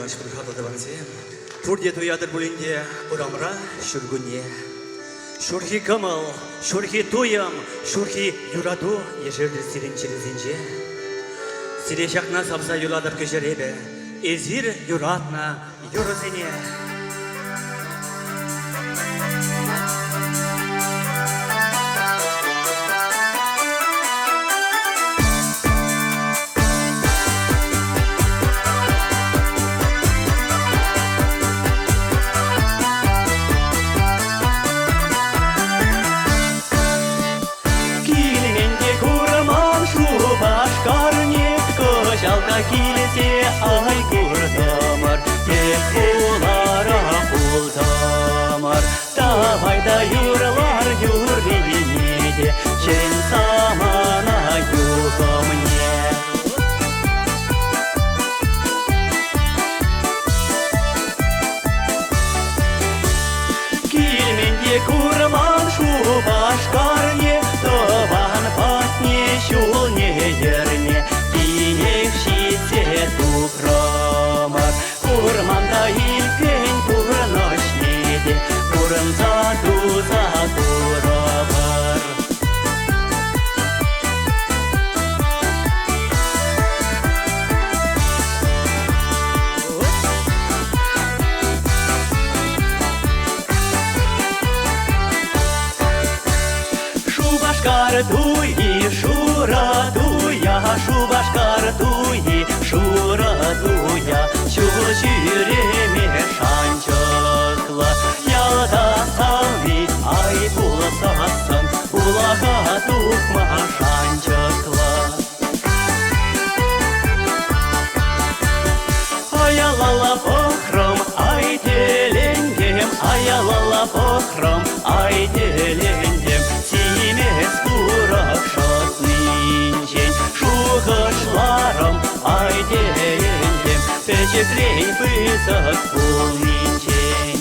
Ыркаҫ пырхатлӑ тӑвансем, пурте туятӑр пулин те урамра ҫуркунне. Ҫурхи кӑмӑл, ҫурхи туйӑм, ҫурхи юрату ешертӗр сирӗн чӗресенче. Сире ҫакна савса юратӑп кӗҫӗр эпӗ, эсир юратнӑ юрӑсене. Килмен те курман Шупашкарне, кӑҫал та килсе ай куртӑмӑр, тек хулара пултӑмӑр. Давай та юрлар юррине те, ҫӗн самана юхӑмне. Килмен те курман Шупашкарне, тӑван патне ҫулне-йӗрне тинех ҫитсе тухрӑмӑр. Курман та илтмен пурнӑҫне те пурӑнса туса курӑпӑр. Шупашкар туйи, шурӑ туя, Шупашкар туйи, шурӑ туя, ҫул ҫӳреме шанчӑклӑ. Ялта савни ай пулсассӑн, улаха тухма шанчӑклӑ. Аялалла пӑхрӑм, ай тӗлӗнтӗм, аялалла пӑхрӑм, ай тӗлӗнтӗм. Симӗс курӑк шӑтнинчен шухӑшларӑм, ай тӗлӗнтӗм, пӗчӗкрен пысӑк пулнинчен.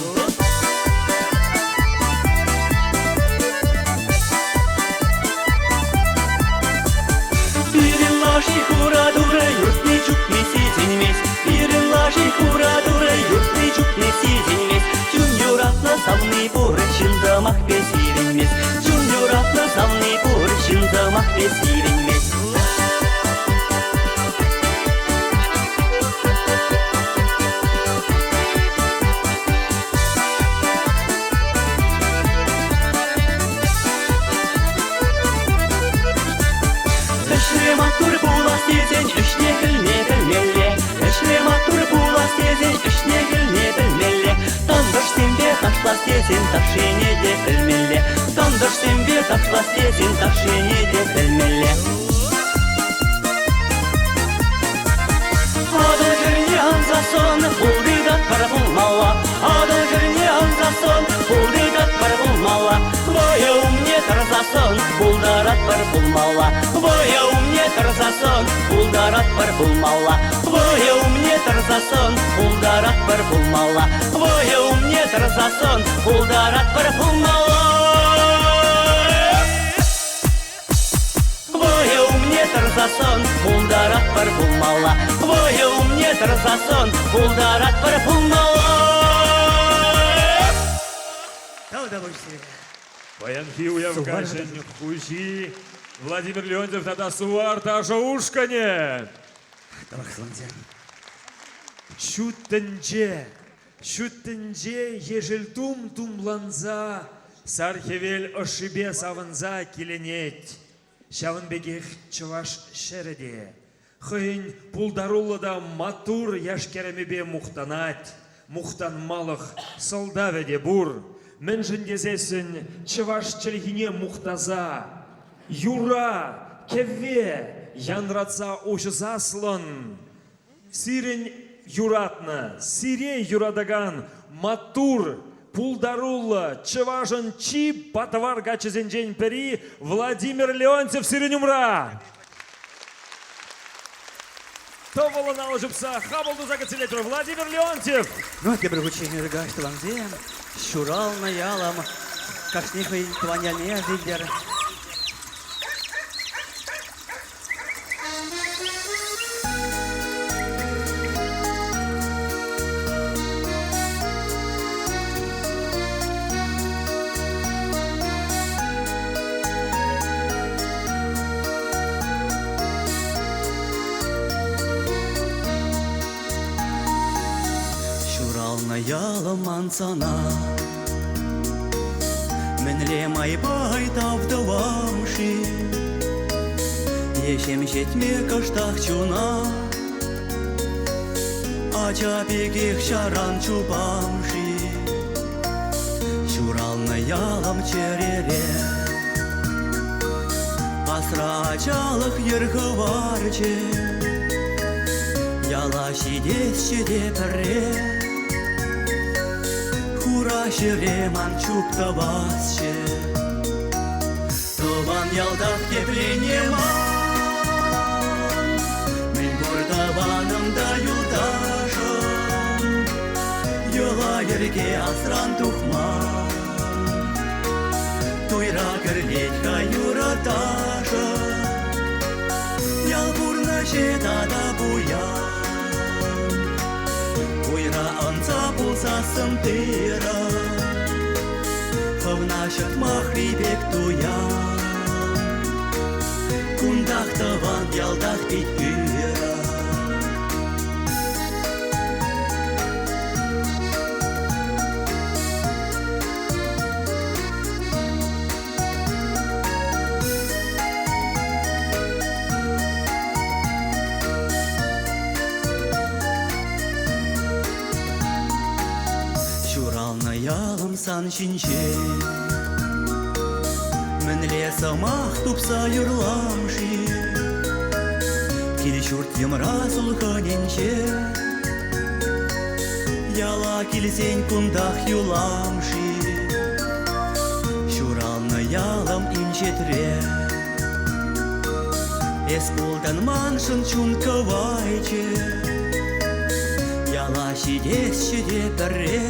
Пирӗн лаши хура турӑ юртни чупни сисӗнмест. Пирӗн лаши хура турӑ юртни чупни сисӗнмест. Чун юратнӑ савни пур, ҫын сӑмахпе сивӗнмест. Чун юратнӑ савни пур, ҫын сӑмахпе сивӗнмест. Ӗҫре маттур пулас тесен ӗҫне-хӗлне пӗлмелле. Ӗҫре маттур пулас тесен ӗҫне-хӗлне пӗлмелле. Тантӑшсемпе ташлас тесен ташшине те пӗлмелле. Тантӑшсемпе ташлас тесен ташшине те пӗлмелле. Атӑл хӗрне ансассӑн пулти татпар пулмалла. Атӑл хӗрне ансассӑн пулти татпар пулмалла. Вӑйӑ умне тӑрсассӑн пултаратпӑр пулмалла. Вӑйӑ умне тӑрсассӑн пултаратпӑр пулмалла. Вӑйӑ умне тӑрсассӑн пултаратпӑр пулмалла. Вӑйӑ умне тӑрсассӑн пултаратпӑр пулмалла. Вӑйӑ умне тӑрсассӑн пултаратпӑр пулмалла. Вӑйӑ умне тӑрсассӑн пултаратпӑр пулмалла. Тавтапуҫ сире. Паянхи уяв каҫӗн хуҫи Владимир Леонтьев тата Сувар ташӑ ушкӑнӗ. Тӑрӑхлансем. Ҫут тӗнче, ҫут тӗнче ешӗл тум тумланса, сар хӗвел ӑшшипе савӑнса киленет. Ҫавӑн пекех чӑваш ҫӗрӗ те хӑйӗн пултаруллӑ та маттур яш-кӗрӗмӗпе мухтанать, мухтанмалӑх сӑлтавӗ те пур. Мӗншӗн тесессӗн чӑваш чӗлхине мухтаса, юра, кӗвве янратса уҫӑсаслӑн Сирӗн юратнӑ, сире юратакан маттур, пултаруллӑ чӑвашӑн чи патвар каччӑсенчен пӗри Владимир Леонтьев сирӗн умра! Тӑвӑллӑн алӑ ҫупса хапӑл туса кӗтсе илетпӗр Владимир Леонтьев! Ну, тепӗр хутчен ыркаҫ тӑвансем, ҫуралнӑ ялӑм кашни хӑйӗн тӑван ялне аса илтӗр. Ҫуралнӑ ялӑм ман сана. Мӗнле майпа тав тӑвам-ши? Е ҫемҫетме кӑштах чуна? Ача пекех ҫаран чупам-ши? Ҫуралнӑ ялӑм чӗрере. Асра ачалӑх йӗр хӑварчӗ. Яла ҫитесчӗ те пӗрре. Хура ҫӗре ман чуп тӑвасчӗ. Тӑван ялтах теплене ман. Мӗнпур тӑванӑм та юлташӑм. Йӑла-йӗрке асран тухман. Туйра кӗрлет-ха юрӑ-ташӑ. Ял пурнӑҫӗ тата пуян. Уйра ӑнса пулсассӑн тырӑ. Хӑвна ҫӑтмахри пек туян. Кунтах тӑван ялтах пит ырӑ. Ҫуралнӑ ялӑм сан ҫинче. Мӗнле сӑмах тупса юрлам-ши? Кил-ҫурт йӑмра сулхӑнӗнче. Яла килсен кунтах юлам-ши? Ҫуралнӑ ялӑм инҫетре. Эс пултӑн маншӑн чун кӑвайчӗ. Яла ҫитесчӗ те пӗрре.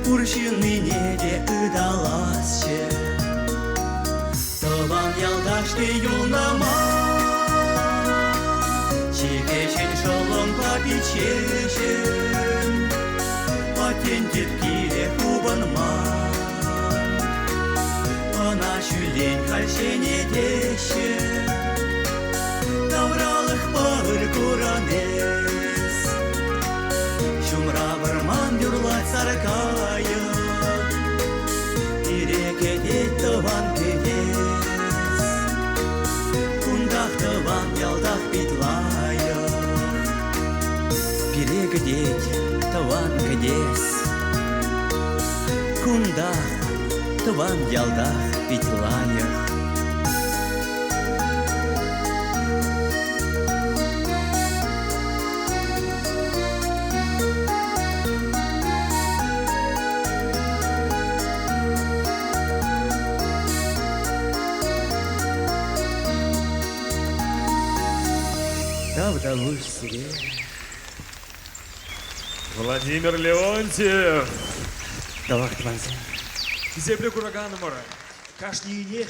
Пур ҫыннине те ыталасчӗ. Тӑван ялташ-ҫке юлнӑ мар. Чикеҫӗн шӑллӑмпа пиччеҫӗм. Аттен тӗп киле хупӑнман. Ӑна ҫӳлен халь ҫӗнетеҫҫӗ. Тавралӑхпа ыр куран эс. Ҫумра вӑрман юрлать саркайӑк. Пире кӗтет тӑван кӗтес. Кунтах тӑван ялтах пит лайӑх. Пире кӗтет тӑван кӗтес. Кунтах тӑван ялтах пит лайӑх. Тавтапуҫ сире. Владимир Леонтьев! Тавах, тӑвансем. Хисеплӗ кураканӑмӑр, кашнийӗнех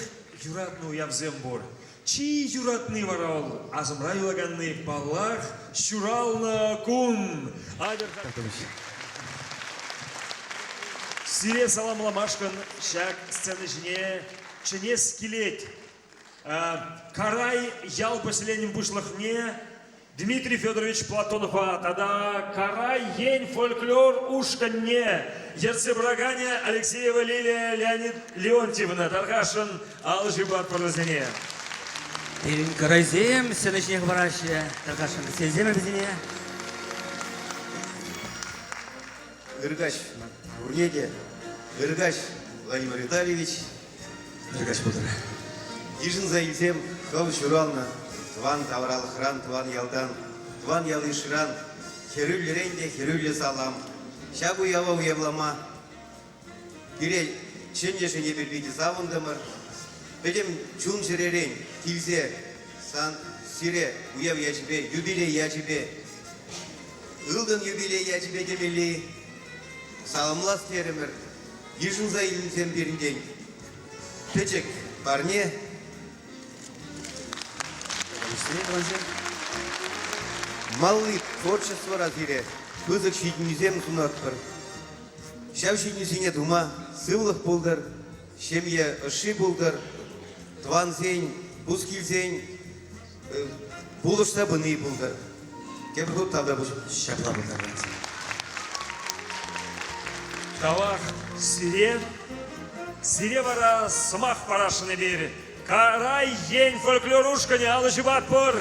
юратнӑ уявсем пур. Чи юратни вара вӑл, асӑмра юлаканни, паллах, ҫуралнӑ кун. Атьӑр Сире саламламашкӑн ҫак сцена ҫине чӗнес килет. Карай ял поселенин пуҫлӑхне Дмитрий Федорович Платонова тата Карай ен фольклор ушкӑнне ертсе пыраканӗ Алексеева Лилия Леонид Леонтьевна тархасшӑн алӑ ҫупатпӑр вӗсене. Пирӗн карайсем сцена ҫине хӑпараҫҫӗ. Тархасшӑн кӗтсе вӗсене. Ыркаҫ пурне те. Ыркаҫ Владимир Витальевич. Ыркаҫ пултӑр. Йышӑнса илсем хӑв ҫуралнӑ тӑван тавралӑхран, тӑван ялтан, тӑван ял-йышран хӗрӳллӗрен те хӗрӳллӗ салам. Ҫак уява уявлама пире чӗннӗшӗн эпир питӗ савӑнтӑмӑр. Пӗтӗм чун-чӗререн килсе сан сире уяв ячӗпе, юбилей ячӗпе, ылтӑн юбилей ячӗпе темелли саламлас терӗмӗр. Йышӑнса илнисем пирӗнтен пӗчӗк парне. Малли творчествӑра сире пысӑк ҫитӗнӳсем сунатпӑр. Ҫав ҫитӗнӳсене тума сывлӑх пултӑр, ҫемье ӑшши пултӑр, тӑвансен, пускилсен пулӑшса пыни пултӑр. Тепӗр хут тавтапуҫ. Ҫапла пултӑр. Тавах сире. Сире вара сӑмах парасшӑн эпир. Карай ен фольклор ушкӑнӗ алӑ ҫупатпӑр.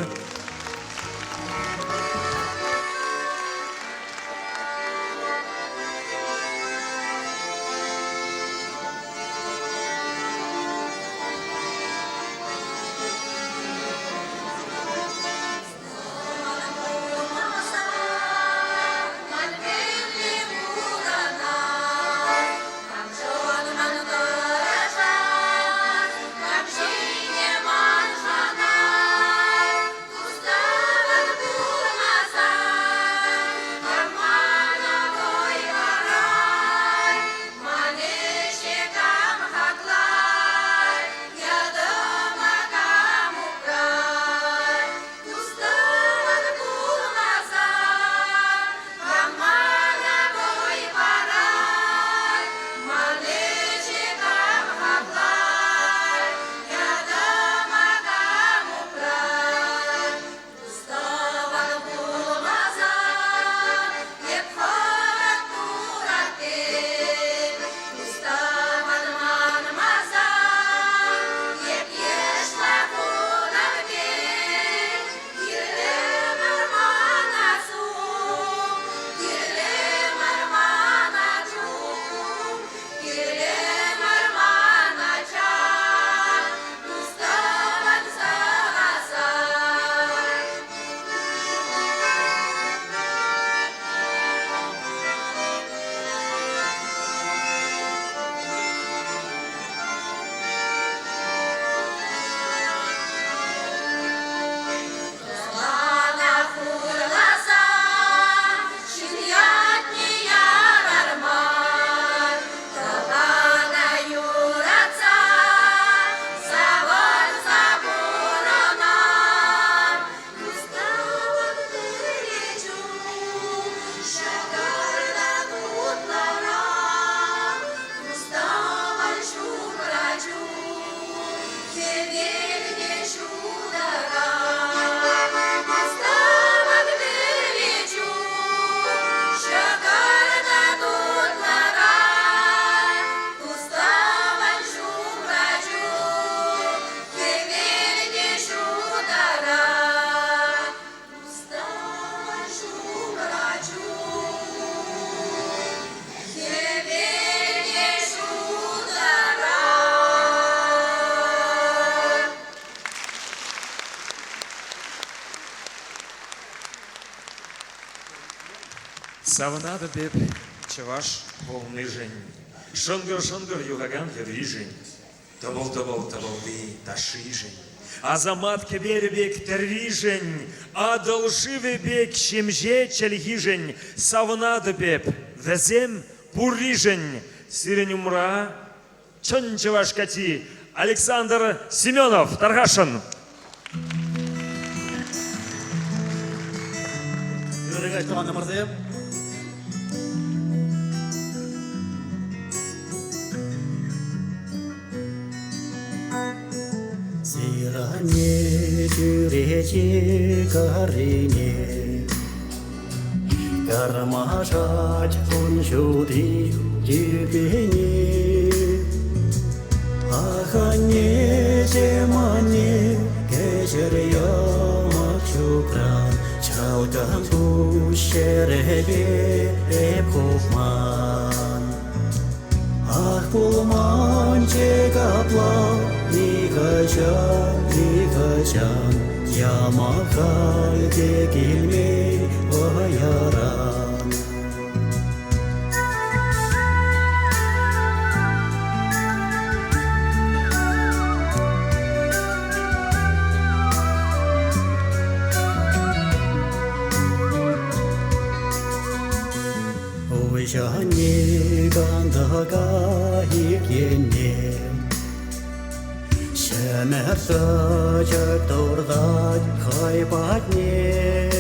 Савӑнатӑп эп чӑваш пулнишӗн, шӑнкӑр-шӑнкӑр юхакан хӗрришӗн, тӑпӑл-тӑпӑл тӑпӑлти ташшишӗн, асамат кӗперӗ пек тӗрришӗн, Атӑл шывӗ пек ҫемҫе чӗлхишӗн савӑнатӑп эп вӗсем пурришӗн. Сирӗн умра чӑн чӑваш каччи Александр Семенов тархасшӑн. Ырӑ каҫ, тӑванӑмӑрсем. Сиране чӳрече каррине Кармашать кун ҫути тӳпене. Ах, аннеҫӗм, анне, кӗҫӗр йӑмӑк ҫукран Чалкам куҫ ҫӗрӗпе эп хупман. Ах, пулманччӗ капла нихӑҫан, нихӑҫан Яма халь те килмен вӑйӑран. Уҫӑ кантӑка ик енне Ҫӗмӗрт тӑчӗ туртать хӑй патне.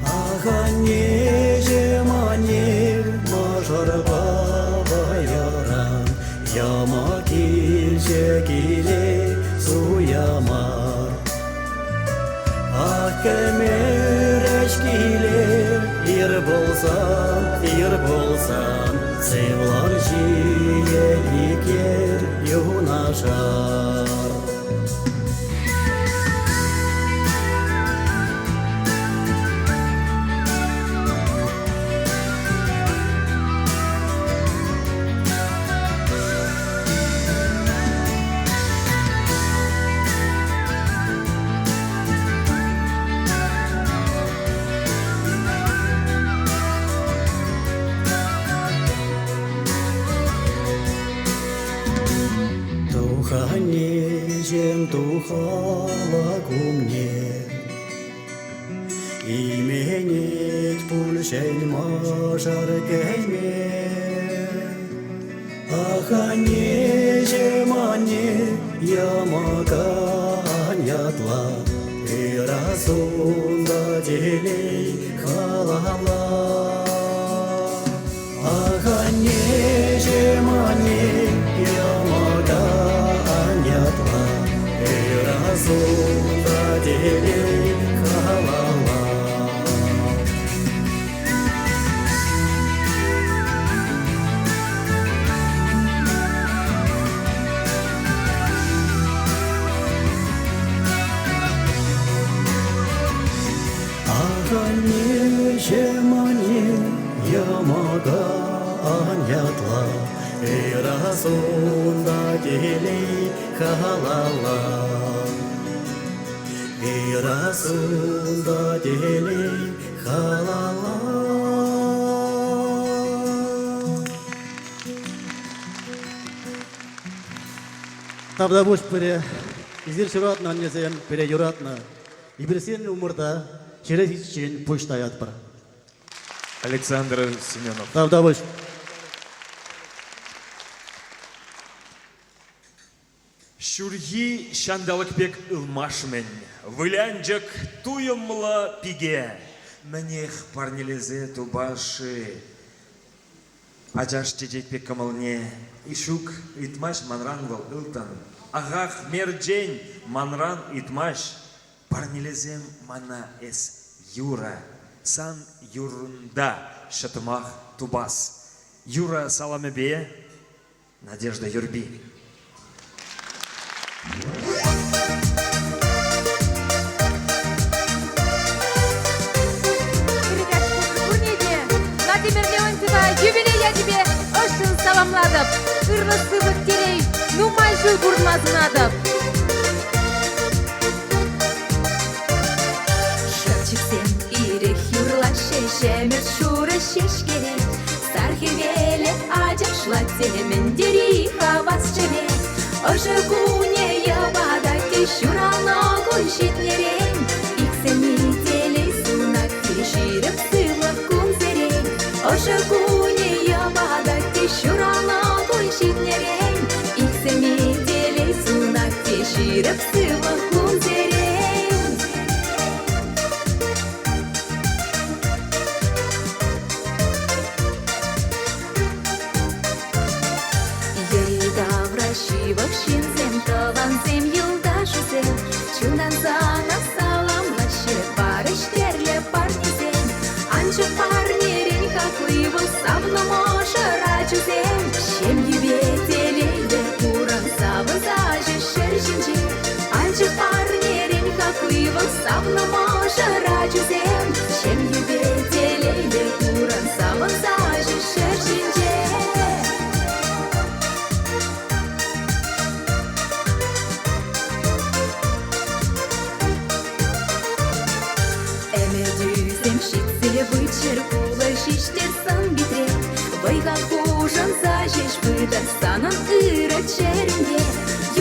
Ах, аннеҫӗм, анне, мӑшӑрпа вӑйӑран Йӑмӑк килчӗ киле суя мар. Ах, кӗмерӗҫ киле ир пулсан. пулсан, ир пулсан, сывлӑм ҫийӗ икер юнашар. Туханнеҫем тухалӑк умне Именет пуль ҫӗн мӑшӑр кӗме. Ах, аннеҫӗм, анне, йӑмӑкан ятла, Ырӑ суннӑ телей халалла. Ах, аннеҫӗм, анне, йӑмӑкан ятла, Ырӑ суннӑ телей халалла. Ах, аннеҫӗм, анне, йӑмӑка ан ятла, ырӑ суннӑ телей халалла. Ырӑ суннӑ телей халалла. Тавтапуҫ пире. Эсир ҫуратнӑ аннесем, пире юратнӑ. Эпир сирӗн умӑрта ҫӗре ҫитиччен пуҫ таятпӑр. Александр Семенов. Тавтапуҫ. Ҫурхи ҫанталӑк пек ылмашмӗн, вылянчӑк туйӑмлӑ пике мӗнех парнелесе тупас-ши? Ачаш чечек пек кӑмӑлне ҫук, ыйтмасть манран вӑл ылтӑн. Ахах, мерчен манран ыйтмасть. Парнелесем мана эс юрӑ, сан юррунта ҫӑтмах тупас. Юрӑ саламӗпе Надежда Юрби. Пурне те Владимир Леонтьева юбилей ячӗпе ӑшшӑн саламлатӑп. Ырлӑх-сывлӑх, телей, нумай ҫул пурӑнма сунатӑп. Шӑпчӑксем ирех юрлаҫҫӗ, ҫӗмӗрт шурӑ ҫеҫкере. Сар хӗвелӗ ачашлать темӗн тери хавас чӗре. Ӑшӑ кунӗ йӑпатать те ҫуралнӑ кун ҫитнӗрен. Иксӗлми телей сунать те ҫирӗп сывлӑх кунсерен. Ӑшӑ кунӗ йӑпатать те ҫуралнӑ кун ҫитнӗрен. Иксӗлми телей сунать те ҫирӗп сывлӑх кунсерен. Йӗри-тавра ҫывӑх ҫынсем, тӑвансем, юлташӗсем чунтан сана саламлаҫҫӗ, парӗҫ тӗрлӗ парнесем. Анчах парнерен хакли вӑл савнӑ мӑшӑр ачусем. Ҫемйипе телейлӗ пурӑн савӑнсаҫӗ ҫӗр ҫинче. Анчах парнерен хакли вӑл савнӑ мӑшӑр ачусем. Ҫемйипе телейлӗ пурӑн савӑнсаҫӗ ҫӗр ҫинче. Ӗмӗтӳсем ҫитсе пыччӑр, пулӑ ҫиҫтӗр сӑн-питре. Вӑй-хал хушӑнса ҫеҫ пытӑр санӑн ырӑ чӗрӳнте.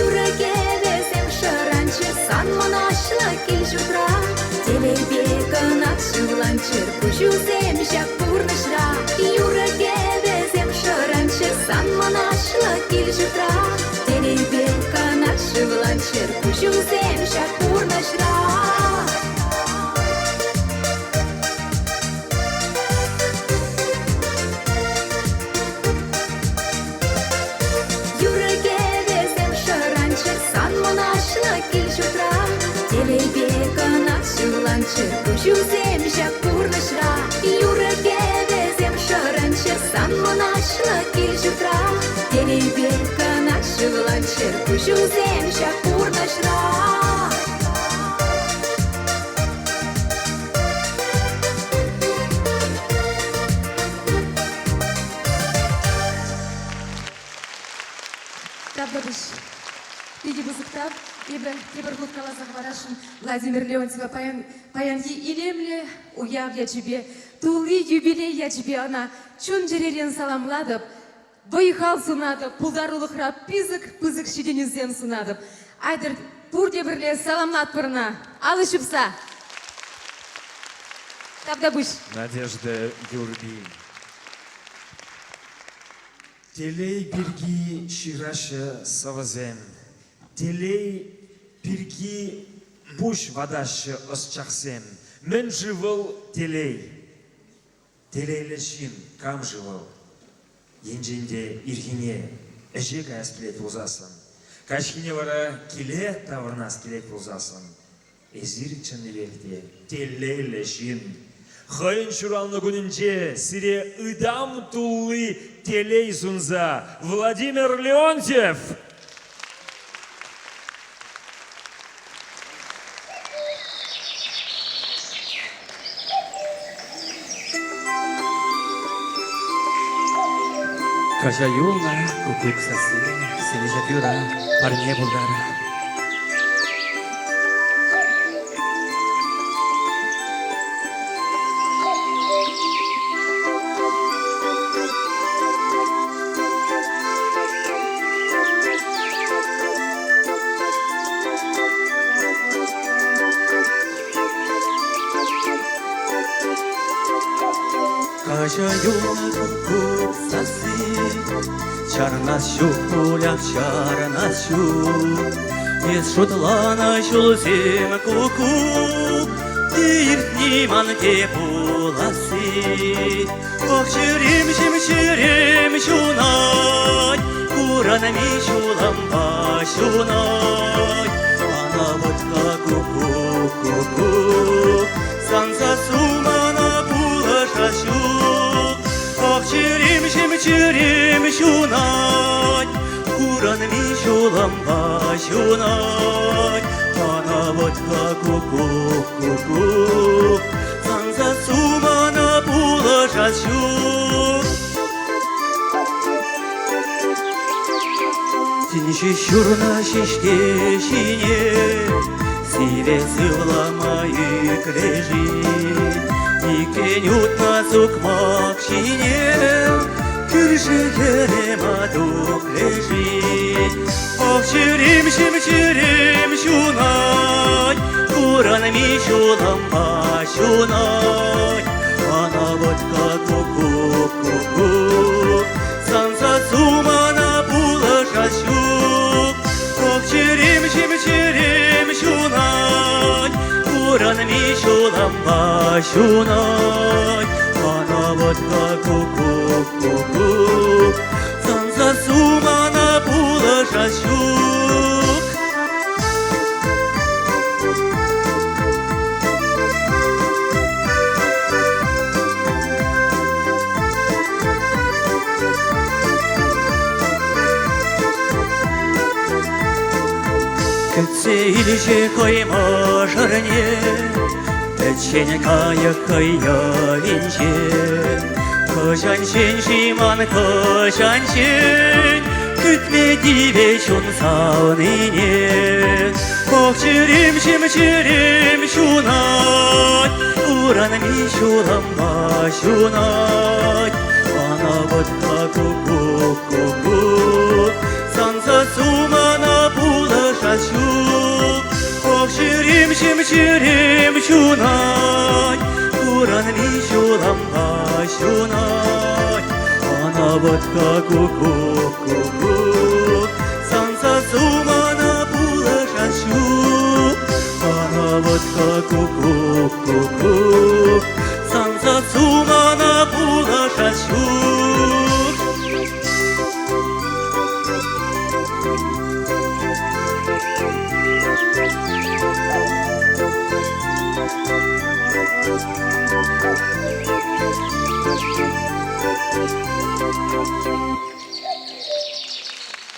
Юрӑ-кӗвӗсем шӑранччӑр сан мӑнаҫлӑ кил-ҫуртра. Телейпе кӑна шывланччӑр куҫусем ҫак пурнӑҫра. Юрӑ-кӗвӗсем шӑранччӑр сан мӑнаҫлӑ кил-ҫуртра. Телейпе кӑна шывланччӑр куҫусем ҫак пурнӑҫра. Юрӑ-кӗвӗсем шӑранччӑр сан мӑнаҫлӑ кил-ҫуртра. Телейпе кӑна шывланччӑр куҫусем ҫак пурнӑҫра. Юрӑ-кӗвӗ ҫитӗнӳсем ҫак пурнӑҫра. Тавтапуҫ. Питӗ пысӑк тав. Эпӗ тепӗр хут каласа хӑварасшӑн Владимир Леонтьева паян, паянхи илемлӗ уяв ячӗпе, тулли юбилей ячӗпе ӑна чун-чӗререн саламлатӑп. Вӑй-хал сунатӑп, пултарулӑхра пысӑк, пысӑк ҫитӗнӳсем сунатӑп. Айтӑр пурте пӗрле саламлатпӑр ӑна. Алӑ ҫупса. Тавтапуҫ. Надежда Юрби. Телей пирки ҫыраҫҫӗ сӑвӑсем. Телей пирки пуҫ ватаҫҫӗ ӑсчахсем. Мӗн-ши вӑл телей? Телейлӗ ҫын кам-ши вӑл? Енчен те ирхине ӗҫе каяс килет пулсассӑн, каҫхине вара киле таврӑнас килет пулсассӑн, эсир чӑннипех те телейлӗ ҫын. Хӑйӗн ҫуралнӑ кунӗнче сире ытам тулли телей сунса Владимир Леонтьев! Каҫа юлнӑ куккук сасси сире ҫак юра парне пултӑр. Каҫа юлнӑ куккук сасси Чарӑнас ҫук пулях, чарӑнас ҫук. Эс шутланӑ ҫулсем куккук, Те иртни ман, те пуласси. Ох, чӗрем, чӗрем ҫунать, Куранми ҫулампа ҫунать. Ана вӑтка куккук, куккук, Сан сассу мана пулӑшас ҫук. Ох, чӗрем, чӗрем ҫунать, Куранми ҫулампа ҫунать. Ана вӑтка куккук, куккук, Сан сассу мана пулӑшас ҫук. Тин ҫеҫ ҫурнӑ ҫеҫке ҫине Сиве сывлама ӳкрӗ-ши? Иккен утнӑ сукмак ҫине Кӳршӗ хӗрӗ ма тухрӗ-ши? Ох, чӗрем, чӗрем ҫунать, Куранми ҫулӑмпа ҫунать. Ана вӑтка куккук, куккук, Сан сассу мана пулӑшас ҫук. Ох, чӗрем, чӗрем ҫунать, Куранми ҫулӑмпа ҫунать. Ана вӑтка куккук, куккук, Сан сассу мана пулӑшас ҫук. Кӗтсе илчӗ хӑй мӑшӑрне, Пӗччен кайӑк хӑй йӑвинче. Хӑҫанччен-ши ман хӑҫанччен Кӗтме тивет чун савнине? Ох, чӗрем, чӗрем ҫунать, Уранми ҫулӑмпа ҫунать. Ана вӑтка куккук, куккук, Сан сассу мана пулӑшас ҫук. Ох, чӗрем, чӗрем ҫунать, Уранми ҫулампа ҫунать. Ана вӑтка куккук, куккук, Сан сассу мана пулӑшас ҫук. Ана вӑтка куккук, куккук, Сан сассу мана пулӑшас ҫук.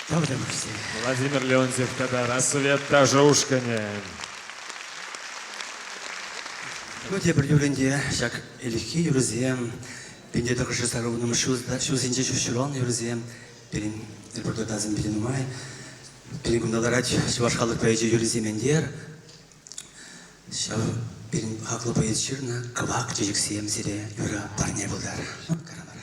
Тавтапуҫ сире. Владимир Леонтьев тата Рассвет ташӑ ушкӑнӗ. Ну, тепӗр юрринче ҫак ӗлӗкхи юрӑсем, пинте тӑхӑршӗ сарӑлнӑ ҫулсенче ҫуралнӑ юрӑсем пирӗн репертуартасем питӗ нумай. Пирӗн кунта ларать чӑваш халӑх поэчӗ Юрий Сементер. Ҫав пирӗн хаклӑ поэт ҫырнӑ Кӑвак чечексем сире юрӑ парне пултар. Карамара.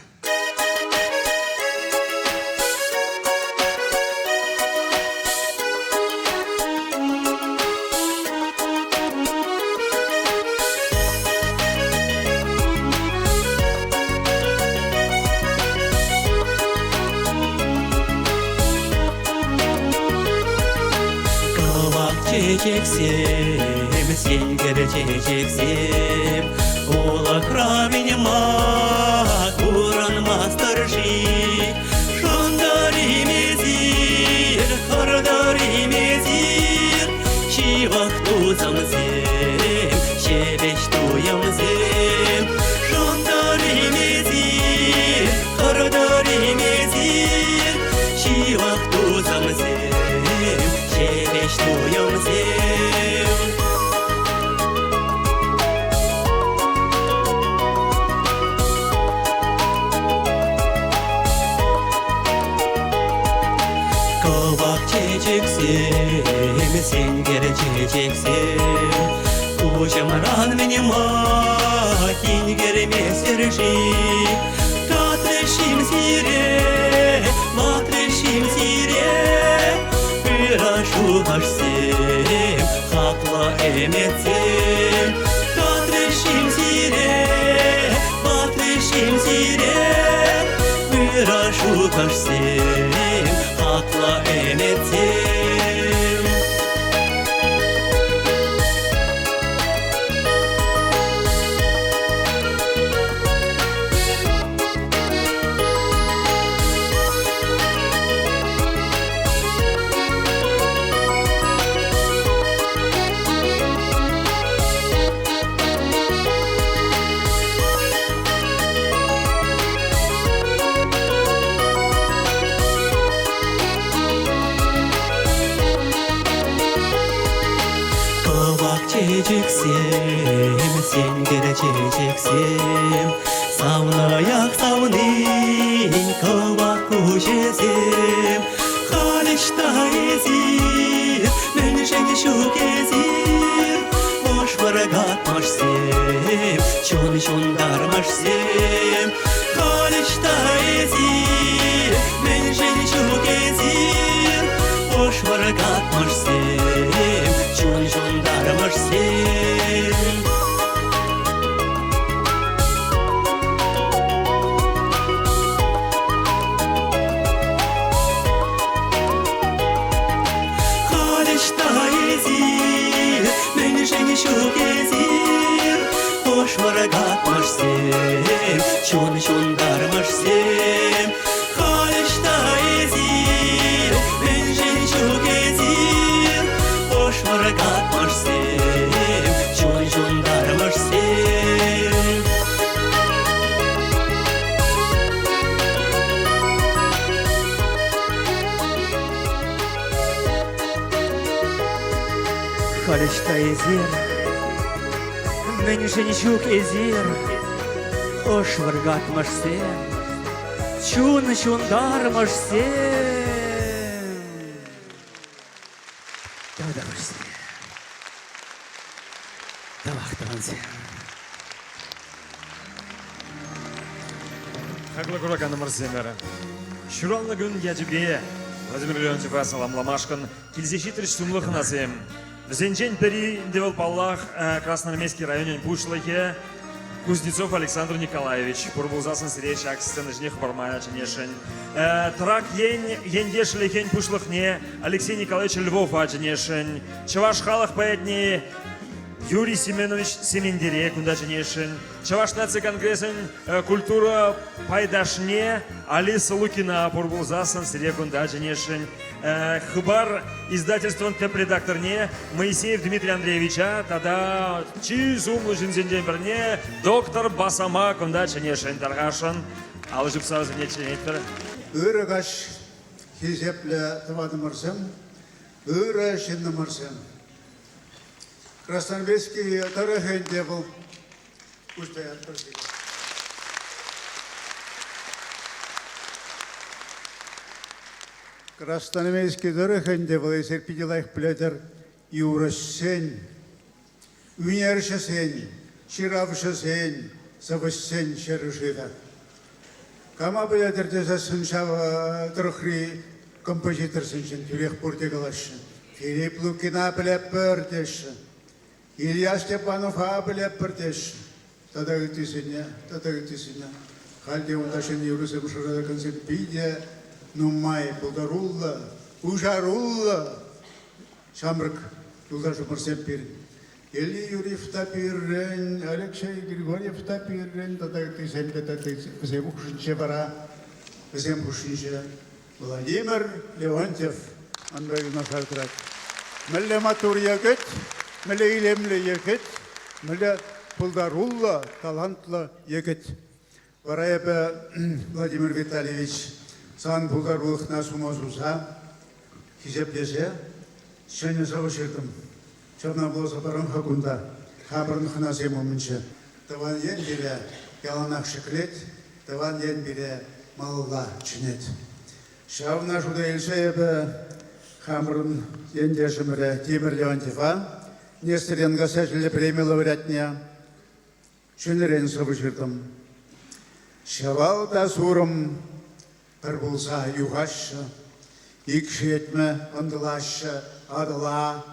Кӑвак чечексем, сенкер чечексем, Улӑхра мӗн-ма курӑнмастӑр-ши? Шӑнтӑр-им эсир, хӑртӑр-им эсир, Ҫывӑх тусӑмсем, ҫепӗҫ туйӑмсем. Шӑнтӑр-им эсир, хӑртӑр-им эсир, Ҫывӑх тусӑмсем, ҫепӗҫ туйӑмсем. Кӑвак чечексем, сенкер чечексем, Куҫӑмран мӗн-ма тинкерместӗр-ши? Татрӗ-шим сире, ватрӗ-шим сире, Ырӑ шухӑшсем, хаклӑ ӗмӗтсем. Татрӗ-шим сире, ватрӗ-шим сире, Ырӑ шухӑшсем, хаклӑ ӗмӗтсем. Кӑвак чечексем, сенкер чечексем, Савнӑях савнин кӑвак куҫӗсем. Халь ӑҫта эсир, мӗншӗн ҫук эсир? Ӑш вӑркатмӑшсем, чун ҫунтармӑшсем. Халь ӑҫта эсир, мӗншӗн ҫук эсир? Ӑш вӑркатмӑшсем, чун ҫунтармӑшсем. Халь ӑҫта эсир, мӗншӗн ҫук эсир? Ӑш вӑркатмӑшсем, чун ҫунтармӑшсем. Халь ӑҫта эсир, мӗншӗн ҫук эсир? Ӑш вӑркатмӑшсем, чун ҫунтармӑшсем. Халь ӑҫта эсир? Мӗншӗн ҫук эсир? Ӑш вӑркатмӑшсем, чун ҫунтармӑшсем. Тавтапуҫсем. Тавах, тӑвансем. Хаклӑ кураканӑмӑрсемӗр, ҫуралнӑ кун ячӗпе Владимир Леонтьева саламламашкӑн килсе ҫитрӗҫ сумлӑ хӑнасем. Вӗсенчен пӗри ӗнтӗ вӑл, паллах, Красноармейски районӗн пуҫлӑхӗ Кузнецов Александр Николаевич. Пур пулсассӑн сире ҫак сцена ҫине хӑпарма чӗнесшӗн. Трак ен ентешлӗхӗн пуҫлӑхне Алексей Николаевич Львова чӗнесшӗн. Чӑваш халӑх поэтне Юрий Семенович Сементере кунта чӗнесшӗн. Чӑваш наци конгресӗн культура пайташне Алиса Лукина пур пулсассӑн сире кунта чӗнесшӗн. Хыпар издательствӑн тӗп редакторне Моисеев Дмитрий Андреевича тата чи сумлӑ ҫынсенчен пӗрне доктор Басама кунта чӗнесшӗн тархасшӑн. Алӑ ҫупса вӗсене чӗнетпӗр. Ырӑ каҫ. Хисеплӗ тӑванӑмӑрсем, ырӑ ҫыннӑмӑрсем. Красноармейски тӑрӑхӗ ӗнтӗ вӑл пуҫ таятпӑр сире. Красноармейски тӑрӑхӗ ӗнтӗ вӑл эсир питӗ лайӑх пӗлетӗр, юрӑҫсен, ӳнерҫӗсен, ҫыравҫӑсен, сӑвӑҫсен ҫӗршывӗ. Кама пӗлетӗр тесессӗн ҫав тӑрӑхри композиторсенчен тӳрех пурте калаҫҫӗ. Филипп Лукина пӗлетпӗр теҫҫӗ. Илья Степанова пӗлетпӗр теҫҫӗ. Тата ыттисене, тата ыттисене. Халь те унта ҫӗнӗ юрӑсем шӑратакансем питӗ нумай пултаруллӑ, пуҫаруллӑ ҫамрӑк юлташӑмӑрсем пирӗн. Элли Юрьев та пирӗн, Алексей Григорьев та пирӗн тата ыттисем те тата вӗсем хушшинче вара вӗсем хушшинче Владимир Леонтьев манпа юнашар тӑрать. Мӗнле маттур йӗкӗт, мӗнле илемлӗ йӗкӗт, мӗнле пултаруллӑ, талантлӑ йӗкӗт. Вара эпӗ, Владимир Витальевич, сан пултарулӑхна сума суса, хисеплесе ҫӗнӗ сӑвӑ ҫыртӑм. Ҫавна пулса парам-ха кунта, хамӑрӑн хӑнасем умӗнче. Тӑван ен пире яланах ҫӗклет, тӑван ен пире малалла чӗнет. Ҫавна шута илсе эпӗ хамӑрӑн ентешӗмӗре Тимӗр Леонтьева, Нестеренко ячӗллӗ преми лауреатне, ҫӗнӗрен сӑвӑ ҫыртӑм. Ҫавал та сурӑм пӗр пулса юхаҫҫӗ, ик шетмӗ ӑнтӑлаҫҫӗ Атӑла.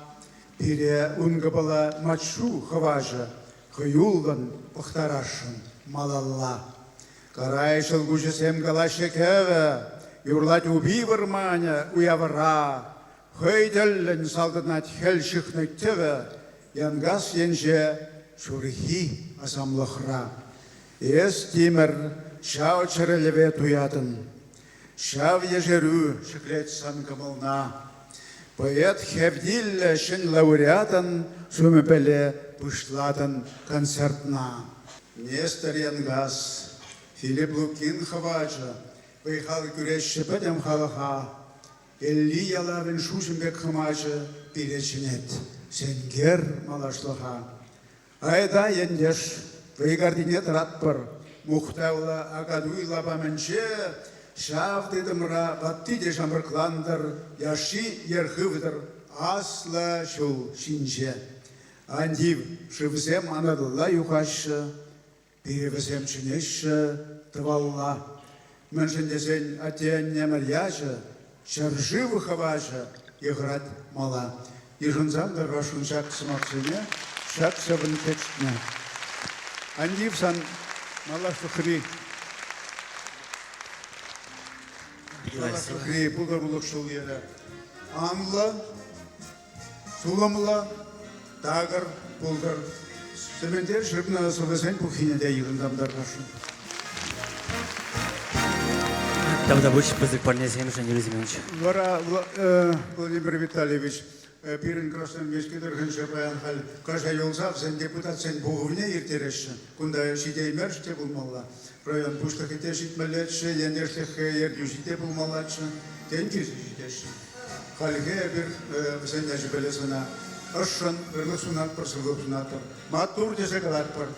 Пире ункӑпала матшу хӑвачӗ хӑюллӑн пӑхтарасшӑн малалла. Карай ҫӑлкуҫӗсем калаҫҫӗ кӗвӗ, юрлать упи вӑрманӗ уявра. Хӑй тӗллӗн салтӑнать хӗл ҫыхнӑ тӗвӗ, Янкас енче ҫурхи асамлӑхра. Эс, Тимӗр, ҫав чӗрӗлӗве туятӑн. Ҫав ешерӳ ҫӗклет сан кӑмӑлна. Поэт хевтиллӗ ҫӗн лауреатӑн сумӗпеле пуҫлатӑн концертна. Нестер Янкас, Филипп Лукин хӑвачӗ, вӑй-хал кӳреҫҫӗ пӗтӗм халӑха. Элли ялавӗн шуҫӑм пек хӑмачӗ пире чӗнет сенкер малашлӑха. Айта, ентеш, вӑйкартине тӑратпӑр. Мухтавлӑ Акатуй лапамӗнче ҫав тытӑмра ватти те ҫамрӑклантӑр, яшши йӗр хывтӑр аслӑ ҫул ҫинче. Ан тив, шывсем анаталла юхаҫҫӗ, Пире вӗсем чӗнеҫҫӗ тӑвалла. Мӗншӗн тесен атте-аннемӗр ячӗ, ҫӗршыв хӑвачӗ йыхӑрать мала. Йышӑнсан тархасшӑн ҫак сӑмахсене, ҫак сӑвӑн текстне. Ан тив сан малашлӑхри малашлӑхри пултарулӑх ҫул-йӗрӗ анлӑ, Сулӑмлӑ, такӑр пултӑр. Сементер ҫырнӑ сӑвӑсен пуххине те йышӑнсам тархасшӑн. Тавтапуҫ пысӑк парнесемшӗн, Юрий Семенович. Вара Владимир Витальевич, пирӗн Красноармейски тӑрӑхӗнче паян халь каҫа юлса вӗсен депутатсен пухӑвне ирттереҫҫӗ. Кунта ҫитеймерӗҫ те пулмалла. Район пуҫлӑхӗ те ҫитмеллеччӗ, ентешлӗх ертӳҫи те пулмаллаччӗ. Тен, килсе ҫитеҫҫӗ. Хальхи эпир вӗсен ячӗпеле сана ӑшшӑн ырлӑх сунатпӑр, сывлӑх сунатпӑр. Маттур тесе калатпӑр.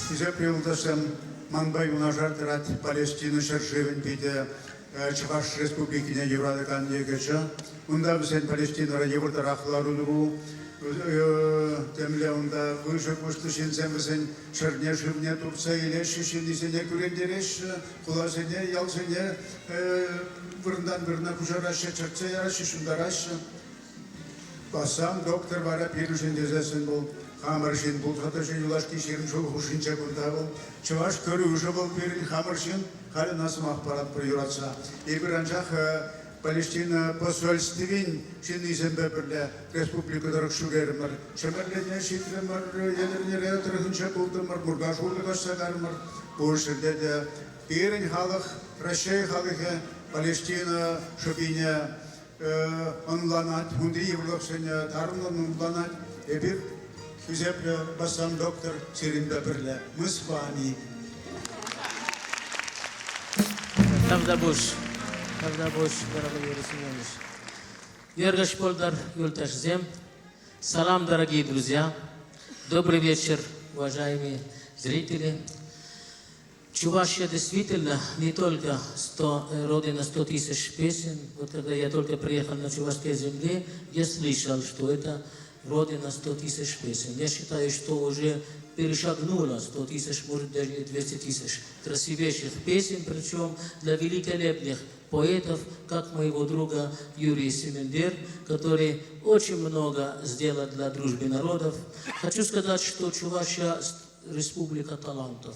Хисеплӗ юлташсем, манпа юнашар тӑрать Палестина ҫӗршывӗн питӗ Чӑваш Республикине юратакан йӗкӗчӗ. Унта вӗсен Палестинӑра йывӑртарах лару-тӑру. Темле унта выҫӑ куҫлӑ ҫынсем вӗсен ҫӗрне-шывне туртса илеҫҫӗ, ҫыннисене кӳрентереҫҫӗ, хуласене, ялсене вырӑнтан вырӑна куҫараҫҫӗ, чӗртсе яраҫҫӗ, ҫунтараҫҫӗ. Васан доктор вара пирӗншӗн тесессӗн вӑл хамӑр ҫын пулса тӑчӗ юлашки 20 ҫул хушшинче кунта вӑл. Чӑваш кӗрӳшӗ вӑл пирӗн хамӑр ҫын. Халь ӑна сӑмах паратпӑр юратса. Эпир анчах Палестина посольствин ҫыннисемпе пӗрле республика тӑрӑх ҫӳрерӗмӗр. Ҫӗмӗрлене ҫитрӗмӗр, Етӗрнере тӑрӑхӗнче пултӑмӑр, Муркаш урлӑ каҫса кармӑр. Пур ҫӗрте те пирӗн халӑх, Раҫҫей халӑхӗ Палестина шӑпине. ӑнланать, унти йывӑрлӑхсене тарӑннӑн ӑнланать. Эпир, хисеплӗ Бассам доктор, сирӗнпе пӗрле. Мы с вами. Тавтапуҫ. Тавтапуҫ, дорогой Юрий Семенович. Ергаш пултӑр, юлташсем. Салам, дорогие друзья. Добрый вечер, уважаемые зрители. Чувашия действительно не только 100, родина 100 тысяч песен. Вот когда я только приехал на чувашской земле, я слышал, что это родина 100 тысяч песен. Я считаю, что уже перешагнула 100 тысяч, может даже 200 тысяч красивейших песен, причем для великолепных поэтов, как моего друга Юрия Семендер, который очень много сделал для дружбы народов. Хочу сказать, что Чувашия – республика талантов.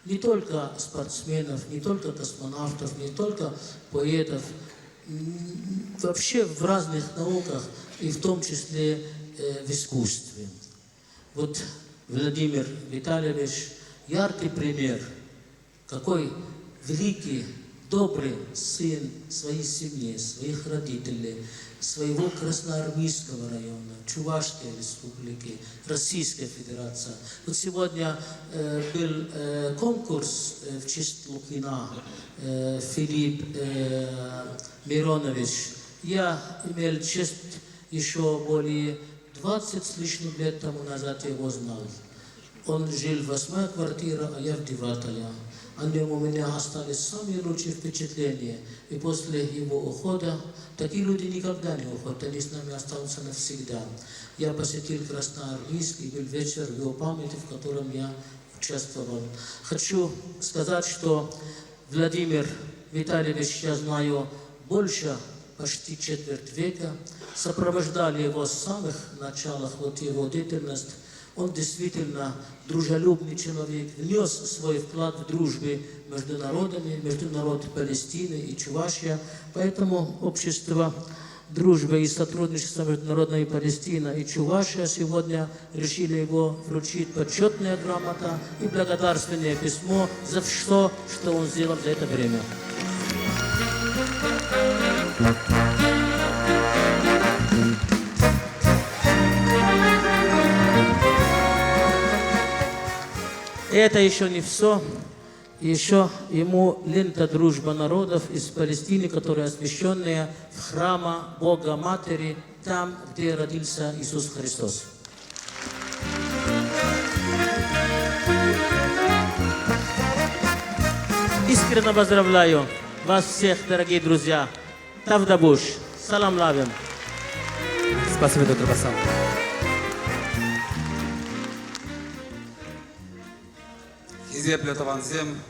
Не только спортсменов, не только космонавтов, не только поэтов, вообще в разных науках, и в том числе в искусстве. Вот Владимир Витальевич яркий пример, какой великий, добрый сын своей семьи, своих родителей, своего Красноармейского района, Чувашской республики, Российской Федерации. Вот сегодня был конкурс в честь Лукина, Филипп Миронович. Я имел честь еще более 20 с лишним лет тому назад его знал. Он жил в восьмой квартире, а я в девятой. О нем у меня остались самые лучшие впечатления. И после его ухода, такие люди никогда не уходят, они с нами останутся навсегда. Я посетил Красноармейск, и был вечер в его памяти, в котором я участвовал. Хочу сказать, что Владимир Витальевич, я знаю, больше почти четверть века, сопровождали его с самых началах вот его деятельности. Он действительно дружелюбный человек, внес свой вклад в дружбе между народами, между народом Палестины и Чувашия. Поэтому общество дружбы и сотрудничества Международной Палестины и Чувашия сегодня решили его вручить почетная грамота и благодарственное письмо за все, что он сделал за это время. Это еще не все. Еще ему лента «Дружба народов» из Палестины, которая освященная в храма Бога Матери, там, где родился Иисус Христос. Искренне поздравляю вас всех, дорогие друзья. Тавтапуҫ. Саламлавим. Спасибо, доктор Бассам. Хисеплӗ тӑвансем,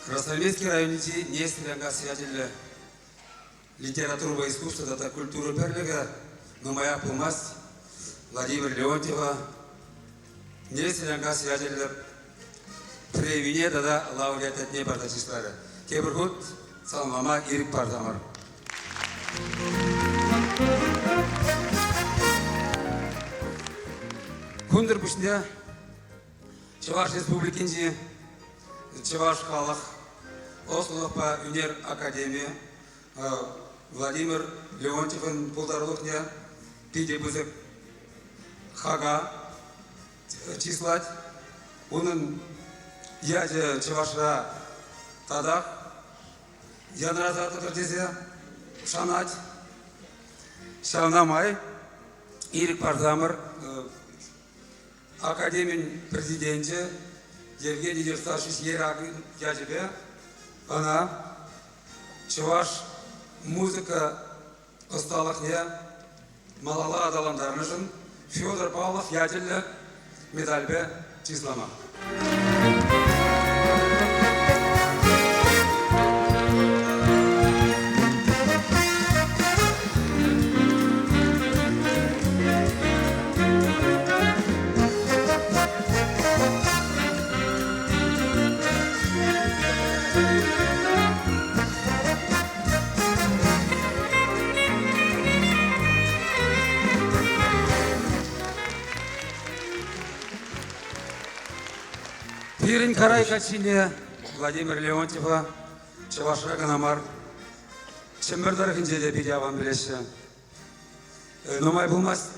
Красноармейски районӗнчи Нестеренкас ячӗллӗ литературӑпа искусство тата культура пӗрлӗхӗ нумаях пулмасть Владимир Леонтьева Нестеренкас ячӗллӗ премине тата лауреат ятне парса чысларӗ. Тепӗр хут саламлама ирӗк партӑмӑр. Кунсӑр пуҫне Чӑваш Республикинчи Чӑваш халӑх ӑслӑлӑхпа ӳнер академийӗ Владимир Леонтьевӑн пултарулӑхне питӗ пысӑк хака чыслать. Унӑн ячӗ Чӑвашра татах янраса тӑтӑр тесе шанать. Ҫавна май ирӗк парсамӑр Академин президенчӗ Евгений Евстафьевич Ерагин ячӗпе ӑна чӑваш музыка ӑсталӑхне малалла аталантарнӑшӑн Федор Павлов ячӗллӗ медальпе чыслама. Пирӗн Карай каччине Владимир Леонтьева чӑвашра кӑна мар, Чӗмпӗр тӑрӑхӗнче те питӗ аван пӗлеҫҫӗ. Нумай пулмасть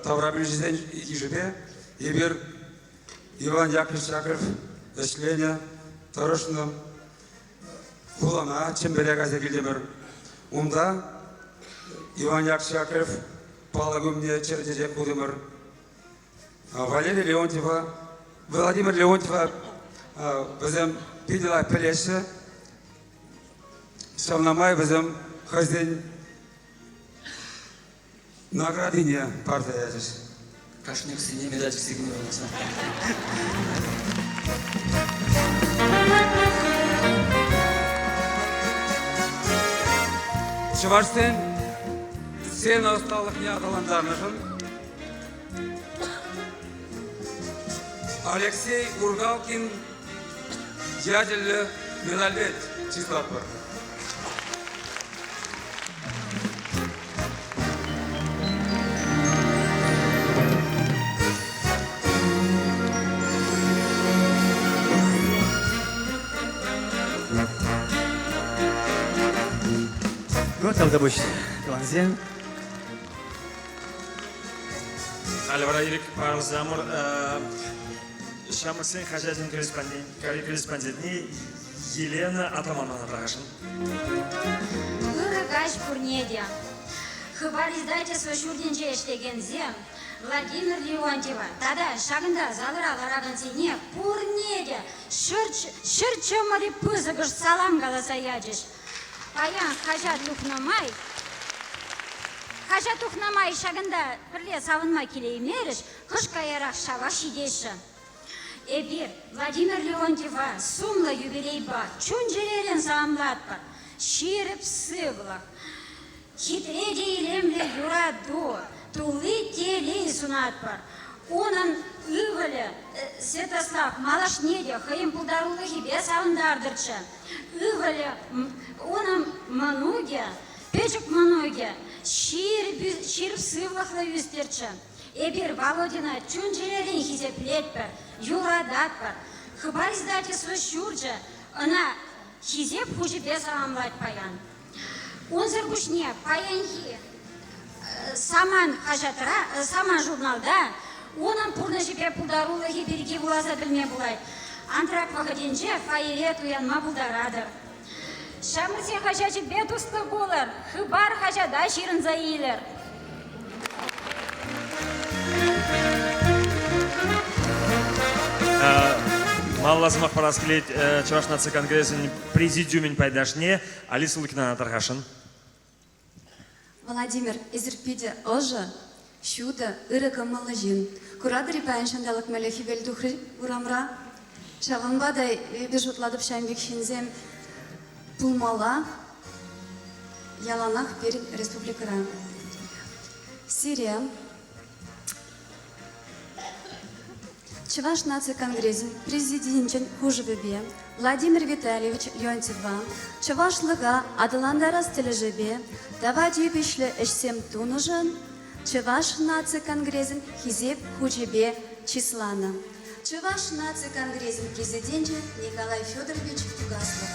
таврапӗлӳҫӗсен йышӗпе эпир Иван Яковлевич Яковлев ӗҫленӗ, тӑрӑшнӑ хулана Чӗмпӗре кайса килтӗмӗр. Унта Иван Яковлевич Яковлев палӑк умне чӗрӗ чечек хутӑмӑр. Валерий Леонтьева, Владимир Леонтьева вӗсем питӗ лайӑх пӗлеҫҫӗ. Ҫавна май вӗсем хӑйсен наградине парса ячӗҫ. Кашни кӗсьене медаль чиксе кӗме пулӑшнӑ. Чӑвашсен сцена ӑсталӑхне аталантарнӑшӑн Алексей Ургалкин ячӗллӗ медальпе чыслатпӑр. Ну, тавтапуҫ, тӑвансем. Халӗ вара ирӗк парсамӑр Ҫамрӑксен хаҫачӗн корреспондентне Елена Атамановна тархасшӑн. Ырӑ каҫ пурне те. Хыпар издательство ҫуртӗнче ӗҫлекенсем Владимир Леонтьева тата ҫакӑнта залра ларакансене пурне те ҫӗр чӑмӑрӗ пысӑкӑш салам каласа ячӗҫ. Паян хаҫат тухнӑ май хаҫат тухнӑ май ҫакӑнта пӗрле савӑнма килеймерӗҫ, кӑшт каярах ҫавах ҫитеҫҫӗ. Эпир Владимир Леонтьева сумлӑ юбилейпа чун-чӗререн саламлатпӑр. Ҫирӗп сывлӑх, хитре те илемлӗ юрату, тулли телей сунатпӑр. Унӑн ывӑлӗ Святослав малашне те хӑйӗн пултарулӑхӗпе савӑнтартӑрччӗ. Ывӑлӗ, унӑн мӑнукӗ, пӗчӗк мӑнукӗ ҫирӗп сывлӑхлӑ ӳстӗрччӗ. Эпир Володьӑна чун-чӗререн хисеплетпӗр, юрататпӑр. Хыпар издательство ҫурчӗ ӑна Хисеп хучӗпе саламлать паян. Унсӑр пуҫне паянхи Саман хаҫатра, Саман журналта унӑн пурнӑҫӗпе пултарулӑхӗ пирки вуласа пӗлме пулать. Антракт вӑхӑтӗнче фойере туянма пултаратӑр. Ҫамрӑксен хаҫачӗпе туслӑ пулӑр, Хыпар хаҫата ҫырӑнса илӗр. Малалла сӑмах парас килет Чӑваш наци конгресӗн президиумӗн пайташне Алиса Лукинана тархасшӑн. Владимир, эсир питӗ ӑшӑ, ҫутӑ, ырӑ кӑмӑллӑ ҫын. Куратӑр-и паян ҫанталӑк мӗнле хӗвел тухрӗ урамра? Ҫавӑнпа та эпир шутлатӑп ҫавӑн пек ҫынсем пулмалла яланах пирӗн республикӑра. Сире Чӑваш наци конгресӗн президенчӗн хушӑвӗпе Владимир Витальевич Леонтьевпа чӑвашлӑха аталантарас тӗлӗшӗпе тава тивӗҫлӗ ӗҫсем тунӑшӑн Чӑваш наци конгресӗн Хисеп хучӗпе чысланӑ. Чӑваш наци конгресӗн президенчӗ Николай Федорович Угаслов.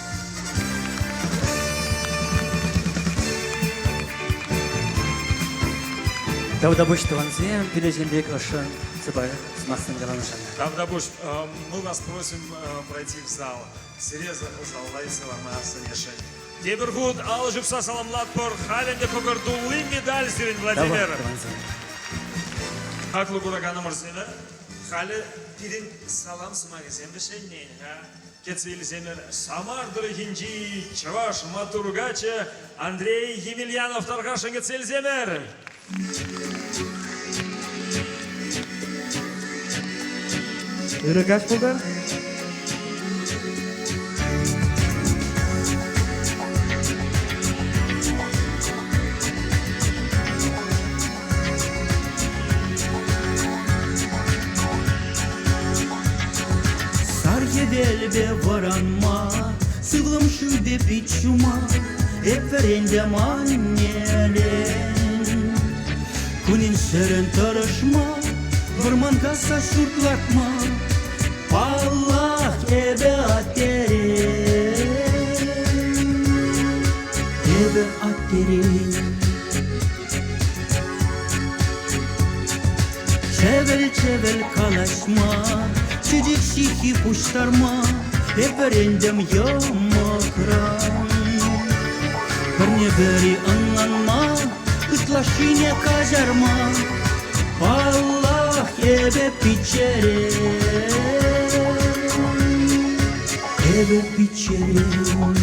Тавтапуҫ тӑвансем, пилешен пек ӑшшӑн сӑмахсем каланӑшӑн. Тавтапуҫ. Мы вас просим пройти в зал. Сире залла салама сӗнесшӗн. Тепӗр хут алӑ ҫупса саламлатпӑр. Халь ӗнтӗ кӑкӑр тулли медаль сирӗн, Владимир. Хаклӑ кураканӑмӑрсене, халӗ пирӗн салам сӑмахӗсем вӗҫленмен-ха. Кӗтсе илсемӗр Самар тӑрӑхӗнчи чӑваш маттуркачӗ Андрей Емельянов тархасшӑн кӗтсе илсемӗр. Ырӑ каҫ пултӑр. Сар хӗвелпе вӑранма, сывлӑм шывпе пит ҫума, эп вӗрентӗм аннерен. Кунӗн-ҫӗрӗн тӑрӑшма, вӑрман касса ҫурт лартма, паллах, эпӗ аттерен. Эпӗ аттерен. Чӗвӗл-чӗвӗл калаҫма, чечек ҫыххи пуҫтарма эп вӗрентӗм йӑмӑкран. Пӗрне-пӗри ӑнланма, ытлашшине каҫарма, паллах, эпӗ пиччерен. Эпӗ пиччерен.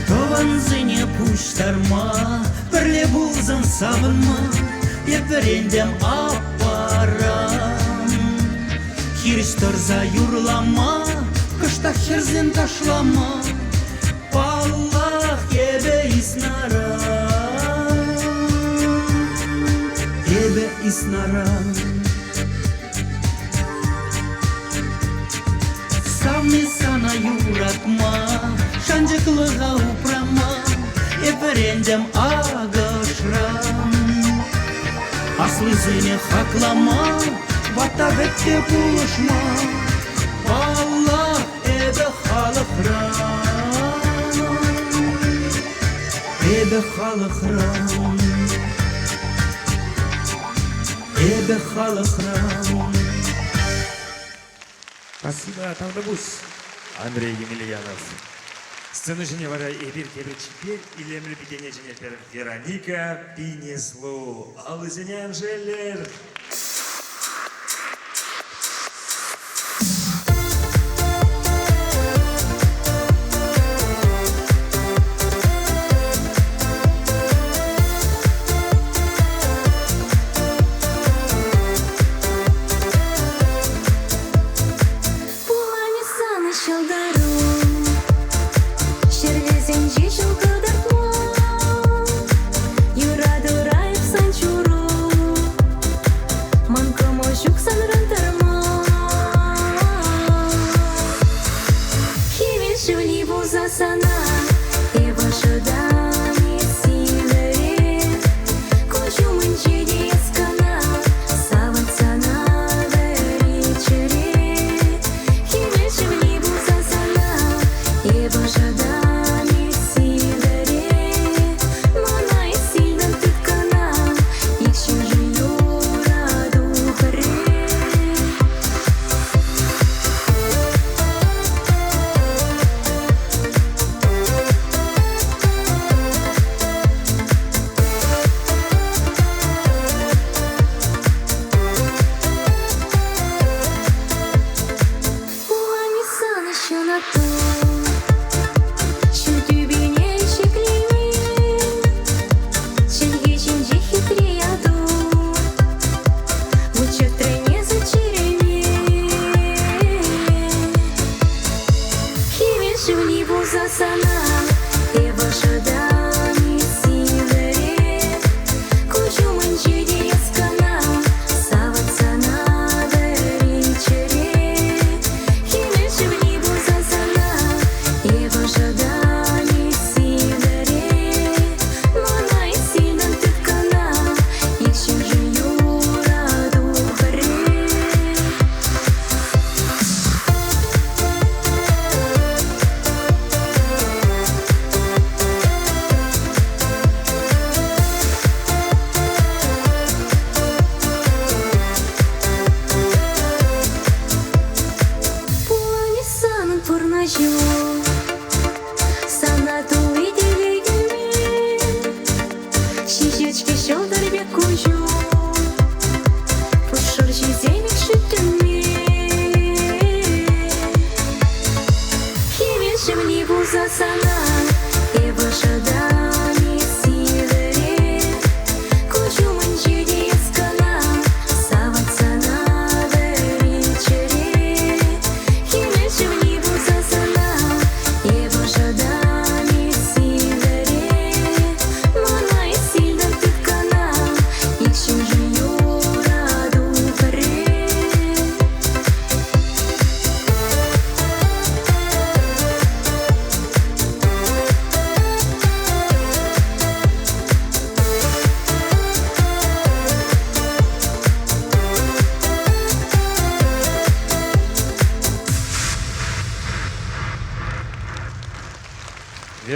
Тӑвансене пуҫтарма, пӗрле пулсан савӑнма эп вӗрентӗм аппаран. Хирӗҫ тӑрса юрлама, кӑштах хӗрсем ташлама, паллах, эпӗ иснаран. Эпӗ иснаран. Савни сана юратма, шанчӑклӑха упрама эп вӗрентӗм акӑшран. Аслисене хаклама, ватта-вӗтте пулӑшма, паллах, эпӗ халӑхран. Эпӗ халӑхран. Эпӗ халӑхран. Спасибо, Тавтапуҫ, Андрей Емельянов. Сцена ҫине вара эпир тепӗр чипер илемлӗ пикене чӗнетпӗр. Вероника Пинеслу. Аллисене ан шеллӗр. Пулать сана ҫӑлтӑру, Ҫӗрлесенче ҫул кӑтартма. Юратура эп сан чуру.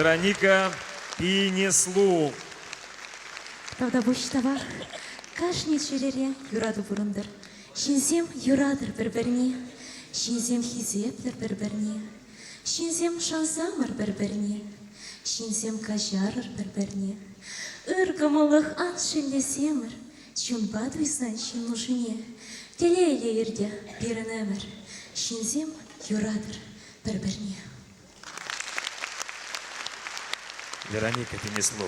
Вероника Пинеслу. Тавтапуҫ тавах. Кашни чӗрере юрату пурӑнтӑр. Ҫынсем юратӑр пӗр-пӗрне, ҫынсем хисеплӗр пӗр-пӗрне, ҫынсем шансамӑр пӗр-пӗрне, ҫынсем каҫарӑр пӗр-пӗрне. Ыр кӑмӑллӑх ан шеллесемӗр, чунпа туйсан ҫын нушине. Телейлӗ иртӗ пирӗн ӗмӗр, ҫынсем юратӑр пӗр-пӗрне. Вероника Пинеслу.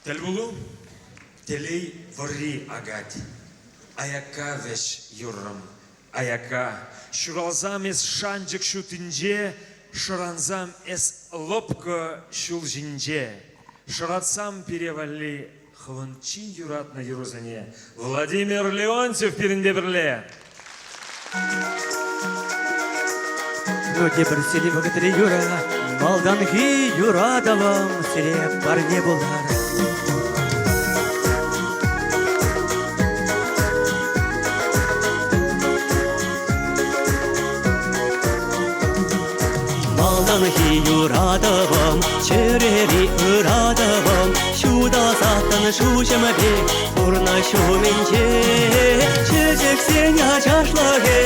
Тӗлпулу телей вӑрри акать. Аякка вӗҫ юррӑм, аякка. Ҫуралсам эс шанчӑк ҫутинче, шӑрансам эс лӑпкӑ ҫул ҫинче. Шӑратсам пире валли хӑвӑн чи юратнӑ юрӑсене. Владимир Леонтьев пирӗнпе пӗрле. Ну, тепӗр сире вӑхӑтри юрӑ, малтанхи юратӑвӑм сире парне пулар. Малтанхи юратӑвӑм, чӗрери ыратӑвӑм, ҫуталсаттӑн шуҫӑм пек пурнӑҫ умӗнче. Чечексен ачашлӑхӗ,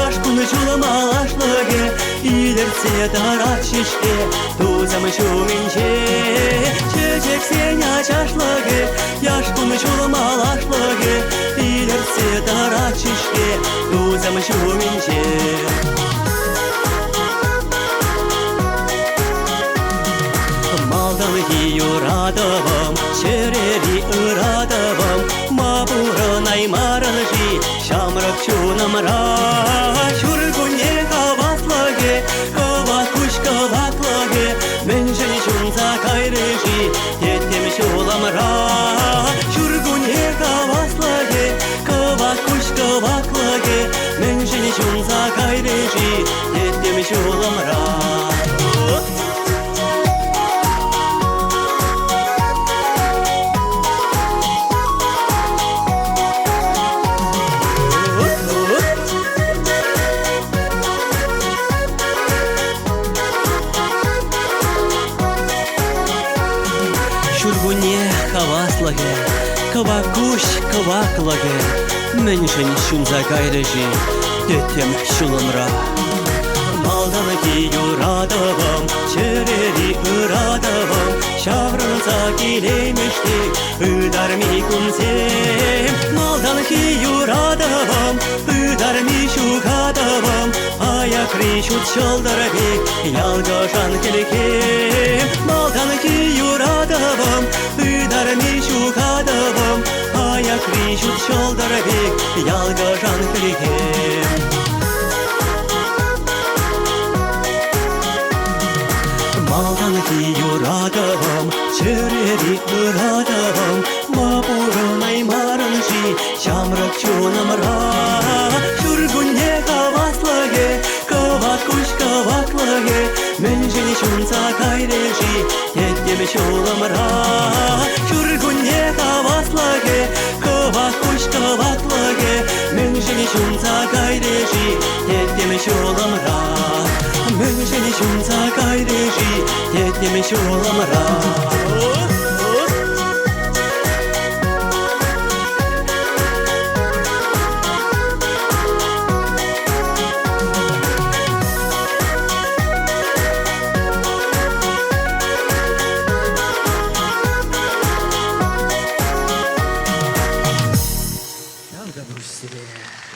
яш кун-ҫул малашлӑхӗ илӗртсе тӑрать ҫеҫке тусӑм ҫумӗнче. Чечексен ачашлӑхӗ, яш кун-ҫул малашлӑхӗ илӗртсе тӑрать ҫеҫке тусӑм ҫумӗнче. Малтанхи юратӑвӑм, чӗрери ыратӑвӑм, ма пурӑнаймарӑн-ши ҫамрӑк чунӑмра? Ҫуркунне хаваслӑхӗ, кӑвак куҫ кӑваклӑхӗ, мӗншӗн ҫунса кайрӗ-ши теттӗм ҫулӑмра? Ҫуркунне хаваслӑхӗ, кӑвак куҫ кӑваклӑхӗ, мӗншӗн ҫунса кайрӗ-ши теттӗм ҫулӑмра? Ҫуркунне хаваслӑхӗ, кӑвак куҫ кӑваклӑхӗ мӗншӗн ҫунса кайрӗ-ши тӗттӗм ҫулӑмра? Малтанхи юратӑвӑм, чӗрери ыратӑвӑм ҫаврӑнса килеймӗҫ-ши ытарми кунсем? Малтанхи юратӑвӑм, ытарми ҫухатӑвӑм, аякри ҫут ҫӑлтӑр пек ялкӑшан хӗлхем. Малтанхи юратӑвӑм, ытарми ҫухатӑвӑм, аякри ҫут ҫӑлтӑр пек ялкӑшан хӗлхем. Малтанхи юратӑвӑм, чӗрери ыратӑвӑм, ма пурӑнаймарӑн-ши ҫамрӑк чунӑмра? Ҫуркунне хаваслӑхӗ, кӑвак куҫ кӑваклӑхӗ, мӗншӗн ҫунса кайрӗ-ши тӗттӗм ҫулӑмра? Ҫуркунне хаваслӑхӗ, кӑвак куҫ кӑваклӑхӗ, мӗншӗн ҫунса кайрӗ-ши тӗттӗм ҫулӑмра? Мӗншӗн ҫунса кайрӗ-ши тӗттӗм ҫулӑмра?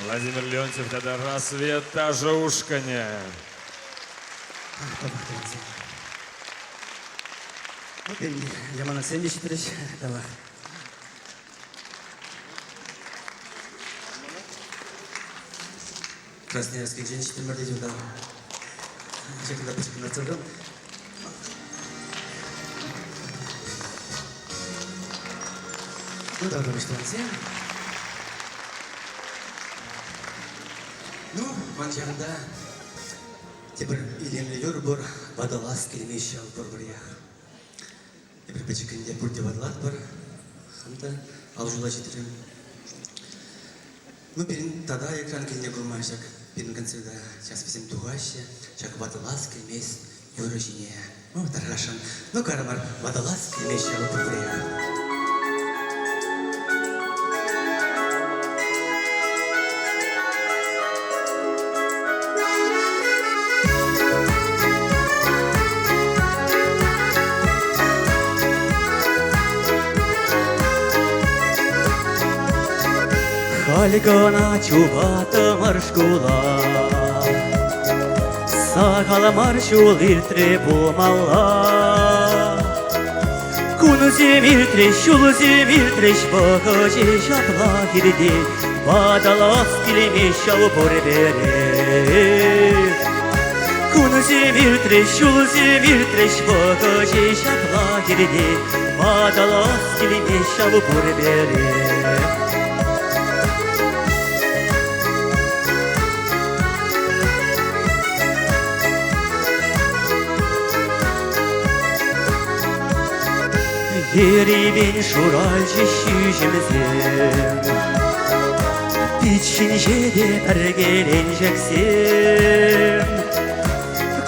Владимир Леонтьев тата Рассвет ташӑ ушкӑнӗ. Яманаксем те ҫитрӗҫ. Тавах. Красноярскинчен ҫитрӗмӗр тет унта. Ҫакӑнта пӗчӗк концерт. Ну, тавра пуҫлансем. Ну, ман ҫакӑнта тепӗр илемлӗ юр пур, ватӑлас килмест ҫав пур-пӗрех. Эпир пӗчӗккӗн те пурте ватӑлатпӑр. Хам та ал ҫула ҫитрӗм. Ну, пирӗн тата экран килне курма ҫак. Пирӗн концерта сейчас вӗсем тухаҫҫӗ. Ҫак ватӑлас килмест юрӑ ҫине. Ну, тархасшӑн. Ну, карӑмар, ватӑлас килмест ҫав пурпӗрех. Халь кӑна чупаттӑмӑр шкула, Сахал мар ҫул иртрӗ пулмалла. Кунсем иртрӗҫ, ҫулсем иртрӗҫ, вӑхӑчӗ ҫапла иртет, Ватӑлас килмест ҫав пурпӗрех. Кунсем иртрӗҫ, ҫулсем иртрӗҫ, вӑхӑчӗ ҫапла иртет, Ватӑлас килмест ҫав пурпӗрех. Ерипен шуралчӗҫ ҫӳҫӗмсем, Пит ҫинче те пӗркеленчӗксем.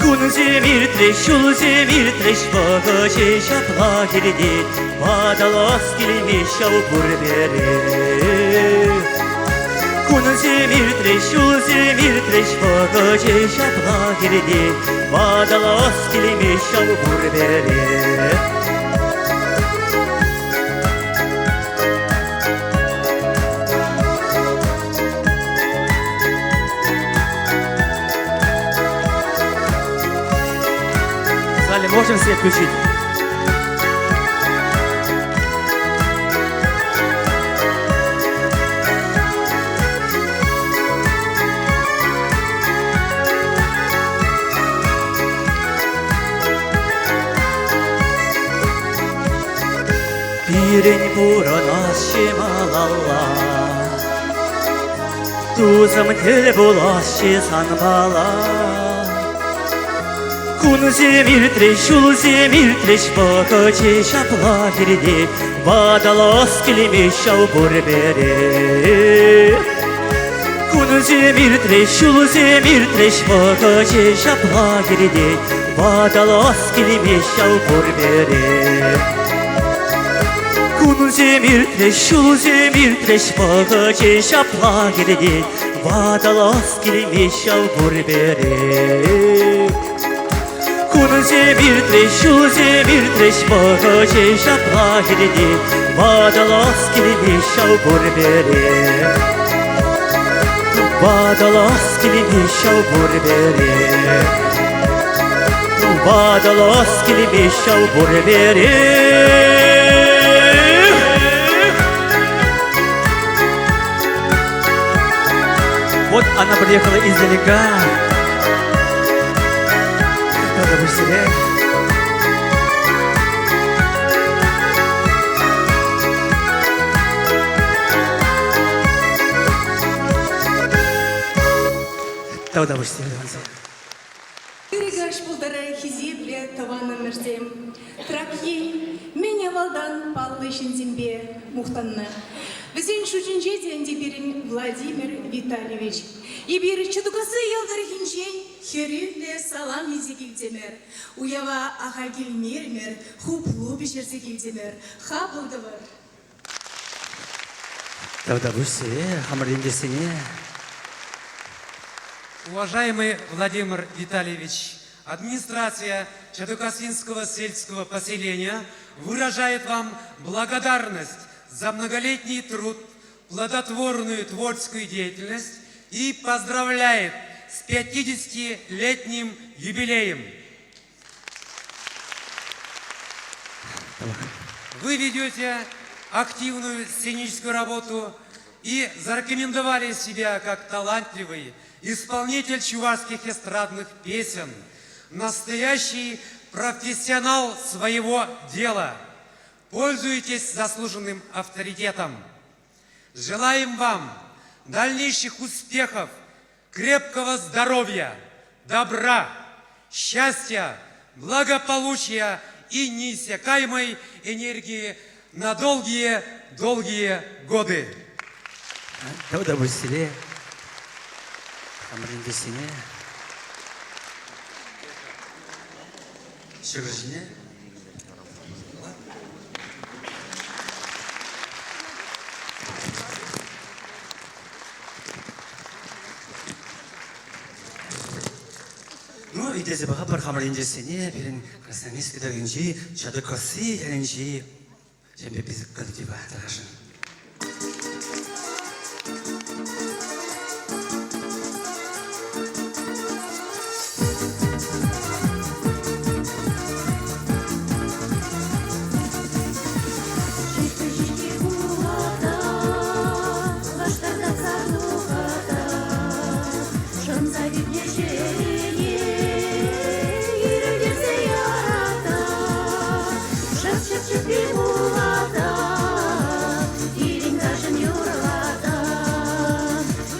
Кунсем иртрӗҫ, ҫулсем иртрӗҫ, вӑхӑчӗ ҫапла иртет, Ватӑлас килмест ҫав пурпӗрех. Кунсем иртрӗҫ, ҫулсем иртрӗҫ, вӑхӑчӗ ҫапла иртет, Ватӑлас килмест ҫав пурпӗрех. В зале можем свет включить? Пирӗн пурӑнасчӗ малалла, Тусӑм тӗл пуласчӗ санпала. Кунсем иртрӗҫ, ҫулсем иртрӗҫ, вӑхӑчӗ ҫапла иртет, Ватӑлас килмест ҫав пурпӗрех. Кунсем иртрӗҫ, ҫулсем иртрӗҫ, вӑхӑчӗ ҫапла иртет, Ватӑлас килмест ҫав пурпӗрех. Кунсем иртрӗҫ, ҫулсем иртрӗҫ, вӑхӑчӗ ҫапла иртет, Ватӑлас килмест ҫав пурпӗрех. Кунсем иртрӗҫ, ҫулсем иртрӗҫ, вӑхӑчӗ ҫапла иртет, Ватӑлас килмест ҫав пурпӗрех. Ватӑлас килмест ҫав пурпӗрех. Ватӑлас килмест ҫав пурпӗрех. Вот она приехала издалека. Надо быстрее. Тавтапуҫ сире. Ырӑ каҫ пултӑр, хисеплӗ тӑванӑмӑрсем! Трак ен мӗн авалтан паллӑ ҫынсемпе мухтаннӑ. Вӗсен шучӗнче те ӗнтӗ пирӗн Владимир Витальевич. Эпир Чатукасси ял тӑрӑхӗнчен хӗрӳллӗ салам илсе килтӗмӗр. Уява ахаль килмерӗмӗр, хуплу пӗҫерсе килтӗмӗр. Хапӑл тӑвӑр! Тавтапуҫ сире, хамӑр ентешсене. Уважаемый Владимир Витальевич, администрация Чадукасинского сельского поселения выражает вам благодарность за многолетний труд, плодотворную творческую деятельность и поздравляет с 50-летним юбилеем. Вы ведете активную сценическую работу и зарекомендовали себя как талантливый исполнитель чувашских эстрадных песен, настоящий профессионал своего дела. Пользуетесь заслуженным авторитетом. Желаем вам дальнейших успехов, крепкого здоровья, добра, счастья, благополучия и неиссякаемой энергии на долгие-долгие годы. Тавтапуҫ сире. Хамӑр ентешсене ҫӑкӑр ҫине Ну, итлесе пӑхӑпӑр хамӑр ентешсене, пирӗн Красноармейски тӑрӑхӗнчи Чатӑркасси ялӗнчи ҫемье пысӑк коллектива тӑрӑшӑн. Шӑнса кӳтнӗ чӗрене ирӗлтерсе яратать. Шӑп-шӑп чӗппи пулатать, ирӗн-каҫӑн юрлатать.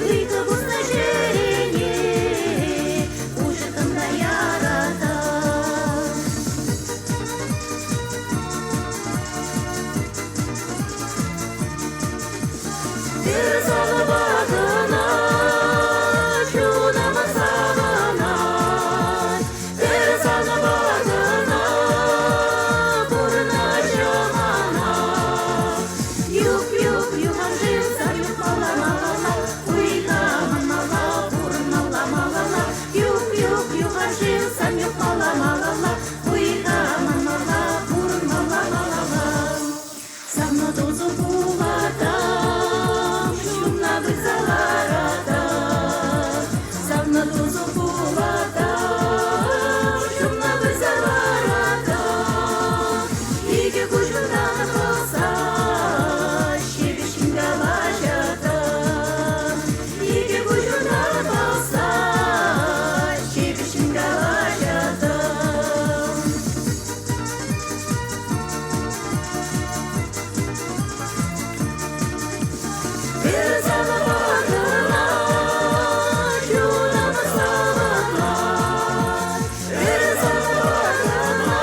Ыйту пуснӑ чӗрене уҫӑ кӑмка яратать. Савӑпа кӑна чунӑм савӑнать. Пӗр санпа кӑна пурнӑҫӑм манать. Юх, юх, юханшыв сан юхмалла малалла, хуйха манмалла, пурӑнмалла малалла. Юх, юх, юханшыв сан юхмалла малалла, хуйха манмалла, пурӑнмалла малалла. Савнӑ тусу пулатам, ҫумна выртса ларатам. Савнӑ тусу пулатам, ҫумна выртса ларатам. Икӗ куҫунтан пӑхса ҫепӗҫҫӗн калаҫатам. Икӗ куҫунтан пӑхса ҫепӗҫҫӗн калаҫатам. Пӗр санпа кӑна чунӑм савӑнать. Пӗр санпа кӑна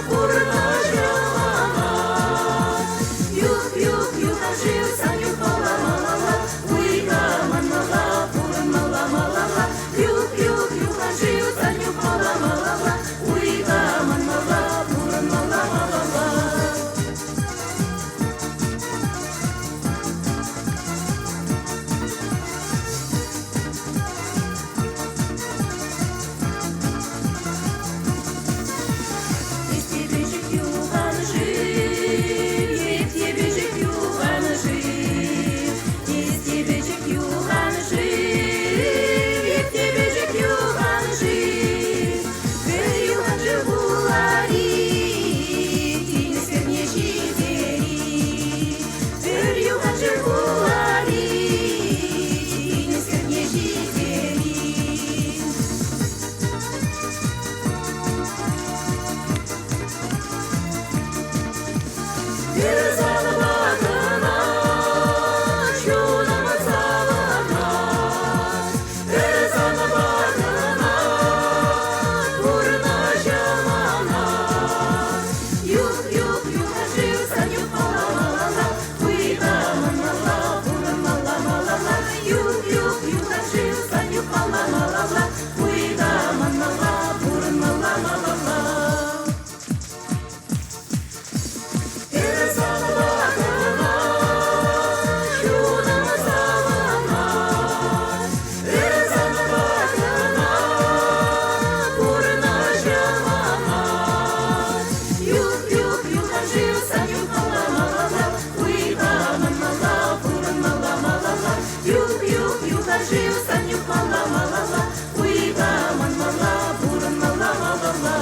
пурнӑҫӑм манать. Юх, юх, юханшыв сан юхмалла малалла, хуйха манмалла, пурӑнмалла малалла. Юх, юх, юханшыв сан юхмалла малалла, хуйха манмалла, пурӑнмалла малалла. Ӳсте пӗчӗк юханшыв, епте пӗчӗк юханшыв, ӳсте пӗчӗк юханшыв, епте пӗчӗк юханшыв. Пӗр юханшыв пулар-и, тинӗс хӗрне ҫитер-и? Пӗр юханшыв пулар-и, тинӗс хӗрне ҫитер-и? Пӗр санпа кӑна чунӑм савӑнать. Пӗр санпа кӑна пурнӑҫӑм манать. Юх, юх, юханшыв сан юхмалла малалла, хуйха манмалла, пурӑнмалла малалла. Юх, юх, юханшыв сан юхмалла малалла, хуйха манмалла, пурӑнмалла малалла. Пӗр санпа кӑна чунӑм савӑнать. Пӗр санпа кӑна пурнӑҫӑм манать. Юх, юх, юханшыв сан юхмалла малалла, хуйха манмалла, пурӑнмалла малалла. Юх, юх, юханшыв сан юхмалла малалла, хуйха манмалла, пурӑнмалла малалла.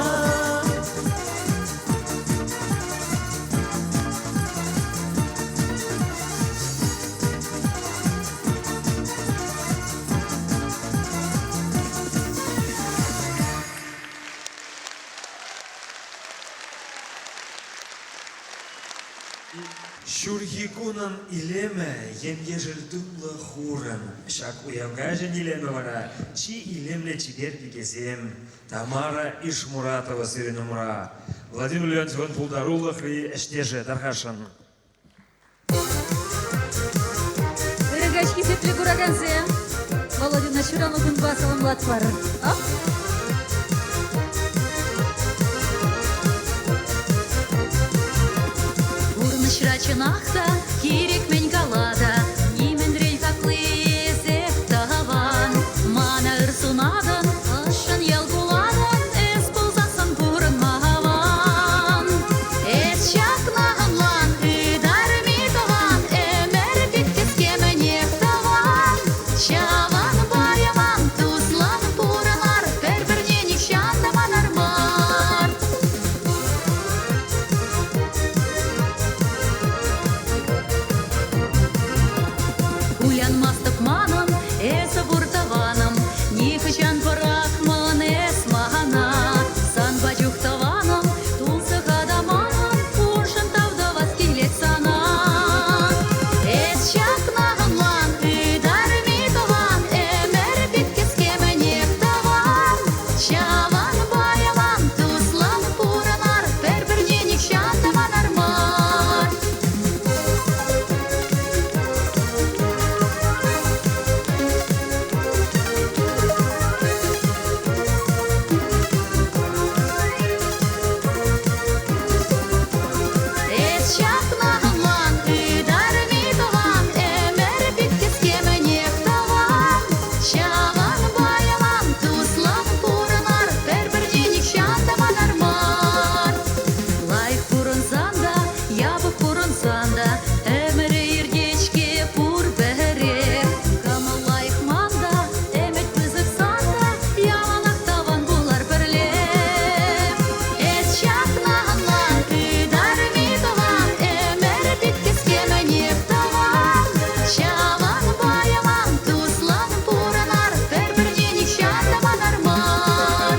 Ҫурхи кунӑн илемӗ ем-ешӗл тумлӑ хурӑн. Ҫак уяв каҫӗн илемӗ вара чи илемлӗ чипер пикесем. Тамара Ишмуратова сирӗн умра. Владимир Леонтьевӑн пултарулӑхри ӗҫтешӗ тархасшӑн. Ырӑ каҫ, хисеплӗ куракансем! Володьӑна ҫуралнӑ кунпа саламлатпӑр. Оп! Пурнӑҫра чӑнах та кирек мӗн кала та, нимӗнрен хакли эсех тӑван. Мана ыр сунатӑн, ӑшшӑн йӑл кулатӑн, эс пулсассӑн пурӑнма аван. Эс ҫакна ӑнлан, ытарми тӑван, ӗмӗр пит кӗске мӗнех тӑван. Ҫавӑнпа ялан туслӑн пурӑнар, пӗр-пӗрне нихҫан та манар мар. Кулянмастӑп манӑн, эсӗ пур тӑванӑм, нихӑҫан пӑрахман эс мана. Санпа чух тӑванӑм, тунсӑха та манӑн, уншӑн тав тӑвас килет сана. Эс ҫакна ӑнлан, ытарми тӑван, ӗмӗр пит кӗске мӗнех тӑван. Ҫавӑнпа ялан туслӑн пурӑнар, пӗр-пӗрне нихҫан та манар мар. Эс ҫакна ӑнлан, ытарми тӑван, ӗмӗр пит кӗске мӗнех тӑван. Ҫавӑнпа ялан туслӑн пурӑнар, пӗр-пӗрне нихҫан та манар мар. Лайӑх пурӑнсан та, япӑх пурӑнсан та, ӗмӗрӗ иртет-ҫке пур пӗрех. Кӑмӑл лайӑх ман та, ӗмӗт пысӑк сан та, яланах тӑван пулар пӗрле. Эс ҫакна ӑнлан, ытарми тӑван, ӗмӗр пит кӗске мӗнех тӑван. Ҫавӑнпа ялан туслӑн пурӑнар, пӗр-пӗрне нихҫан та манар мар.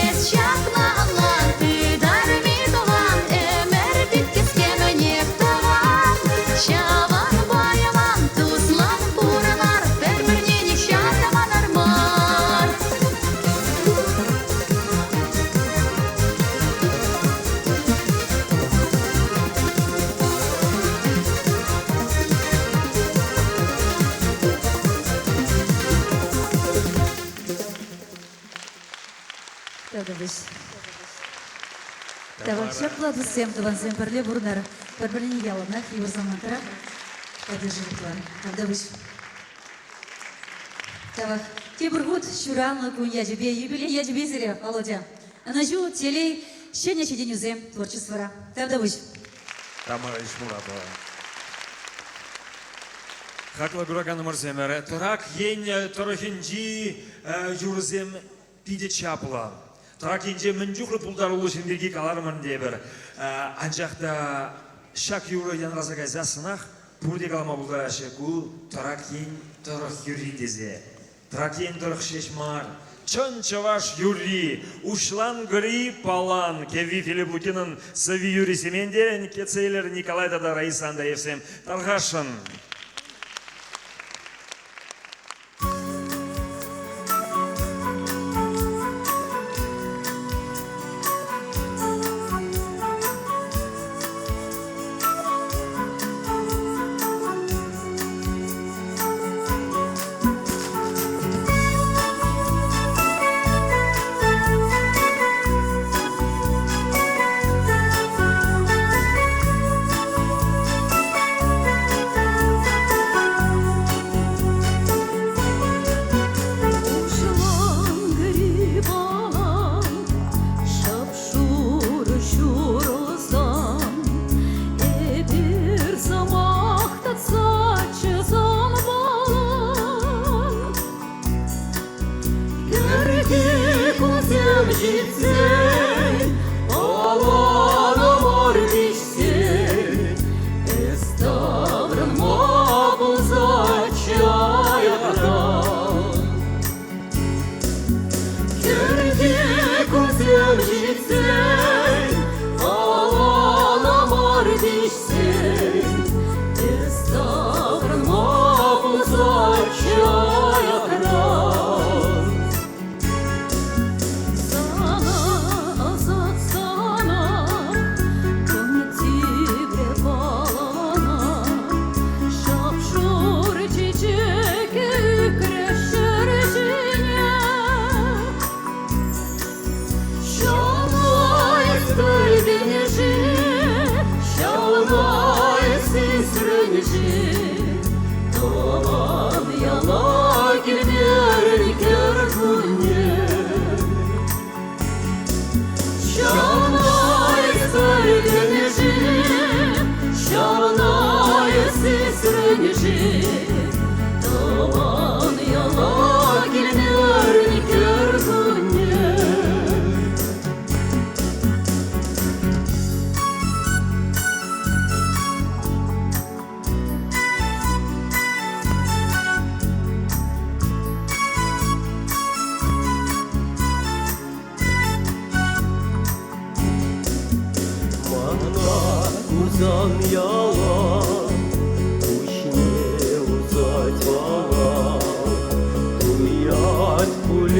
Эс ҫакна ӑнлан, ытарми тӑван, ӗмӗр пит кӗске мӗнех тӑван. Ҫавӑнпа ялан туслӑн пурӑнар, пӗр-пӗрне нихҫан та манар мар. Тавтапуҫ. Тавах ҫапла туссем, тӑвансем пӗрле пурӑнар. Пӗр-пӗрне яланах йывӑр самантра поддерживатлар. Тавтапуҫ. Тавах. Тепӗр хут ҫуралнӑ кун ячӗпе, юбилей ячӗпе сире, Володя. Ӑнӑҫу, телей, ҫӗнӗ ҫитӗнӳсем творчествӑра. Тавтапуҫ. Тамара Ишмуратова. Хаклӑ кураканӑмӑрсемӗр, Трак ен тӑрӑхӗнчи юрӑсем питӗ чаплӑ. Трак енче мӗн чухлӗ пултаруллӑ ҫын пирки каларӑмӑр тепӗр. Анчах та ҫак юрӑ янраса кайсассӑнах пурте калама пултараҫҫӗ, ку Трак ен тӑрӑх юрри тесе. Трак ен тӑрӑх ҫеҫ мар, чӑн чӑваш юрри, Уҫланкӑри палан кӗвви Филипп Лукинӑн сӑвви Юрий Сементерӗн, Кецелер Николай тата Раиса Андреевсем тархасшӑн. Шап-шурӑ ҫурӑлсан Эпир сӑмах татсаччӗ санпалан. Кӗрхи кунсем ҫитсен, паланӑмӑр виҫсен, эс таврӑнма пулсаччӗ аякран. Кӗрхи кунсем ҫитсен, паланӑмӑр виҫсен, эс таврӑнма пулсаччӗ аякран. Сана ӑсатсанах кун тиврӗ палана, шап-шур чечек ӳкрӗ. пулман-ши? Тӑван яла килмерӗн кӗркунне. Мана курсан яла куҫне усать вала. Туять пуль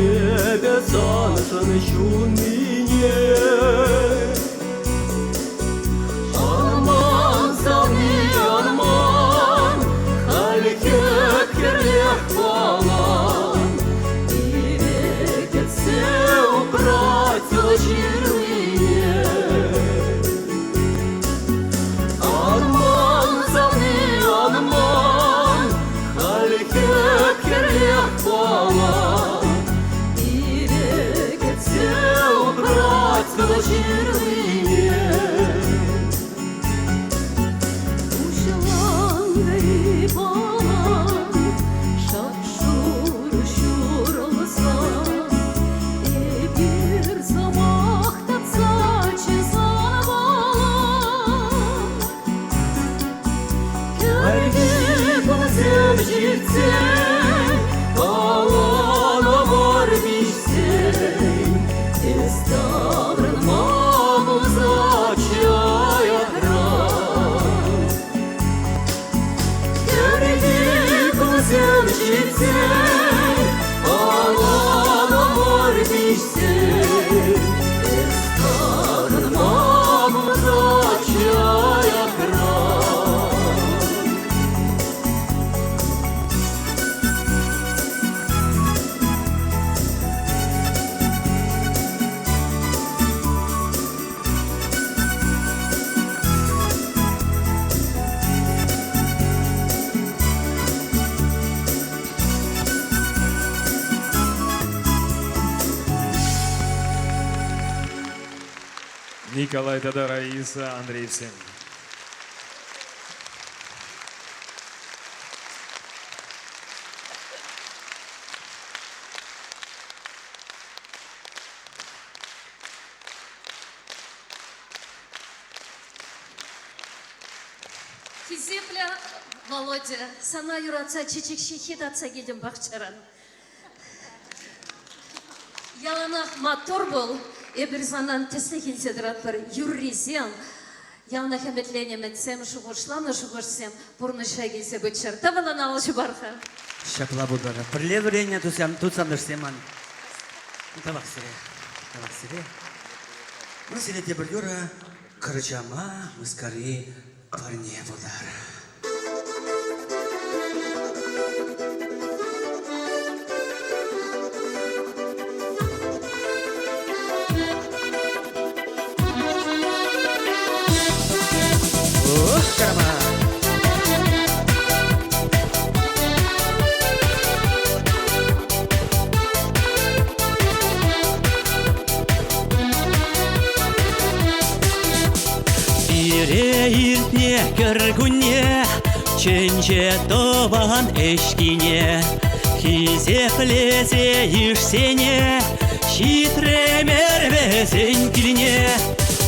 эпӗ саншӑн ҫуннине. Ан савни, ан ман, халь хӗп-хӗрлех палан. Пире кӗтсе упрать ҫырлине. Ан ман, савни, ан ман, халь хӗп-хӗрлех палан. Пире кӗтсе упрать ҫырлине. Уҫланкӑри палан шап-шур ҫурӑлса, эпир сӑмах татса чысланмалла. Кӗрхи кунсем ҫитсен, паланӑмӑр пиҫсен, эс таврӑнма пулсаччӗ аякран. Кӗрхи кунсем ҫитсен, паланӑмӑр пиҫсен, эс таврӑнма пулсаччӗ аякран. Николай тата Раиса Андреевсем. Хисеплӗ Володя, сана юратса чечек ҫыххи татса килтӗм пахчаран. Яланах маттур пул. Эпир санран тӗслӗх илсе тӑратпӑр. Юррисем, яланах ӗмӗтленӗ ӗмӗтсем, шухӑшланӑ шухӑшсем пурнӑҫа килсе пыччӑр. Тӑвӑлӑн алӑ ҫупар-ха. Ҫапла пултӑр. Пӗрле вӗреннӗ тусам, тусантӑшсем ман. Тавах сире. Тавах сире. Ну, сире тепӗр юрӑ Кӑрчама мыскари парне пултӑр. Ух, карама! Пире иртнӗ кӗркунне чӗнчӗ тӑван ӗҫкине. Хисеплесе йышсене ҫитрӗмӗр вӗсен килне.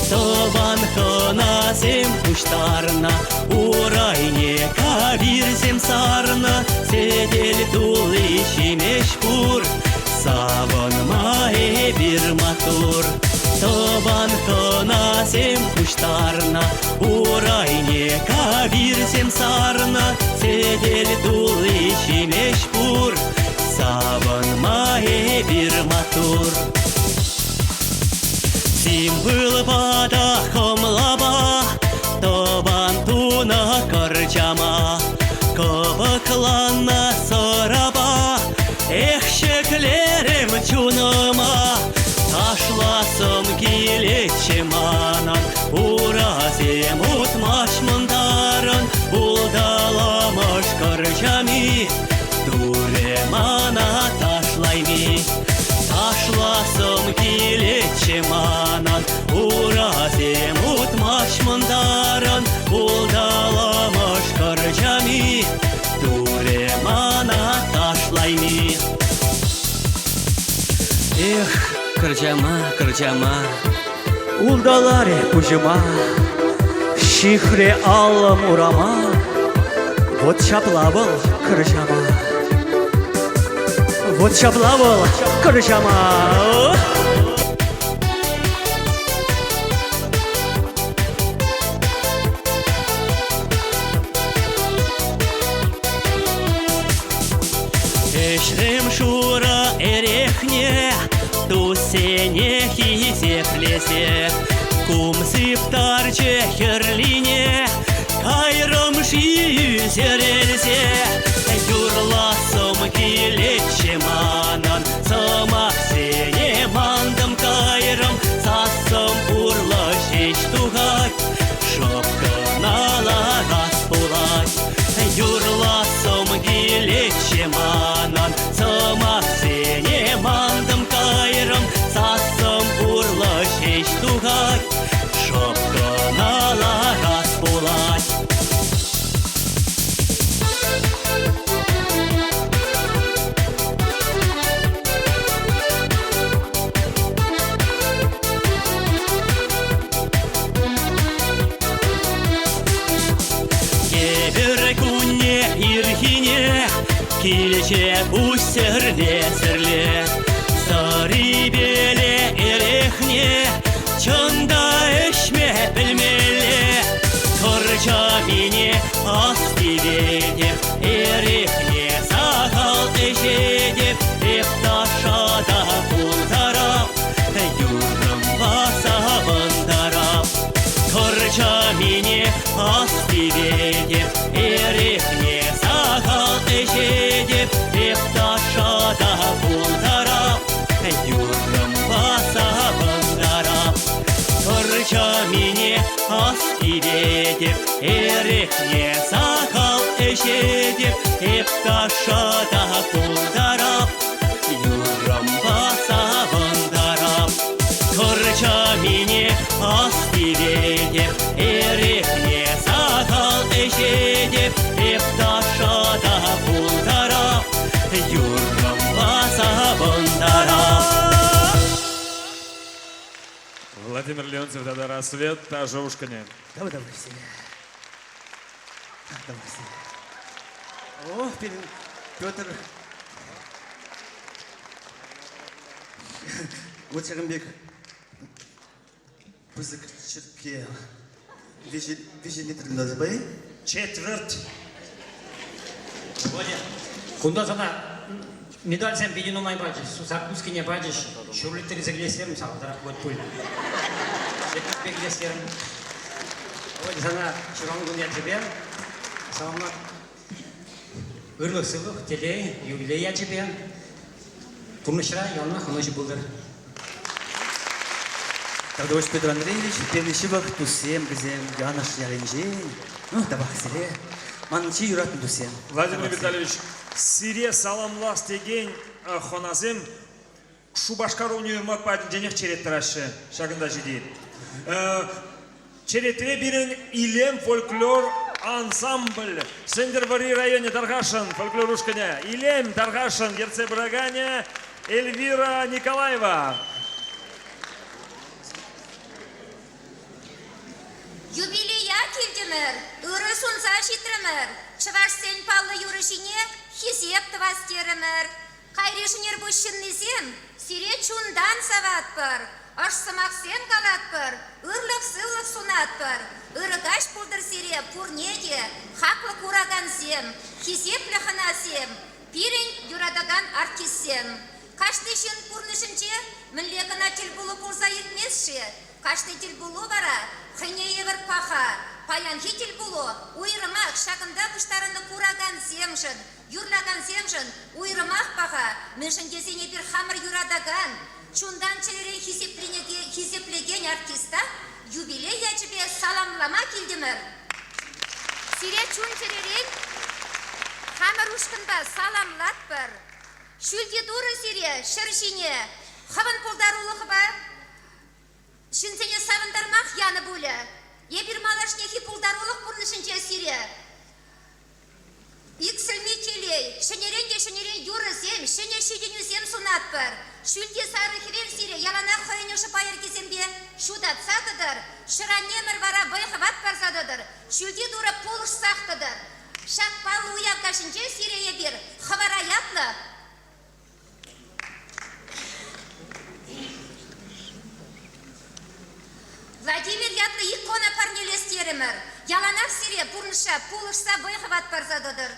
Тӑван хӑнасем пуҫтарнӑ, урайне кавирсем сарнӑ, сӗтел тулли ҫимӗҫ пур. Савӑнма эпир маттур. Тӑван хӑнасем пуҫтарнӑ, урайне кавирсем сарнӑ, сӗтел тулли ҫимӗҫ пур. Савӑнма эпир маттур. Символпа та хӑмлапа тӑван тунӑ кӑрчама, кӑпӑкланнӑ сӑрапа, эх, ҫӗклерӗм чунӑма. Ташласӑм килетчӗ манӑн, урасем утмаҫ мӑнтарӑн, улталамӑш кӑрчами, турӗ мана ташлайми. Ташласӑм килетчӗ манӑн, урасем утмаҫ мӑнтарӑн, улталамӑш кӑрчами, Кӑрчама, кӑрчама. Улталарӗ пуҫӑма, ҫыхрӗ аллӑм урама. Вот ҫапла вӑл кӑрчама. Вот ҫапла вӑл кӑрчама. Ӗҫрӗм шурӑ эрехне, туссене хисеплесе. Кум сыптарчӗ хӗрлине, кайрӑм-ши ӳсӗрӗлсе. Юрлассӑм килетчӗ манӑн, сӑмахсене мантӑм кайрӑм. Сассӑм урлӑ ҫеҫ тухать, шӑп кӑна ларас пулать. Юрлассӑм килетчӗ манӑн, сӑмахсене мантӑм кайрӑм, сассӑм урлӑ ҫеҫ тухать, шӑп кӑна ларас пулать. Тепӗр кунне ирхине килчӗ пуҫ сӗрле-сӗрле. Сӑрипеле эрехне чӑн та ӗҫме пӗлмелле. Кӑрчамине ас тиветӗп, эрехне сахал ӗҫетӗп, эп ташша та пултарап, юррӑмпа савӑнтарап. Кӑрчамине ас тиветӗп, эрехне сахал ӗҫетӗп, эп ташша та пултарап, юррӑмпа савӑнтарап. Кӑрчамине ас тиветӗп, эрехне сахал ӗҫетӗп, эп ташша та пултарап, юррӑмпа савӑнтарап. Кӑрчамине ас тиветӗп, эрехне сахал ӗҫетӗп, эп ташша та пултарап, юррӑмпа савӑнтарап. Владимир Леонтьев тата Рассвет ташӑ ушкӑнӗ. Давай, давай, Сеня. Давай, Сеня. О, пирӗн Петр Вот ҫакӑн пек пысӑк черкке виҫӗ литр лазбай. Четверть. Володя, кунта сана медальсем питӗ нумай пачӗҫ, закускине пачӗҫ, ҫур литр илсе килессем сахалтарах пулать пуль. Четвертьпе килес терӗм. Володя, сана ҫуралнӑ кун ячӗпе саламлап. Ырлӑх-сывлӑх, телей, юбилей ячӗпе. Пурнӑҫра яланах ӑнӑҫу пултӑр. Тавтапуҫ Петр Андреевич, пирӗн ҫывӑх туссем вӗсем Янӑш ялӗнчен. Ну, тавах сире. Манӑн чи юратнӑ туссем. Владимир Витальевич, сире саламлас текен хӑнасем Шупашкар универмаг патӗнченех черет тӑраҫҫӗ. Ҫакӑнта ҫити. Черетре пирӗн Илем фольклор ансамбль. Сӗнтӗрвӑрри районӗ тархасшӑн фольклор ушкӑнӗ. Илем тархасшӑн ертсе пыраканӗ Эльвира Николаева. Юбилея килтӗмӗр, ырӑ сунса ҫитрӗмӗр. Чӑвашсен паллӑ юрӑҫине хисеп тӑвас терӗмӗр. Кайри Шӗнерпуҫ ҫыннисем, сире чунтан саватпӑр, ӑш сӑмахсем калатпӑр, ырлӑх-сывлӑх сунатпӑр. Ырӑ каҫ пултӑр сире пурне те, хаклӑ куракансем, хисеплӗ хӑнасем, пирӗн юратакан артистсем. Кашни ҫын пурнӑҫӗнче мӗнле кӑна тӗлпулу пулса иртмест-ши? Кашни тӗлпулу вара хӑйне евӗр паха. Паянхи тӗлпулу уйрӑмах ҫакӑнта пуҫтарӑннӑ куракансемшӗн, Юрлакансемшӗн уйрӑмах паха, мӗншӗн тесен эпир хамӑр юратакан, чунтан-чӗререн хисеплекен артиста юбилей ячӗпе саламлама килтӗмӗр. Сире чун-чӗререн хамӑр ушкӑнпа саламлатпӑр. Ҫӳлти Турӑ сире ҫӗр ҫине хӑвӑн пултарулӑхӑпа ҫынсене савӑнтармах янӑ пулӗ. Эпир малашнехи пултарулӑх пурнӑҫӗнче сире Иксӗлми телей, ҫӗнӗрен те. ҫӗнӗрен юрӑсем, ҫӗнӗ ҫитӗнӳсем сунатпӑр. Ҫӳлти сарӑ хӗвел сире яланах хӑйӗн ӑшӑ пайӑркисемпе ҫутатса тӑтӑр, ҫӗр-аннемӗр вара вӑй-хӑват парса тӑтӑр, Ҫӳлти Турӑ пулӑшсах тӑтӑр. Ҫак паллӑ уяв каҫӗнче сире эпир хӑвӑра ятлӑ Владимир ятлӑ икона парнелес терӗмӗр. Яланах сире пурнӑҫра пулӑшса вӑй-хӑват парса тӑтӑр.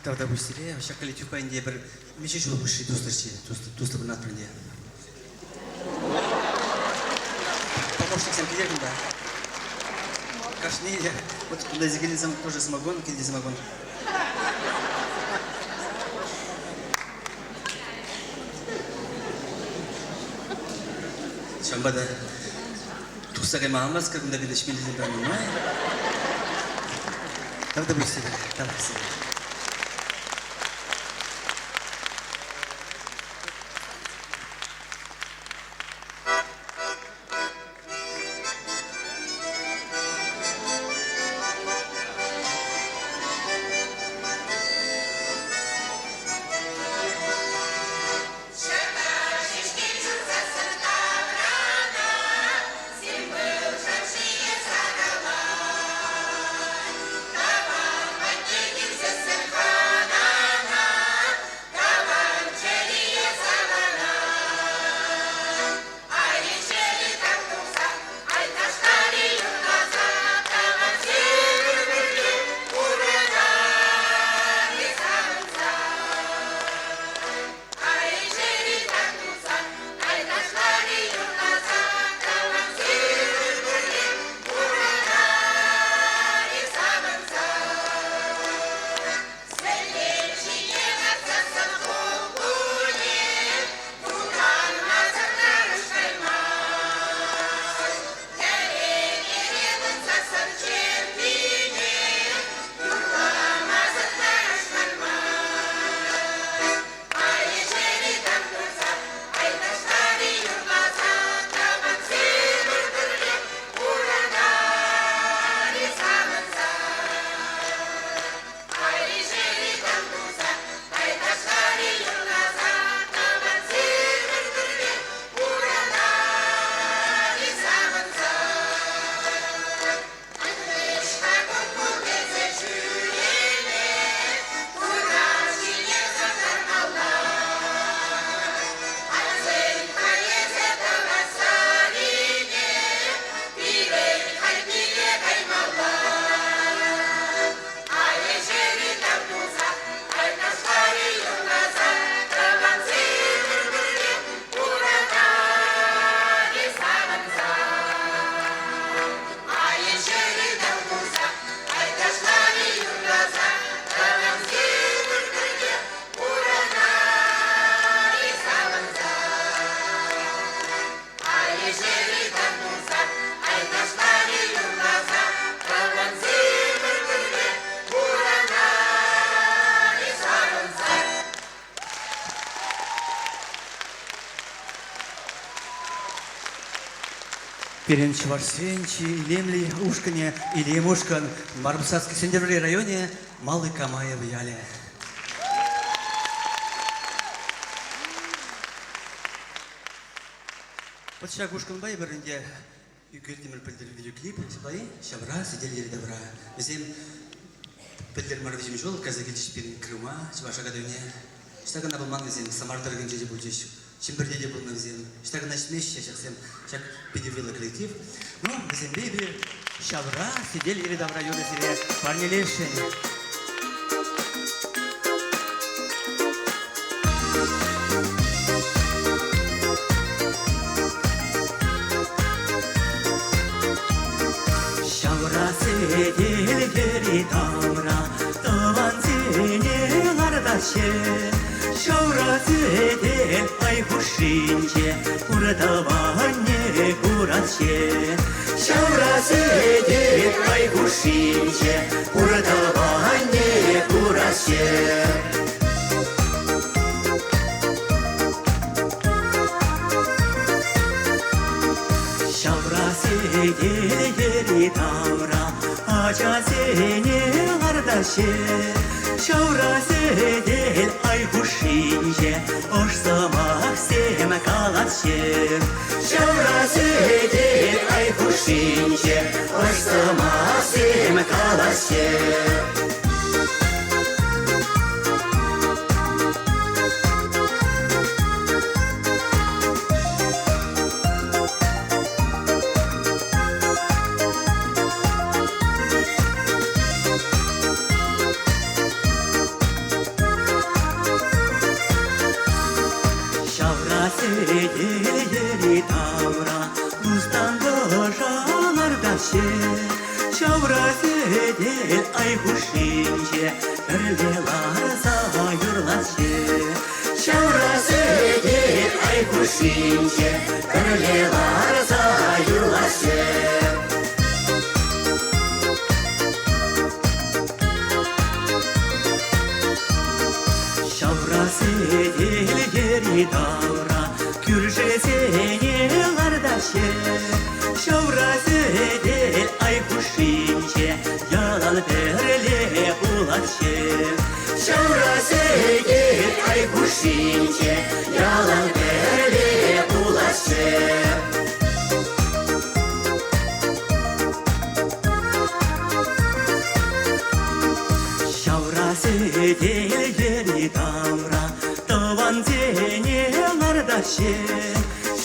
Тавтапуҫ сире. Ҫак коллективпа ӗнтӗ пӗр миҫе ҫул хушши туслӑччӗ, туслӑ пурӑнатпӑр ӗнтӗ. Помощниксем килер кунта. Кашни, вот кунта килнисем тоже самогон, килте самогон. Ҫавӑнпа та тухса кайма ан васкӑр, кунта пирӗн ӗҫмеллисем пӗр нумай. Тавтапуҫ сире, тавах сире. Пирӗн чӑвашсен чи илемлӗ ушкӑнӗ Илем ушкӑн Марбусатски Сӗнтӗрвӑрри районӗ Малый Камаев ялӗ. Вот ҫак ушкӑнпа эпир ӗнтӗ ӳкертӗмӗр пӗлтӗр видеоклип ҫапла-и? Ҫавра сӗтел йӗри-тавра. Вӗсем пӗлтӗр мар виҫӗм ҫул кайса килчӗҫ пирӗн Крыма, Чӑваш Академине. Ӑҫта кӑна пулман вӗсем, Самар тӑрӑхӗнче те пулчӗҫ, Чӗмпӗрте те пулнӑ вӗсем. Ӑҫта кӑна ҫитмеҫҫӗ ҫаксем, ҫак питӗ вӑйлӑ коллектив. Ну, вӗсемпе эпир ҫавра сӗтел йӗри-тавра юрӑ сире парнелесшӗн. Ҫавра сӗтел йӗри-тавра тӑвансене лартаҫҫӗ. Ҫавра сӗтел ай хушшинче пур тӑванне курасҫӗ. Ҫавра сӗтел ай хушшинче пур тӑванне курасҫӗ. сӗтел йӗри-тавра ачасене лартаҫҫӗ. Ҫавра сӗтел ай хушшинче ӑш сӑмахсем калаҫҫӗ. Ҫавра сӗтел ай хушшинче ӑш сӑмахсем калаҫҫӗ. Ҫавра сӗтел йӗри-тавра тус-тантӑша лартаҫҫӗ. Ҫавра сӗтел ай хушшинче пӗрле ларса юрлаҫҫӗ. Ҫавра сӗтел ай хушшинче пӗрле ларса юрлаҫҫӗ. Ҫавра сӗтел йӗри-тавра кӳршӗсене лартаҫҫӗ. Ҫавра сӗтел ай хушшинче ялан пӗрле пулаҫҫӗ. Ҫавра сӗтел ай хушшинче ялан пӗрле пулаҫҫӗ. Ҫавра сӗтел йӗри-тавра тӑвансене лартаҫҫӗ.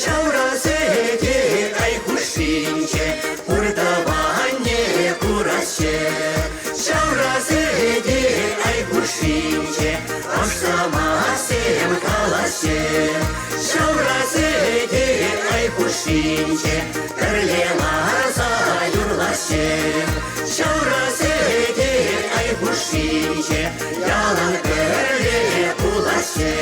Ҫавра сӗтел ай хушшинче пур тӑванне кураҫҫӗ. Ҫавра сӗтел ай хушшинче ӑш сӑмахсем калаҫҫӗ. Ҫавра сӗтел ай хушшинче пӗрле ларса юрлаҫҫӗ. Ҫавра сӗтел ай хушшинче ялан пӗрле пулаҫҫӗ.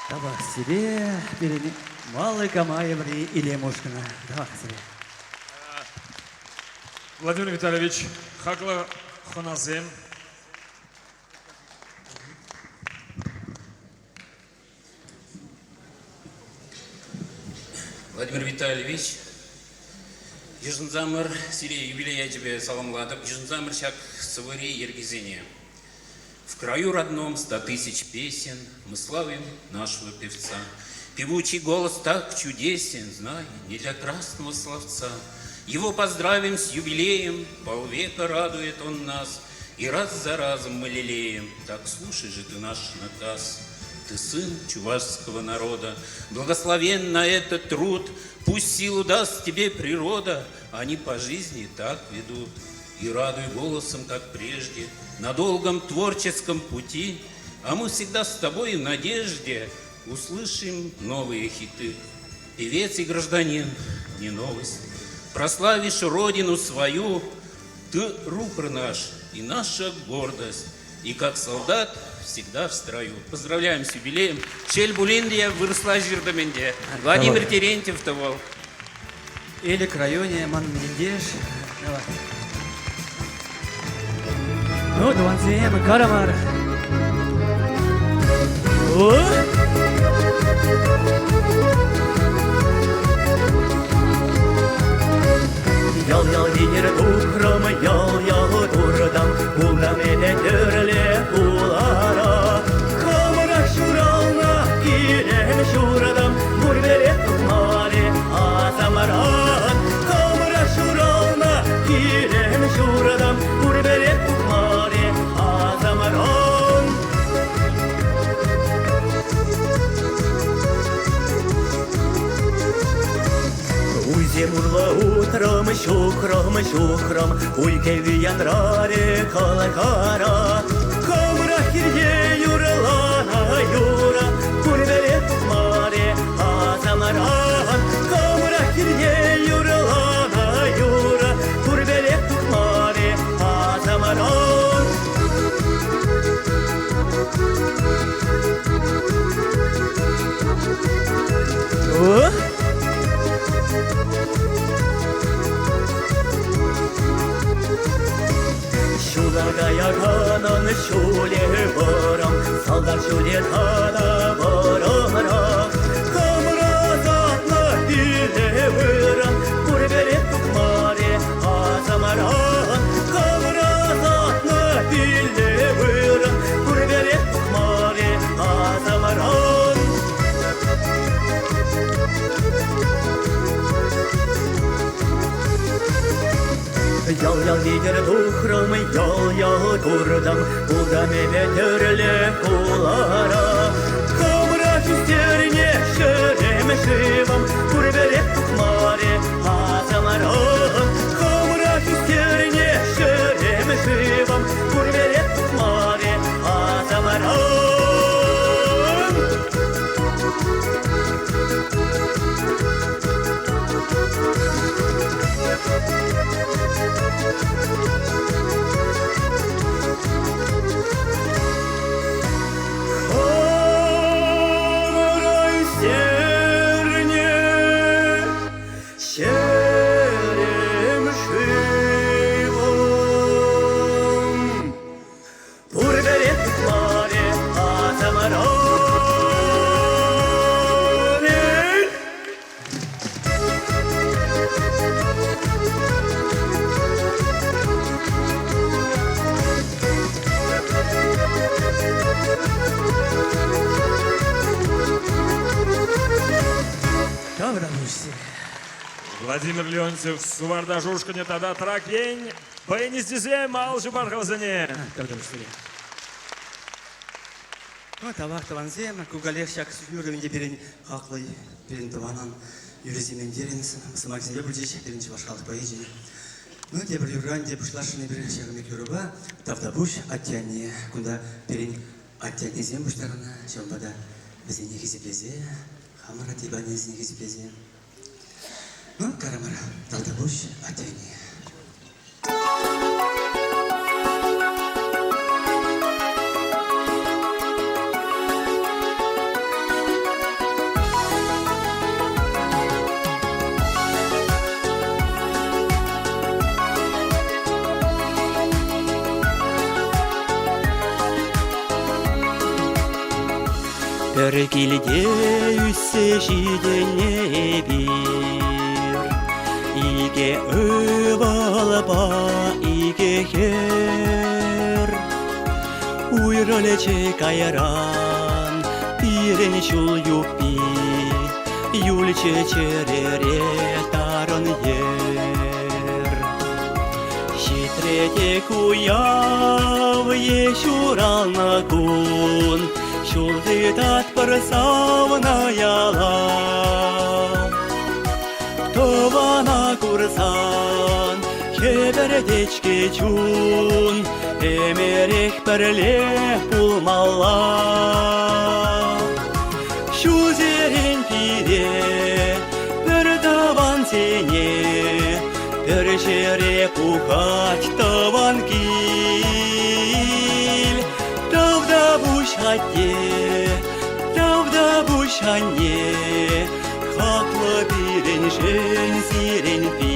Тавах сире, пирӗн Малый Камаеври илем ушкӑнӗ. Тавах сире. Владимир Витальевич, хаклӑ хӑнасем. Владимир Витальевич, йышӑнсамӑр сире юбилей ячӗпе саламлатӑп. Йышӑнсамӑр ҫак сӑвӑри йӗркесене. В краю родном 100 тысяч песен мы славим нашего певца. Певучий голос так чудесен, знай, не для красного словца. Его поздравим с юбилеем, полвека радует он нас, И раз за разом мы лелеем, так слушай же ты наш наказ. Ты сын чувашского народа, благословен на этот труд, Пусть силу даст тебе природа, они по жизни так ведут. И радуй голосом, как прежде, на долгом творческом пути, А мы всегда с тобой в надежде услышим новые хиты. Певец и гражданин, не новость, прославишь родину свою, ты рупор наш и наша гордость, и как солдат всегда в строю. Поздравляем с юбилеем. Шел пулин те вырӑсла ҫыртӑм ӗнтӗ. Владимир Терентьев тӑвӑл. Элӗк районӗ, ман ентеш. Давай. Ну, тӑвансем, карамар. Ял-ял витӗр тухрӑм, ял-ял куртӑм, пултӑм эпӗ тӗрлӗ хулара. Хамӑра ҫуралнӑ килӗм ҫуртӑм, пурпӗрех тухмарӗ асамран. Хамӑра ҫуралнӑ килӗм ҫуртӑм, пурпӗрех тухмарӗ асамран. Уйсем урлӑ утрӑм, ҫухрӑм, ҫухрӑм, уй кӗвви янрарӗ кӑлкара. Хамӑра хирте юрланӑ юрӑ пурпӗрех тухмарӗ асамран. Хамӑра хирте юрланӑ юрӑ пурпӗрех тухмарӗ асамран. каяканӑн ҫулӗ вӑрӑм, салтак ҫулӗ тата вӑрӑмрах. Хамӑра татнӑ пире вырӑн, пурпӗрех тухмарӗ асӑмран. Хамӑра татнӑ пире вырӑн, пурпӗрех тухмарӗ асӑмран. Ял-ял витӗр тухрӑм, ял-ял куртӑм, пултӑм эпӗ тӗрлӗ хулара. Хамӑра ӳстернӗ ҫӗрӗм шывӑм пурпӗрех тухмарӗ асӑмран. Хамӑра ӳстернӗ ҫӗрӗм шывӑм пурпӗрех тухмарӗ асӑмран. Хамӑра ӳстернӗ ҫерем шывӑм пурпӗрех тухмарӗ асӑмран. Владимир Леонтьев, Суварта ушкӑнӗ тата Трак ен баянисчӗсем ал ҫупар хӑвсене. Тавах, тӑвансем, ку каллех ҫак юрӑ ӗнтӗ пирӗн хаклӑ пирӗн тӑванӑн Юрий Сементерӗн сӑмахӗсемпе пулчӗҫ пирӗн чӑваш халӑх поэчӗн. Ну, тепӗр юрра ӗнтӗ пуҫласшӑн эпир ҫакӑн пек юрӑпа. Тавтапуҫ атте-анне. Кунта пирӗн атте-аннесем пуҫтарӑннӑ. Ҫавӑнпа та вӗсене хисеплесе, хамӑр аттепе аннесене хисеплесе. Ну, карамара, тавтапуҫ атте-анне. Пӗр килте ӳссе ҫитӗннӗ эпир, Икӗ ывӑлпа икӗ хӗр. Уйрӑлчӗ кайран пирӗн ҫул юппи, Юлчӗ чӗрере тарӑн йӗр. Ҫитрӗ те уяв е ҫуралнӑ кун, Ҫул тытатпӑр савнӑ яла. Тӑвана курсан хӗпӗртет-ҫке чун, Ӗмӗрех пӗрле пулмалла. Ҫулсерен пире пӗр тӑвансене пӗр ҫӗре пухать тӑван кил. Тавтапуҫ атте, тавтапуҫ анне, хаклӑ пирӗншӗн сирӗн пил.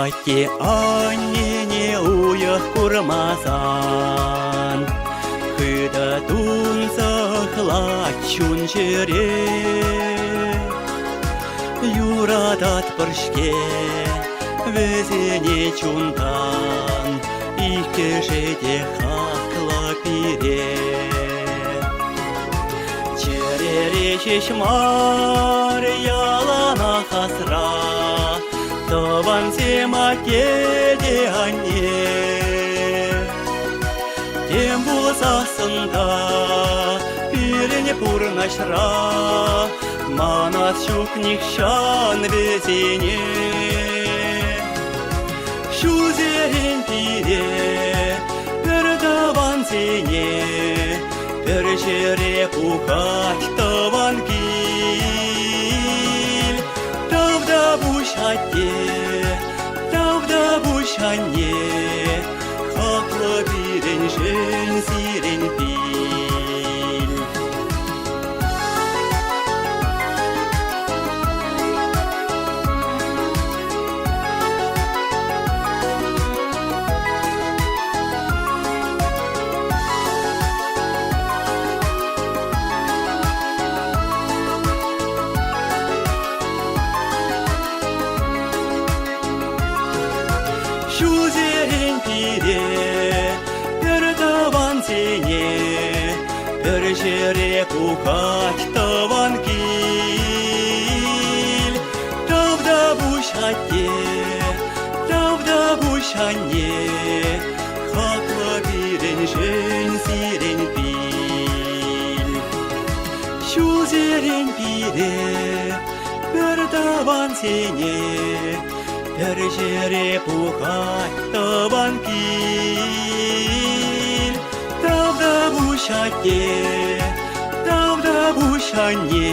Атте-аннене уйӑх курмасан, Хытӑ тунсӑхлать чун-чӗре. Юрататпӑр-ҫке вӗсене чунтан, Иккӗшӗ те хаклӑ пире. Чӗрере ҫеҫ мар, яланах асра, Тӑвансем атте те анне. Тем пулсассӑн та пирӗн пурнӑҫра Манас ҫук нихҫан вӗсене. Ҫулсерен пире пӗр тӑвансене пӗр ҫӗре пухать тӑван кил. Тавтапуҫ атте, тавтапуҫ анне, хаклӑ. пирӗншӗн сирӗн пил. Ҫулсерен пире пӗр тӑвансене пӗр ҫӗре пухать тӑван кил. Тавтапуҫ атте, тавтапуҫ анне, хаклӑ пирӗншӗн сирӗн пил. Ҫулсерен пире пӗр тӑвансене пӗр ҫӗре пухать тӑван кил. Тавтапуҫ атте, тавтапуҫ анне,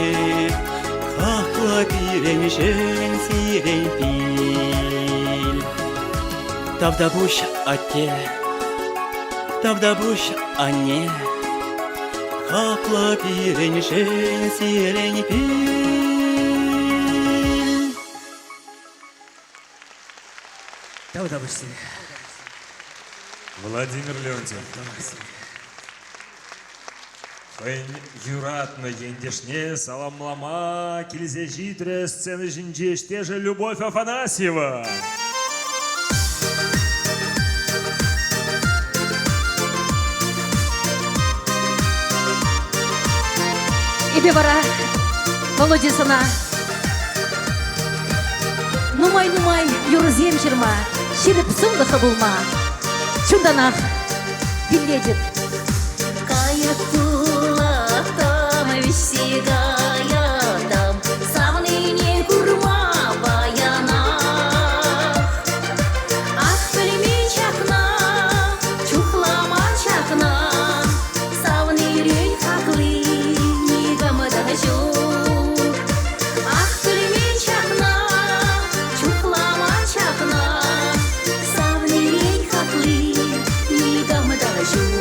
хаклӑ пирӗншӗн сирӗн пил. Тавтапуҫ атте, тавтапуҫ анне, хаклӑ пирӗншӗн сирӗн пил. Тавтапуҫ сире. Владимир Леонтьев. Хӑйӗн юратнӑ ентешне саламлама килсе ҫитрӗ сцена ҫинчи ӗҫтешӗ Любовь Афанасьева. Эпӗ вара Володя сана нумай-нумай юрӑсем ҫырма, ҫирӗп сывлӑхлӑ пулма чунтанах пиллетӗп. Кайӑк пулаттӑм, вӗҫсе каяттӑм, савнине курма паянах. Ах, пӗлмен ҫакна, чухламан ҫакна, савнирен хакли никам та ҫук. Ах, пӗлмен ҫакна, чухламан ҫакна, савнирен хакли никам та ҫук.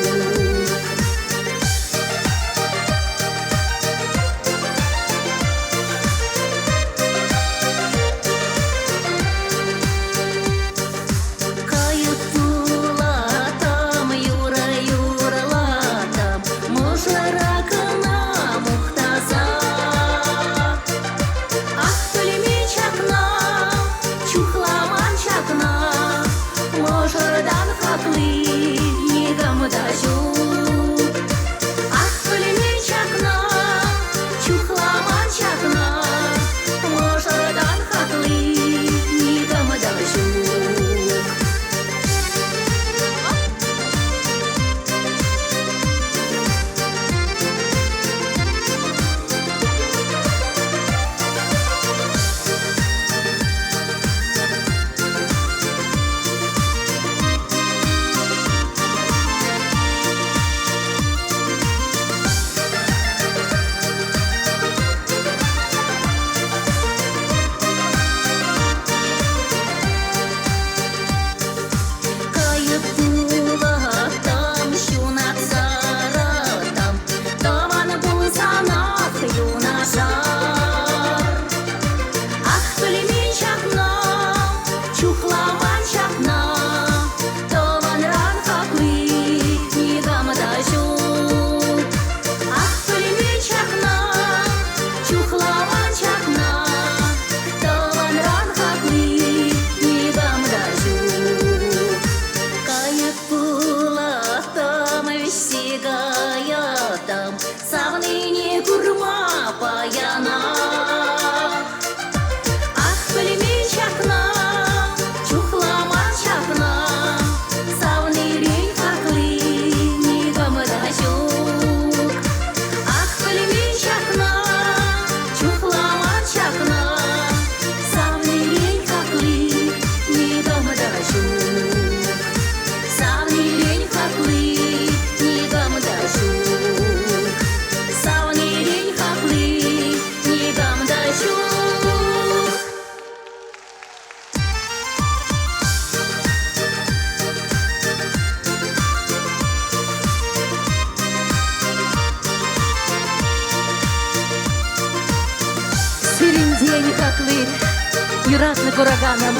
юратнӑ кураканӑм,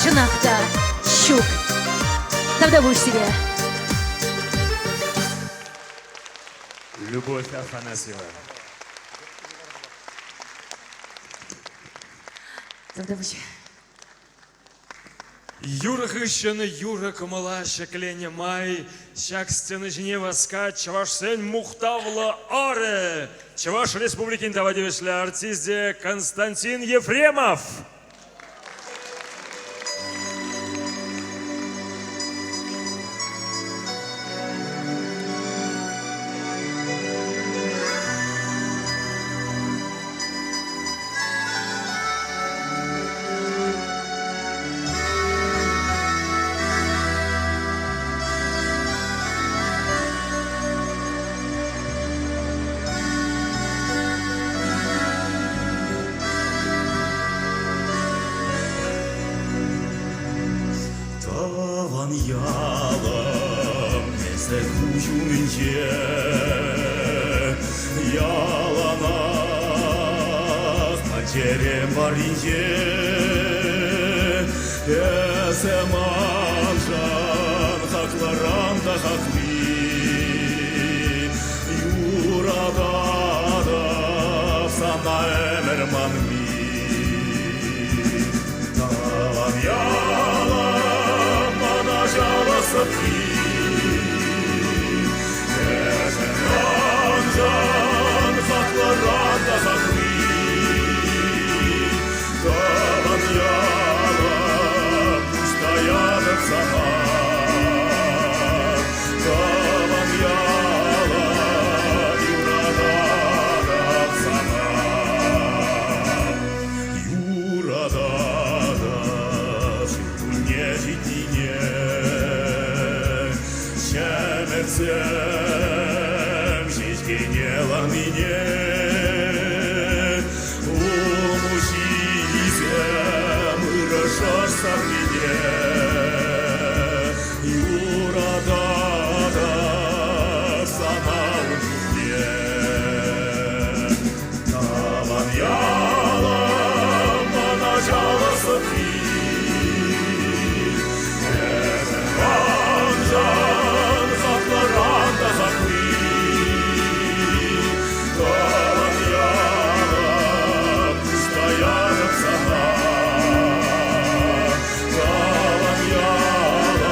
чӑнах та ҫук. Тавтапуҫ сире. Любовь Афанасьева. Тавтапуҫ. Юрӑ хыҫҫӑн юрӑ кӑмӑла ҫӗкленӗ май ҫак сцена ҫине васкать чӑвашсен мухтавлӑ арӗ, Чӑваш Республикин тава тивӗҫлӗ артисчӗ Константин Ефремов. Тӑван ялӑм эсӗ куҫ умӗнче Яланах чӗрем варринче Эсӗ маншӑн хаклӑран та хакли Юрататӑп сана ӗмӗр манми Тӑван ялӑм мана ҫавӑ сӑпки Эсӗ маншӑн хаклӑран та хакли Тӑван ялӑм пуҫ таятӑп сана Тӑван ялӑм юрататӑп сана Юрататӑп ҫуркунне ҫитнине Ҫӗмӗртсем ҫеҫкене ларнине Улмуҫҫисем ырӑ шӑрш сарнине Юрататӑп сана ун чухне. Тӑван ялӑм мана ҫавӑсӑпи Эсӗ маншӑн хаклӑран та хакли. Тӑван ялӑм пуҫ таятӑп сана. Тӑван ялӑм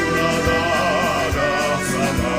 юрататӑп сана.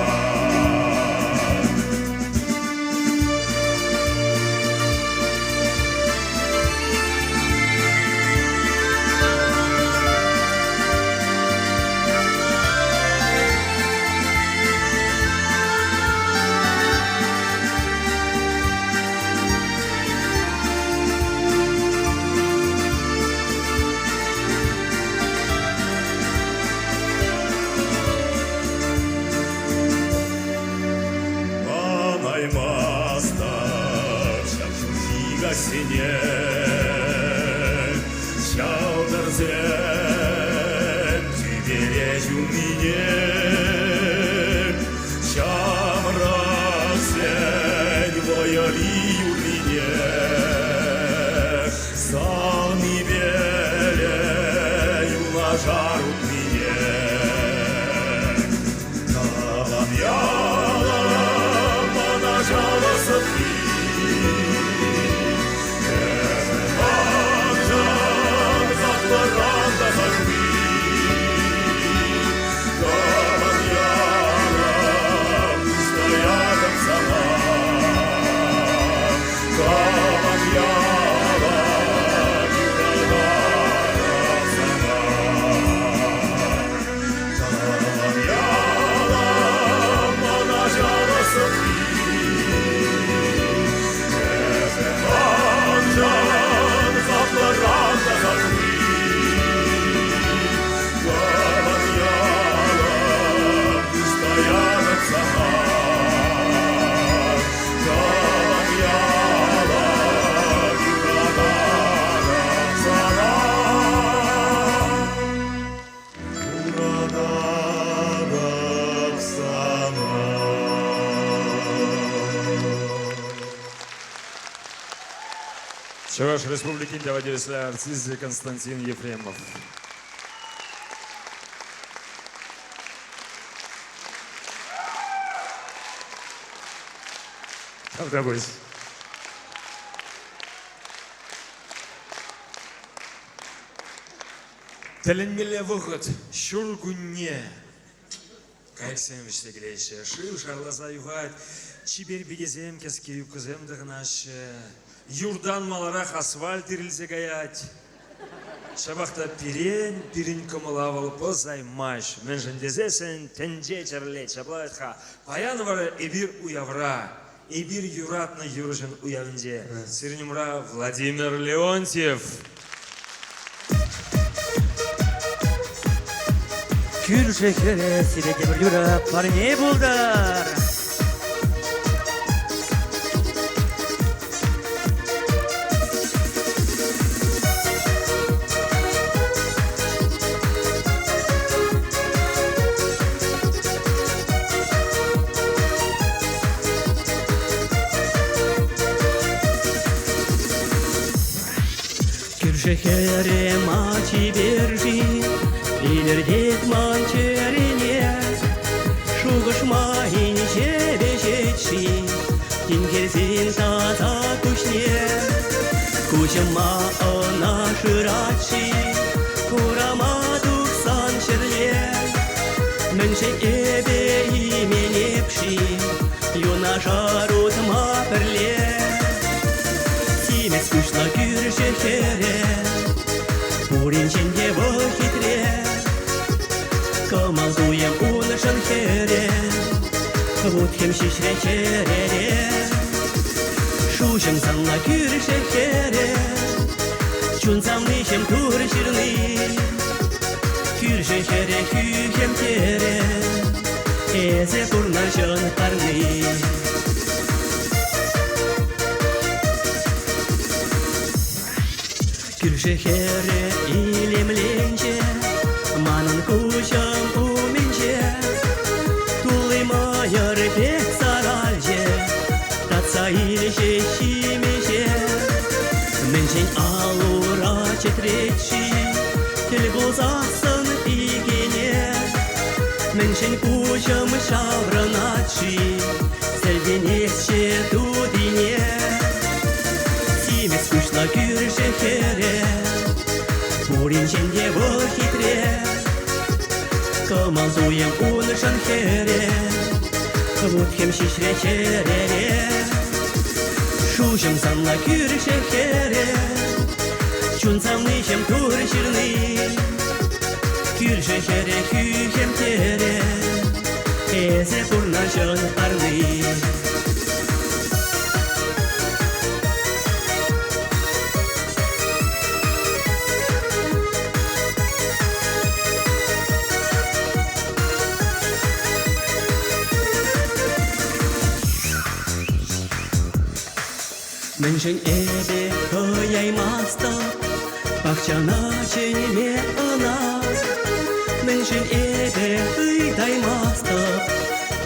Манаймастӑп ҫав ҫурхи каҫсене, Ҫалтӑрсем тӳпере ҫуннине, Ҫамрӑксен вӑйӑри юррине, Савнипеле юнашар утнине. Тӑван ялӑм мана ҫавӑсӑпи, Эсӗ маншӑн хаклӑран та хакли. Тӑван ялӑм, пуҫ таятӑп сана. Тӑван ялӑм, юрататӑп сана. Тӑван ялӑм мана ҫавӑсӑпи, Эсӗ маншӑн хаклӑран та хакли. Тӑван ялӑм, пуҫ таятӑп сана. Тӑван ялӑм, юрататӑп сана. Юрататӑп. Чӑваш Республикин тава тивӗҫлӗ артисчӗ Константин Ефремов. Тавтапуҫ. Тӗлӗнмелле вӑхӑт, ҫуркунне. Кайӑксем вӗҫсе килеҫҫӗ, шыв шарласа юхать, чипер пикесем кӗске юбкӑсем тӑхӑнаҫҫӗ. Юртан маларах асфальт ирӗлсе каять. Ҫапах та пирен, пирӗн кӑмӑла вӑл пӑсаймасть. Мӗншӗн тесессӗн тӗнче чӗрӗлет ҫапла вӗт-ха. Паян вара эпир уявра, эпир юратнӑ юрӑҫӑн уявӗнче. Сирӗн умра Владимир Леонтьев. Кӳршӗ хӗрӗ сире тепӗр юрӑ парне пултӑр. Кӳршӗ хӗрӗ ма чипер-ши, илӗртет ман чӗрене. Шухӑш ма инҫе вӗҫет-ши, тинкерсен таса куҫне. Куҫӑма ӑна шырать-ши, урама тухсан ҫӗрле. Мӗншӗн эпӗ именеп-ши, юнашар утма пӗрле? Симӗс куҫлӑ кӳршӗ хӗрӗ, пуринчен те вӑл хитре. Кӑмӑл туйӑм уншӑн хӗрӗ, вут-хӗм ҫиҫрӗ чӗрере. Шуҫӑм сӑнлӑ кӳршӗ хӗрӗ, чун савниҫӗм тур ҫырни. Кӳршӗ хӗрӗ хӳхӗм терӗ, эсӗ пурнӑҫӑн парни. Кӳршӗ хӗрӗ илемленчӗ, манӑн куҫӑм умӗнче. Тулли мӑйӑр пек саралчӗ, татса илчӗ ҫимӗҫе. Мӗншӗн ал-ура чӗтрет-ши, тӗл пулсассӑн пикене? Мӗншӗн пуҫӑм ҫаврӑнать-ши, сӗлтӗнесчӗ тутине? Симӗс куҫлӑ кӳршӗ хӗрӗ, пуринчен те вӑл хитре. Кӑмӑл туйӑм уншӑн хӗрӗ, вут-хӗм ҫиҫрӗ чӗрере. Шуҫӑм санла кӳршӗ хӗрӗ, чун савниҫӗм тур ҫырни. Кӳршӗ хӗрӗ хӳхӗм терӗ, эсӗ пурнӑҫӑн парни. Мӗншӗн эпӗ хӑяймастӑп пахчана чӗнме ӑна? Мӗншӗн эпӗ ыйтаймастӑп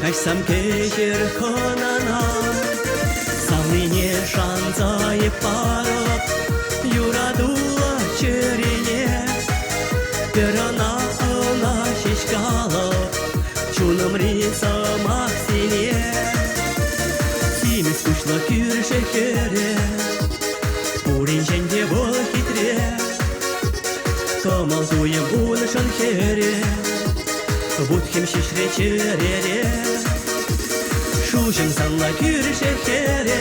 каҫсам кӗҫӗр хӑнана? Савнине шанса эп парӑп юратуллӑ чӗрене. Пӗр ӑна, ӑна ҫеҫ калӑп чунӑмри сӑмахсене. Симӗс куҫлӑ кӳршӗ хӗрӗ, пуринчен те вӑл хитре. Кӑмӑл туйӑм уншӑн хӗрӗ, вут-хӗм ҫиҫрӗ чӗрере. Шуҫӑм санла кӳршӗ хӗрӗ,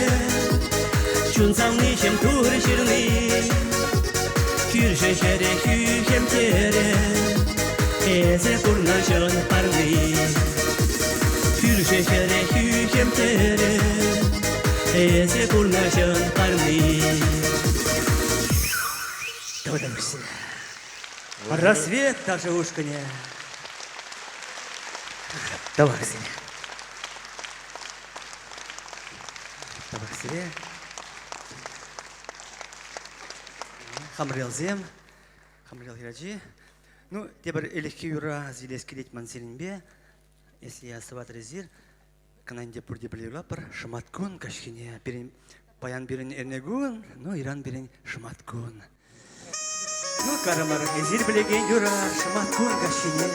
чун савниҫӗм тур ҫырни. Кӳршӗ хӗрӗ хӳхӗм терӗ, эсӗ пурнӑҫӑн парни. Кӳршӗ хӗрӗ хӳхӗм терӗ, эсӗ пурнӑҫӑн парни. Рассвет ташӑ ушкӑнӗ. Тавах сире. Тавах сире. Хамрелсем, Хамрел хӗрачи. Ну, тепӗр ӗлӗкхи юрра илес килет ман сирӗнпе. Если я сӑватӑр эсир, кӑна ӗнтӗ пурте пӗрле юрлатпӑр. Шӑматкун каҫхине пирӗн. Паян пирӗн эрнекун, ну иран пирӗн шӑматкун. Ну, карӑмӑр, эсир пӗлекен юра шӑматкун каҫхине.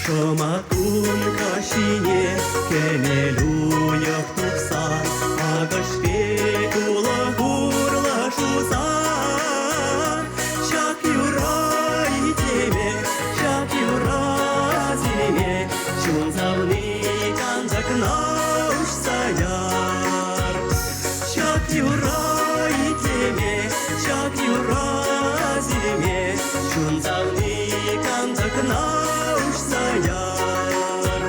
Шӑматкун каҫхине кӗмел уйӑх тухсан акӑш пек улӑх урлӑ шусан ҫак юра итлеме, ҫак юра сиреме чун савни кантӑкна уҫса яр. Ҫак юра итлеме, ҫак юра сиреме чун савни кантӑкна уҫса яр.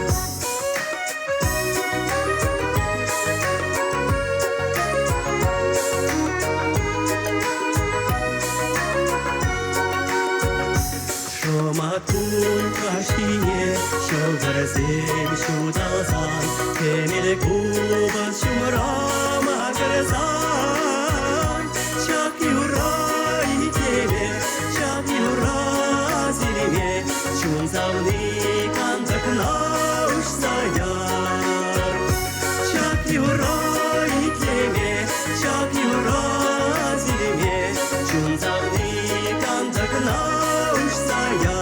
Шӑматкун каҫхине ҫӑлтӑрсем ҫуталсан кӗмӗл купӑс ҫумра макӑрсан ҫак юрра итлеме, ҫак юрра сиреме чун савни кантӑкна уҫса яр. Ҫак юрра итлеме, ҫак юрра сиреме чун савни кантӑкна уҫса яр.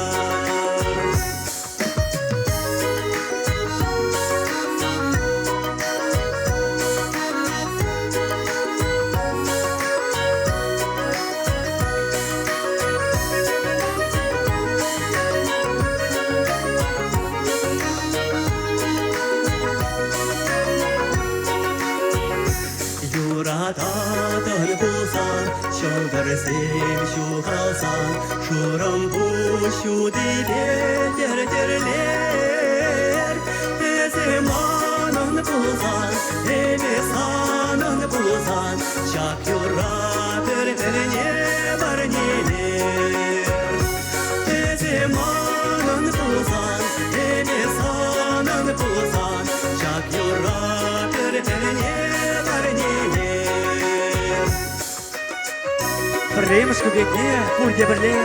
Юрататӑн пулсан, ҫӑлтӑрсем ҫухалсан, шурӑмпуҫ ҫутипе тӗр-тӗрлер. Эсӗ манӑн пулсан, эпӗ санӑн пулсан, ҫак юрра пӗр-пӗрне парнелер. Эсӗ манӑн пулсан, эпӗ санӑн пулсан, ҫак юрра пӗр-пӗрне парнелер. Пӗрремӗш кӗпекне пурте пӗрле.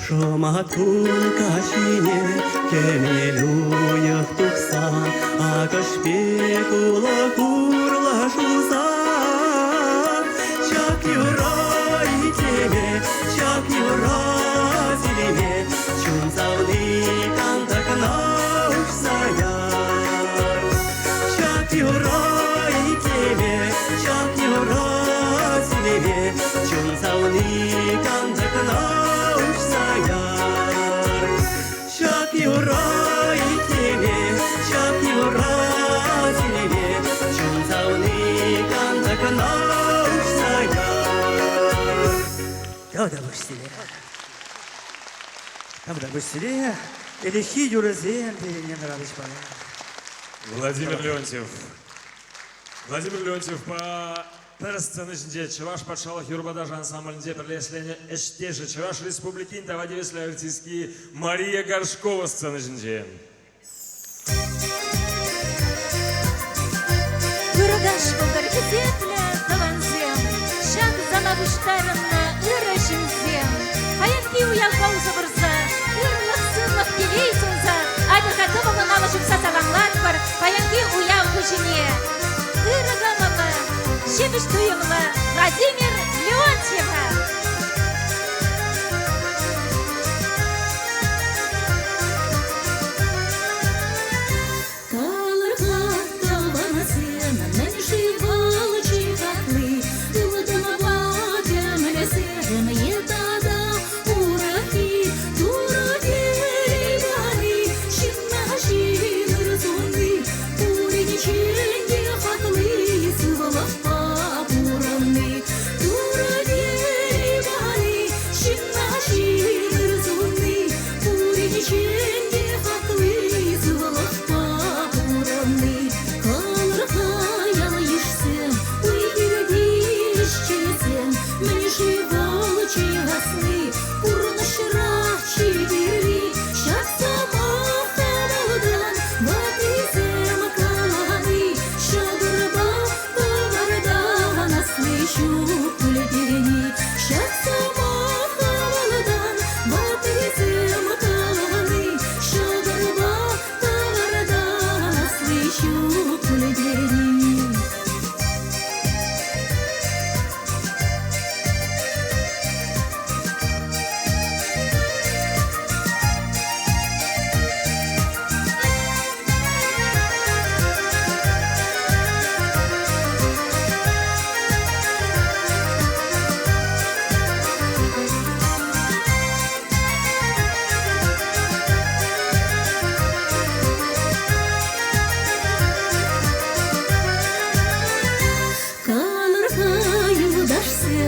Шӑматкун каҫхине кӗмел уйӑх тухсан акӑш пек улӑх урлӑ шусан ҫак юрра итлеме, ҫак юрра сиреме чун савни кантӑкна уҫса яр. Ҫак юрра итлеме, ҫак юрра сиреме чун савни кантӑкна уҫса яр. Ҫак юрра итлеме, ҫак юрра сиреме чун савни кантӑкна уҫса яр. Тавтапуҫ сире. Тавтапуҫ сире. Ӗлӗкхи юрӑсем пирӗн янӑрарӗҫ паян. Владимир Леонтьев. Владимир Леонтьевпа пӗр сцена ҫинче Чӑваш патшалӑх юрӑпа ташӑ ансамблӗнче пӗрле ӗҫленӗ ӗҫтешӗ Чӑваш Республикин тава тивӗҫлӗ артистки Мария Горшкова сцена ҫинче. Ырӑ каҫ пултӑр, хисеплӗ тӑвансем, ҫак зала пуҫтарӑннӑ ырӑ ҫынсем. Паянхи уявпа усӑ курса, ырлӑх-сывлӑх, телей сунса, атьӑр-ха тӑвӑллӑн алӑ ҫупса саламлатпӑр паянхи уяв хуҫине. Ырӑ кӑмӑллӑ, ҫепӗҫ туйӑмлӑ Владимир Леонтьева! Калӑр-ха, тӑвансем, мӗн-ши вӑл чи хакли? Ылтӑнпа кӗмӗлсем е тата урӑххи? Турӑ телей пани, ҫынна ҫын ыр сунни, пуринчен те хакли сывлӑхпа пурӑнни.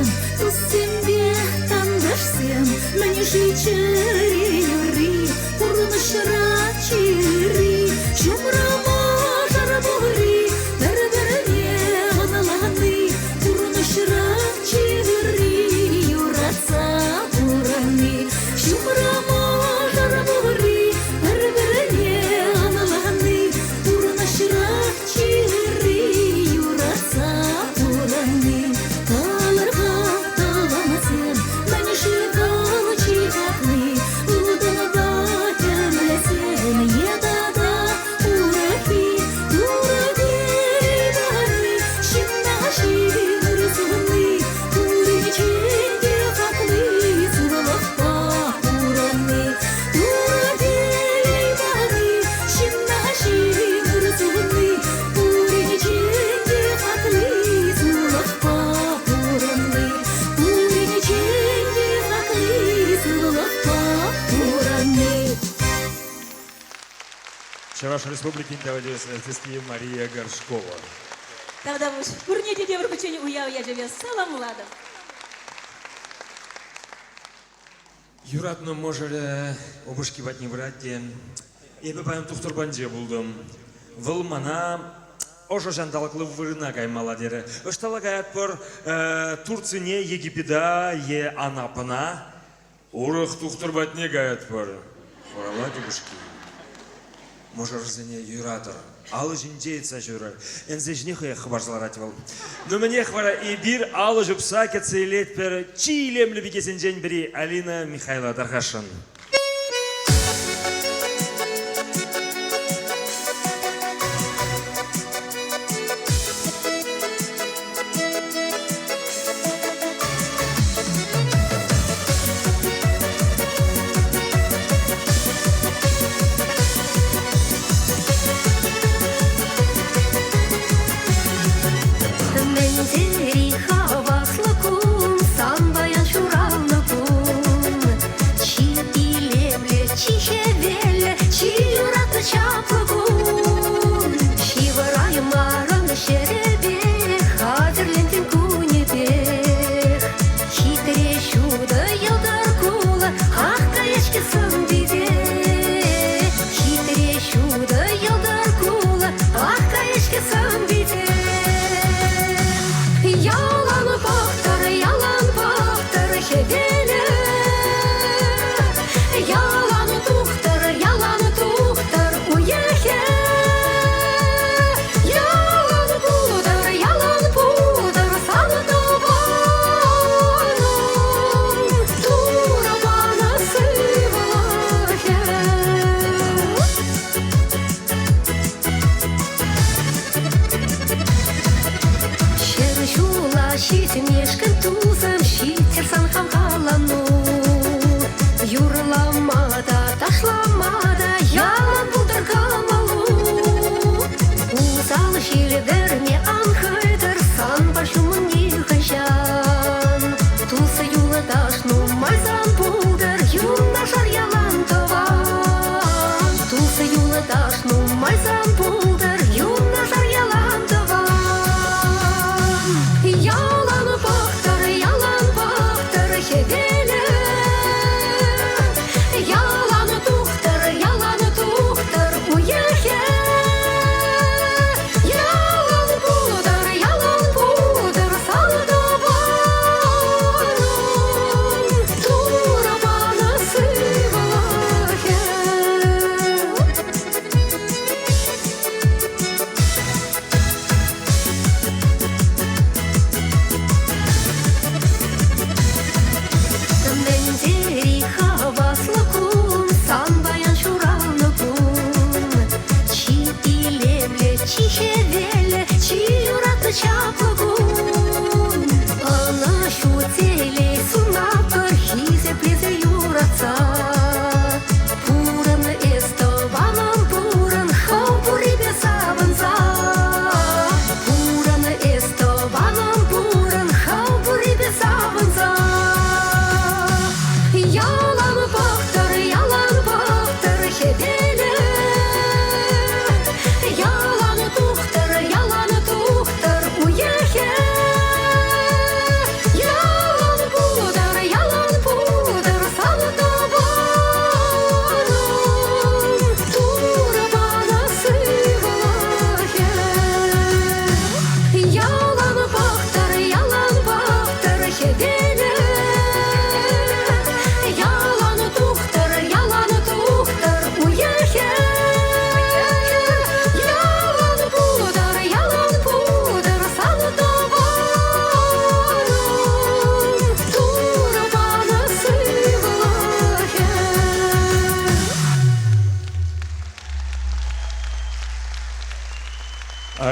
Тӑвансем, туссемпе тантӑшсем, мӗн-ши чӗре юрри, пурнӑҫра чири, ҫумра мӑшӑр пурри, пӗр-пӗрне ӑнланни, пурнӑҫра чири, юратса пурӑнни, ҫумра мӑшӑр пурри, пӗр-пӗрне ӑнланни, пурнӑҫра чири, юратса пурӑнни. Калӑр-ха, тӑвансем, мӗн-ши вӑл чи хакли, ылтӑнпа тӗмлесен е тата урӑххи, Турӑ телей пани, ҫынна ҫын сунни, пуринчен те хакли сывлӑхпа пурӑнни. Турӑ телей пани, ҫынна ҫын сунни, пуринчен те хакли сывлӑхпа пурӑнни. Пуринчен те хакли сывлӑхпа пурӑнни. Чӑваш Республикин тава тивӗҫлӗ артистки Мария Горшкова. Тавтапуҫ. Пурне те тепӗр хутчен уяв ячӗпе саламлатӑп. Юратнӑ мӑшӑрӗ упӑшки патне пырать те эпӗ паян тухтӑр патӗнче пултӑм. Вӑл мана ӑшӑ ҫанталӑклӑ вырӑна каймалла терӗ. Ӑҫталла каятпӑр? Турцине, Египета е Анапӑна? Урӑх тухтӑр патне каятпӑр, хуралать упӑшки. Мӑшӑрсене юратӑр, алӑ ҫинче йӑтса ҫӳрӗр. Ӗнсе ҫине хӑех хӑпарса ларать вӑл. Ну мӗнех вара эпир алӑ ҫупса кӗтсе илетпӗр чи илемлӗ пикесенчен пӗри Алина Михайлова тархасшӑн. Мӗн тери хаваслӑ кун, сан паян ҫуралнӑ кун. Чи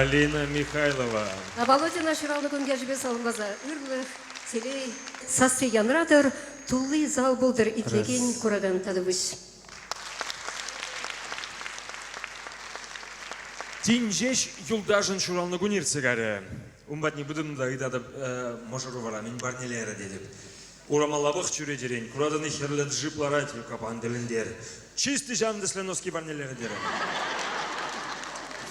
Алина Михайлова. Володьӑна ҫуралнӑ кун ячӗпе саламласа ырлӑх, телей, сасси янратӑр, тулли зал пултӑр итлекен куракан тата пуҫ. Тин ҫеҫ юлташӑн ҫуралнӑ кун иртсе кайрӗ. Ун патне пытӑм та ыйтатӑп, мӑшӑру вара мӗн парнелерӗ тетӗп. Урамалла пӑх чӳречерен, куратӑн-и хӗрлӗ джип ларать, капан тӗлӗнтер. Чисти ҫавӑн тӗслӗ носки парнелерӗ терӗ.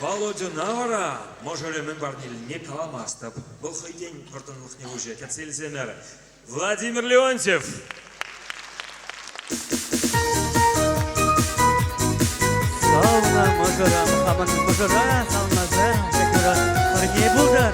Володьӑна вара мӑшӑрӗ мӗн парнелине каламастӑп. Вӑл хӑйсен вӑрттӑнлӑхне уҫӗ, кӗтсе илсемӗр. Владимир Леонтьев! Савнӑ мӑшӑрӑм, хамӑн мӑшӑра салмаса ҫак юрӑ парне пултӑр.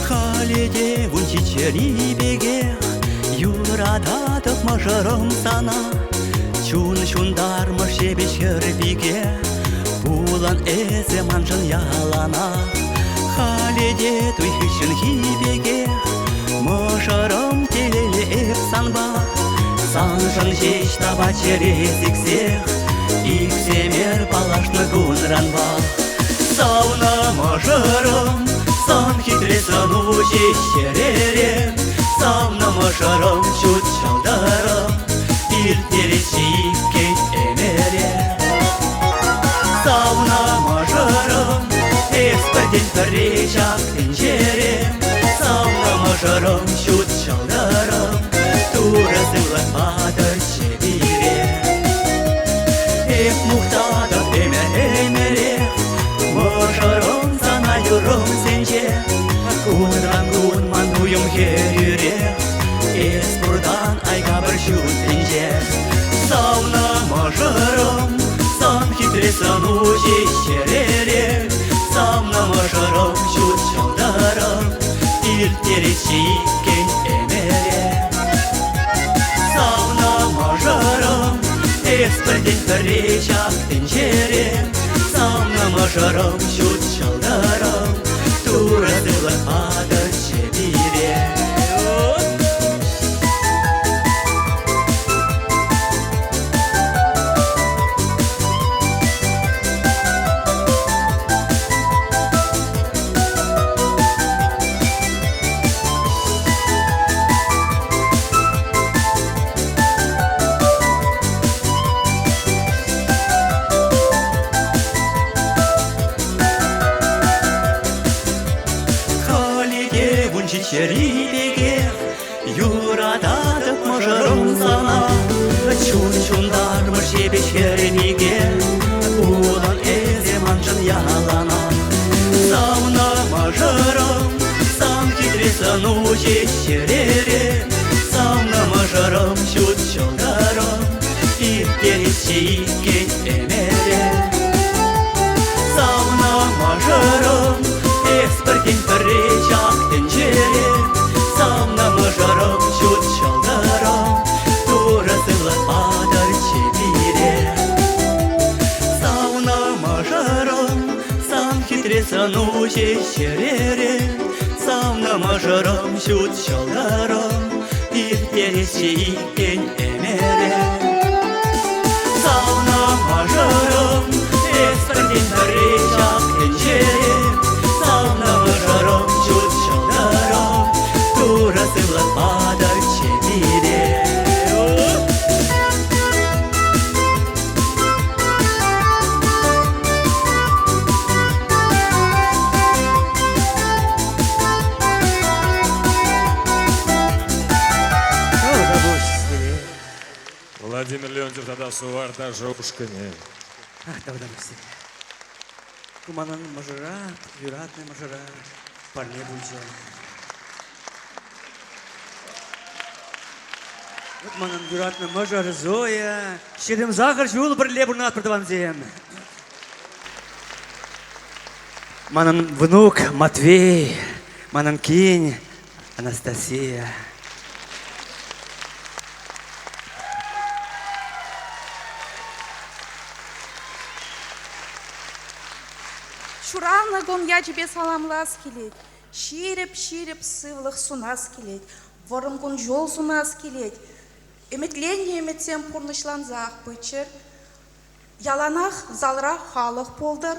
Халӗ те ун ҫиччӗри пекех юрататӑп мӑшӑрӑм сана. Чун ҫунтармӑш ҫепӗҫ хӗр пике, пулан эсӗ маншӑн яланах. Халӗ те туй хыҫҫӑнхи пекех мӑшӑрӑм телейлӗ эп санпа. Саншӑн ҫеҫ тапать чӗре сиксех, иксӗмӗр паллашнӑ кунранпа. Савнӑ мӑшӑрӑм, сан хитре сӑну ҫеҫ чӗрере. Савнӑ мӑшӑрӑм, ҫут ҫӑлтӑрӑм, ирттерет иккен ӗмӗре. Савнӑ мӑшӑрӑм, эс пӗртен пӗрре ҫак тӗнчере. Савнӑ мӑшӑрӑм, ҫут ҫӑлтӑрӑм, Турӑ сывлӑх патӑрччӗ пире. Эп мухтатӑп ӗмӗр-ӗмӗрех Мӑшӑрӑм сана юрӑмсенче. Кунран-кун ман туйӑм хӗрӳрех, Эс пуртан айкапӑр ҫут тӗнче. Савнӑ мӑшӑрӑм, сан хитре сӑну ҫеҫ чӗрере. Савнӑ мӑшӑрӑм, ҫут ҫӑлтӑрӑм, Ирттерет иккен ӗмӗре. Савнӑ мӑшӑрӑм, эс пӗртен пӗрре ҫак тӗнчере. Савнӑ мӑшӑрӑм, ҫут ҫӑлтӑрӑм, Турӑ сывлӑх патӑрччӗ пире. Халӗ те 17-ри пекех юрататӑп мӑшӑрӑм сана. Чун ҫунтармӑш ҫепӗҫ хӗр-пике, пулан эсӗ маншӑн яланах. Савнӑ мӑшӑрӑм, сан хитре сӑну ҫеҫ чӗрере. Савнӑ мӑшӑрӑм, ҫут ҫӑлтӑрӑм, ирттересчӗ иккен ӗмӗре. Савнӑ мӑшӑрӑм, эс пӗртен пӗрре ҫак тӗнчере. Савнӑ мӑшӑрӑм, ҫут ҫӑлтӑрӑм, Турӑ сывлӑх патӑрччӗ пире. Савнӑ мӑшӑрӑм, сан хитре сӑну ҫеҫ чӗрере. Савнӑ мӑшӑрӑм, ҫут ҫӑлтӑрӑм, ирттересчӗ иккен ӗмӗре. Савнӑ мӑшӑрӑм, эс пӗртен пӗрре ҫак тӗнчере. Савнӑ мӑшӑрӑм, ҫут ҫӑлтӑрӑм, Турӑ сывлӑх патӑрччӗ пире. Владимир Леонтьев тата Сувар ташӑ ушкӑнӗ. Ах, тавтапуҫ сире. Ку манӑн мӑшӑра, юратнӑ мӑшӑра парне пулчӗ. Вот манӑн юратнӑ мӑшӑр Зоя. 28 ҫул пӗрле пурӑнатпӑр тӑвансем. Манӑн внук Матвей, манӑн кин Анастасия. Ҫуралнӑ кун ячӗпе саламлас килет. Ҫирӗп-ҫирӗп сывлӑх сунас килет. Вӑрӑм кун-ҫул сунас килет. Ӗмӗтленнӗ ӗмӗтсем пурнӑҫлансах пыччӑр. Яланах залра халӑх пултӑр.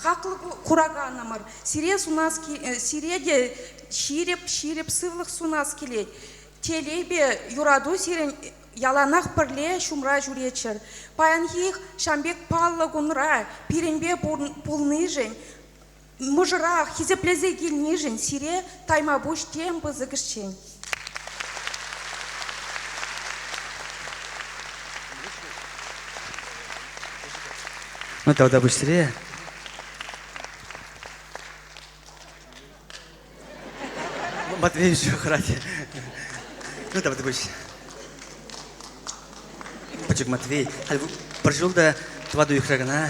Хаклӑ кураканӑмӑр, сире сунас сире те ҫирӗп-ҫирӗп сывлӑх сунас килет. Телейпе юрату сирӗн яланах пӗрле ҫумра ҫӳреччӗр. Паянхи ҫам пек паллӑ кунра пирӗнпе пулнишӗн, мӑшӑра хисеплесе килнишӗн сире тайма пуҫ тем пысӑкӑшчен. Ну, тавтапуҫ сире. Матвеевич хӑрать. Ну, тавтапуҫ. Пӗчӗк Матвей. Халь пӗр ҫул та тӑватӑ уйӑхра кӑна.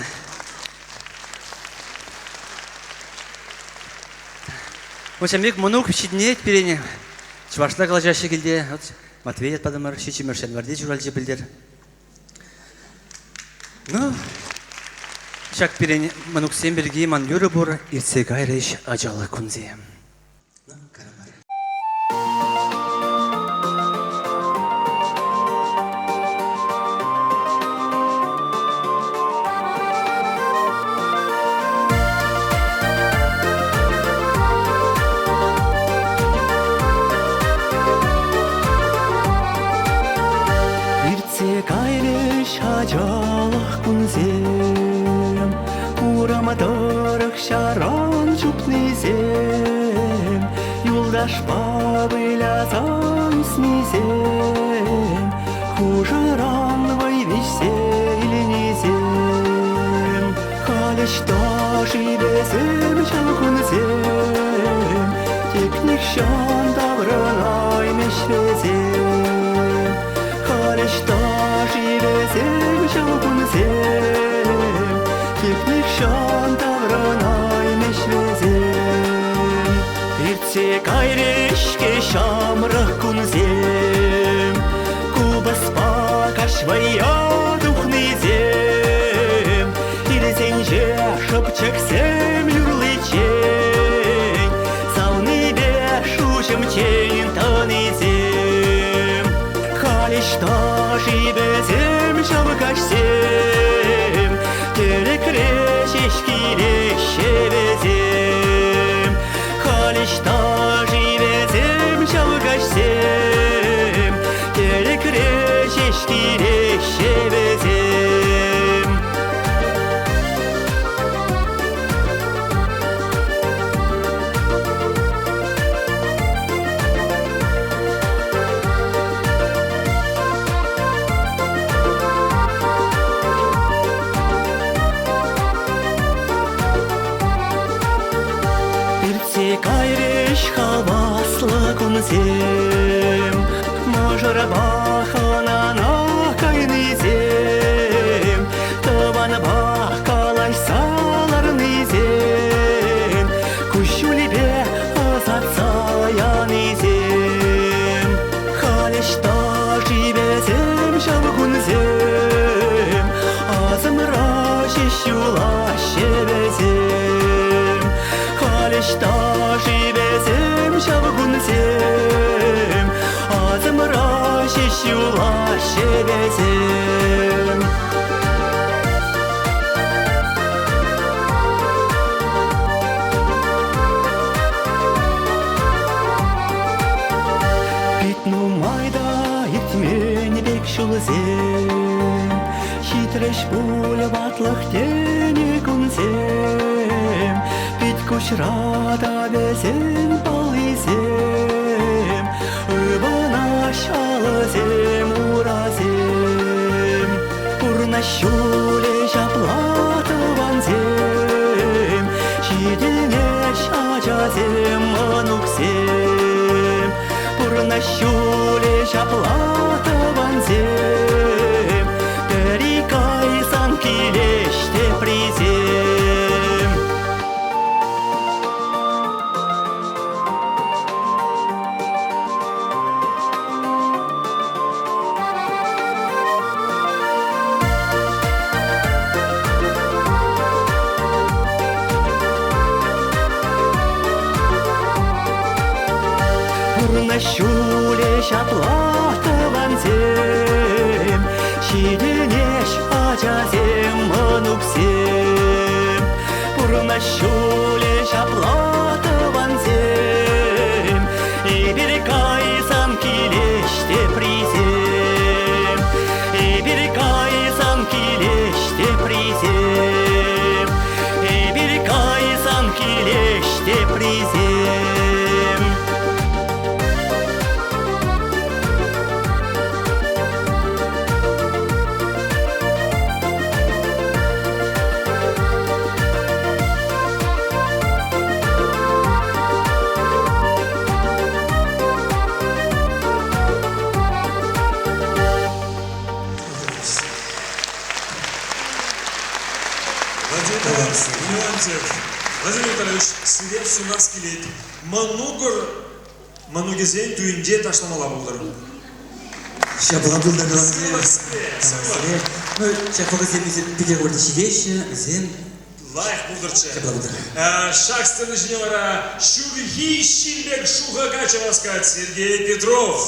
Вот ҫав пек мӑнук ҫитӗнет пирӗн. Чӑвашла калаҫаҫҫӗ килте. Вот Матвей ят патӑмӑр, ҫиччӗмӗш январьте ҫуралчӗ пӗлтӗр. Ну, ҫак пирӗн мӑнуксем пирки ман юрӑ пур, иртсе кайрӗҫ ачалӑх кунсем. Иртсе кайрӗҫ ачалӑх кунсем, Урам тӑрӑх ҫаран чупнисем, Юлташпа выляса ӳснисем, Хушӑран вӑй виҫсе илнисем. Халь ӑҫта-ши вӗсем ҫав кунсем, Тек нихҫан таврӑнаймӗҫ вӗсем. Халь ӑҫта-ши вӗсем ҫав кунсем, Тек нихҫан таврӑнаймӗҫ вӗсем. Иртсе кайрӗҫ-ҫке ҫамрӑк кунсем, Купӑспа каҫ вӑййа тухнисем, Килсенче шӑпчӑксем юрличчен, Савнипе шуҫӑмчен тӑнисем. Халь ӑҫта-ши вӗсем ҫав каҫсем, Тӗлӗкре ҫеҫ килеҫҫӗ вӗсем. Халь ӑҫта-ши вӗсем ҫав каҫсем, Тӗлӗкре ҫеҫ килеҫҫӗ вӗсем. Иртсе кайрӗҫ хаваслӑ кунсем, Мӑшӑрпа хӑнана кайнисем, Тӑванпа калаҫса ларнисем, Куҫҫулӗпе ӑсатса янисем. Халь ӑҫта-ши вӗсем ҫав кунсем, Асӑмра ҫеҫ юлаҫҫӗ вӗсем. Халь ӑҫта-ши вӗсем ҫав кунсем, Асӑмра ҫеҫ юлаҫҫӗ вӗсем. Пит нумай та иртмен пек ҫулсем, Ҫитрӗҫ пуль ватлӑх тенӗ кунсем, Пит куҫра та вӗсен паллисем, Ывӑнаҫ алӑсем, урасем. Пурнӑҫ ҫулӗ ҫапла тӑвансем, Ҫитӗнеҫ ачасем, мӑнуксем. Пурнӑҫ ҫулӗ ҫапла тӑвансем, Пӗри кайсан килеҫ теприсем. Пурнӑҫ ҫулӗ ҫапла тӑвансем, Ҫитӗнеҫ ачасем, мӑнуксем. Пурнӑҫ ҫулӗ ҫапла тӑвансем, Эпир кайсан килеҫ теприсем. Эпир кайсан килеҫ теприсем. Эпир кайсан килеҫ теприсем. Владимир Леонтьев, Владимир Витальевич, сире сунас килет. Мӑнукӑр мӑнукӗсен туйӗнче ташламалла пултӑр. Ҫапла пултӑр. Ну, ҫак вӑхӑтсем питӗ хуртӑ ҫитеҫҫӗ, вӗсем Лайӑх пултӑрччӗ. Ҫак сцена ҫине вара ҫурхи ҫил пек шухӑ каччӑ васкать Сергей Петров.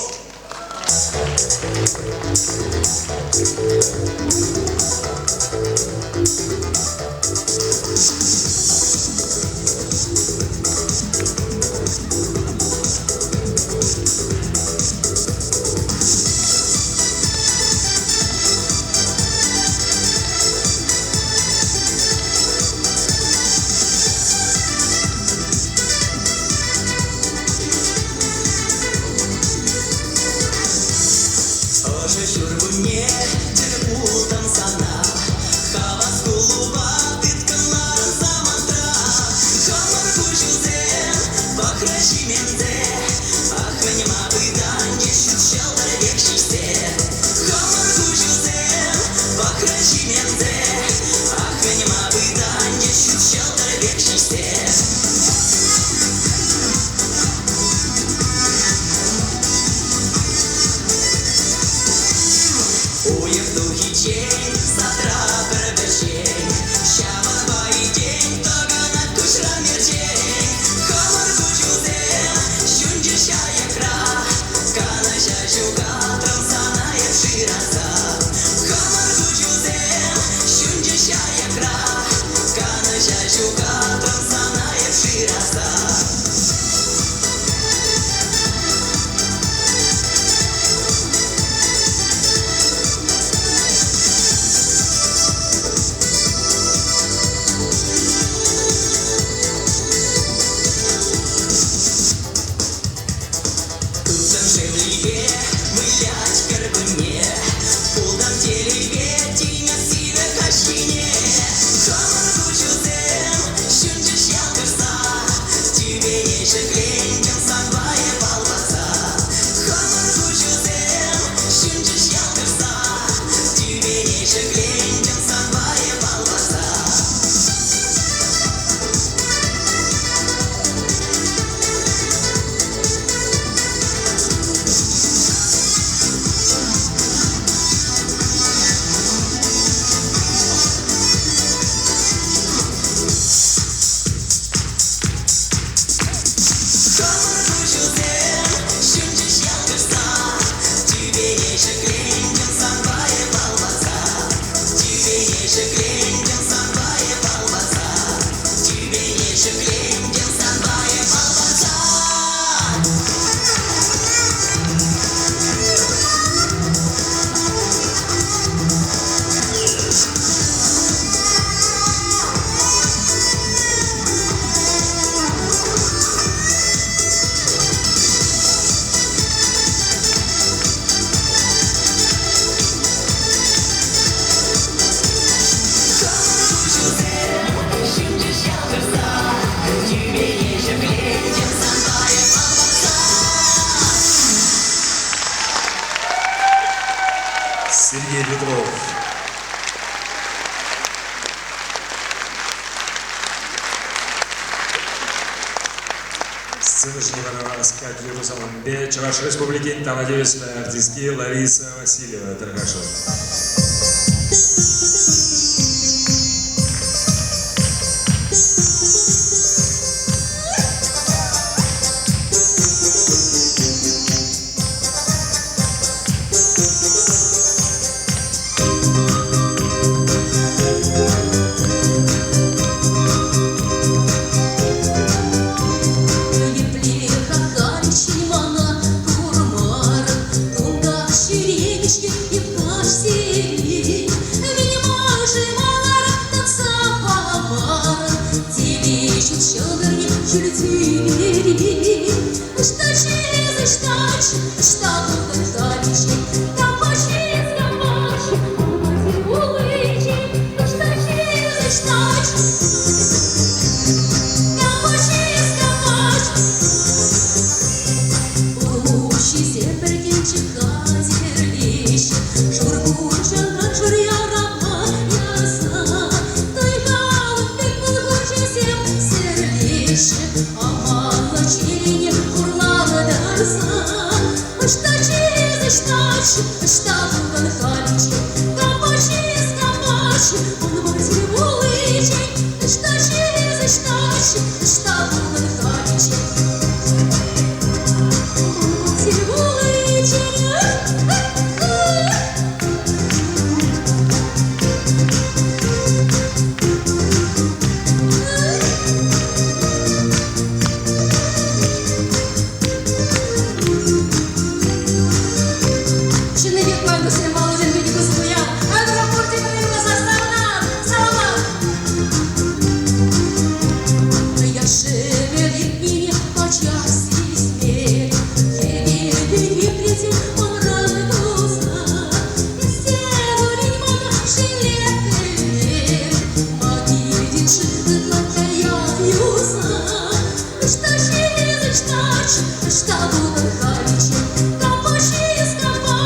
Ӑшӑ ҫуркунне тӗл пултӑм сана, Хавас кулупа тыткӑнларӑн самантра. Хӑмӑр куҫусем пӑхрӗҫ именсе, Ах, мӗн-ма пытанчӗ ҫут ҫӑлтӑр пек ҫиҫсе. Хӑмӑр куҫусем пӑхрӗҫ именсе, Ах, мӗн-ма пытанчӗ ҫут ҫӑлтӑр пек ҫиҫсе. Уйӑх тухиччен садра пӗр пӗччен, Ҫавӑнпа итен тӑкӑнать куҫран мерчен. Хӑмӑр куҫусем ҫунчӗҫ аякра, Канӑҫа ҫухатрӑм сана эп шыраса. Хӑмӑр куҫусем ҫунчӗҫ аякра, Канӑҫа ҫухатрӑм сана эп шыраса. Ылтӑн шевлипе вылять кӗркунне, Пултӑм телейпе тинӗс сивӗ каҫхине. Хӑмӑр куҫусем ҫунчӗҫ ялкӑшса, Тӳпене ҫӗклентӗм санпа эп алласа. Хӑмӑр куҫусем ҫунчӗҫ ялкӑшса, Тӳпене ҫӗклентӗм санпа эп алласа. Хӑмӑр куҫусем ҫунчӗҫ ялкӑшса, Тӳпене ҫӗклентӗм санпа эп алласа. Тӳпене ҫӗклентӗм санпа эп алласа. Тӳпене ҫӗклентӗм санпа эп алласа. Хӑмӑр куҫусем ҫунчӗҫ ялкӑшса, Тӳпене ҫӗклентӗм санпа эп алласа. Сергей Петров. Сцена ҫине вара васкать Иерусалимпе Чӑваш Республикин тава тивӗҫлӗ артистки Лариса Васильева Тархашова. Ӑҫта пултӑн халиччен? Кампа ҫиес, кампа Алмазир вуличчен? Ӑҫта ҫиес, ӑҫта Кампа ҫиес, кампа Улмуҫҫисем пӗркенчӗк хатӗрлеҫҫӗ, Шур курчанран шур ярапа ярса. Тайгалӑх пек пыл хурчӗсем сӗрлеҫҫӗ, Аманлӑ чӗрене хурланӑ тӑрса. Ӑҫта чыс, ӑҫта ӑҫта пултӑн халиччен? Кампа чыс, кампа ун вӑрҫи вуличчен? Ӑҫта чыс, ӑҫта ӑҫта пултӑн халиччен? Ун вӑрҫи вуличчен. Чӑннипех пайтӑшсем Володьӑн питӗ пысӑк уяв. Айтӑр пурте пӗрле юрласа савӑнар, саламлар! Яшевер иртнине пачах сисмен, Хӗвелпе еплесем манран кулса. Ӳссе мана шеллеттӗм, Ма килтӗн-ши ытла кая юлса? Ӑҫта ҫитес, ӑҫта, ӑҫта пултӑн халиччен? Кампа ҫиес, кампа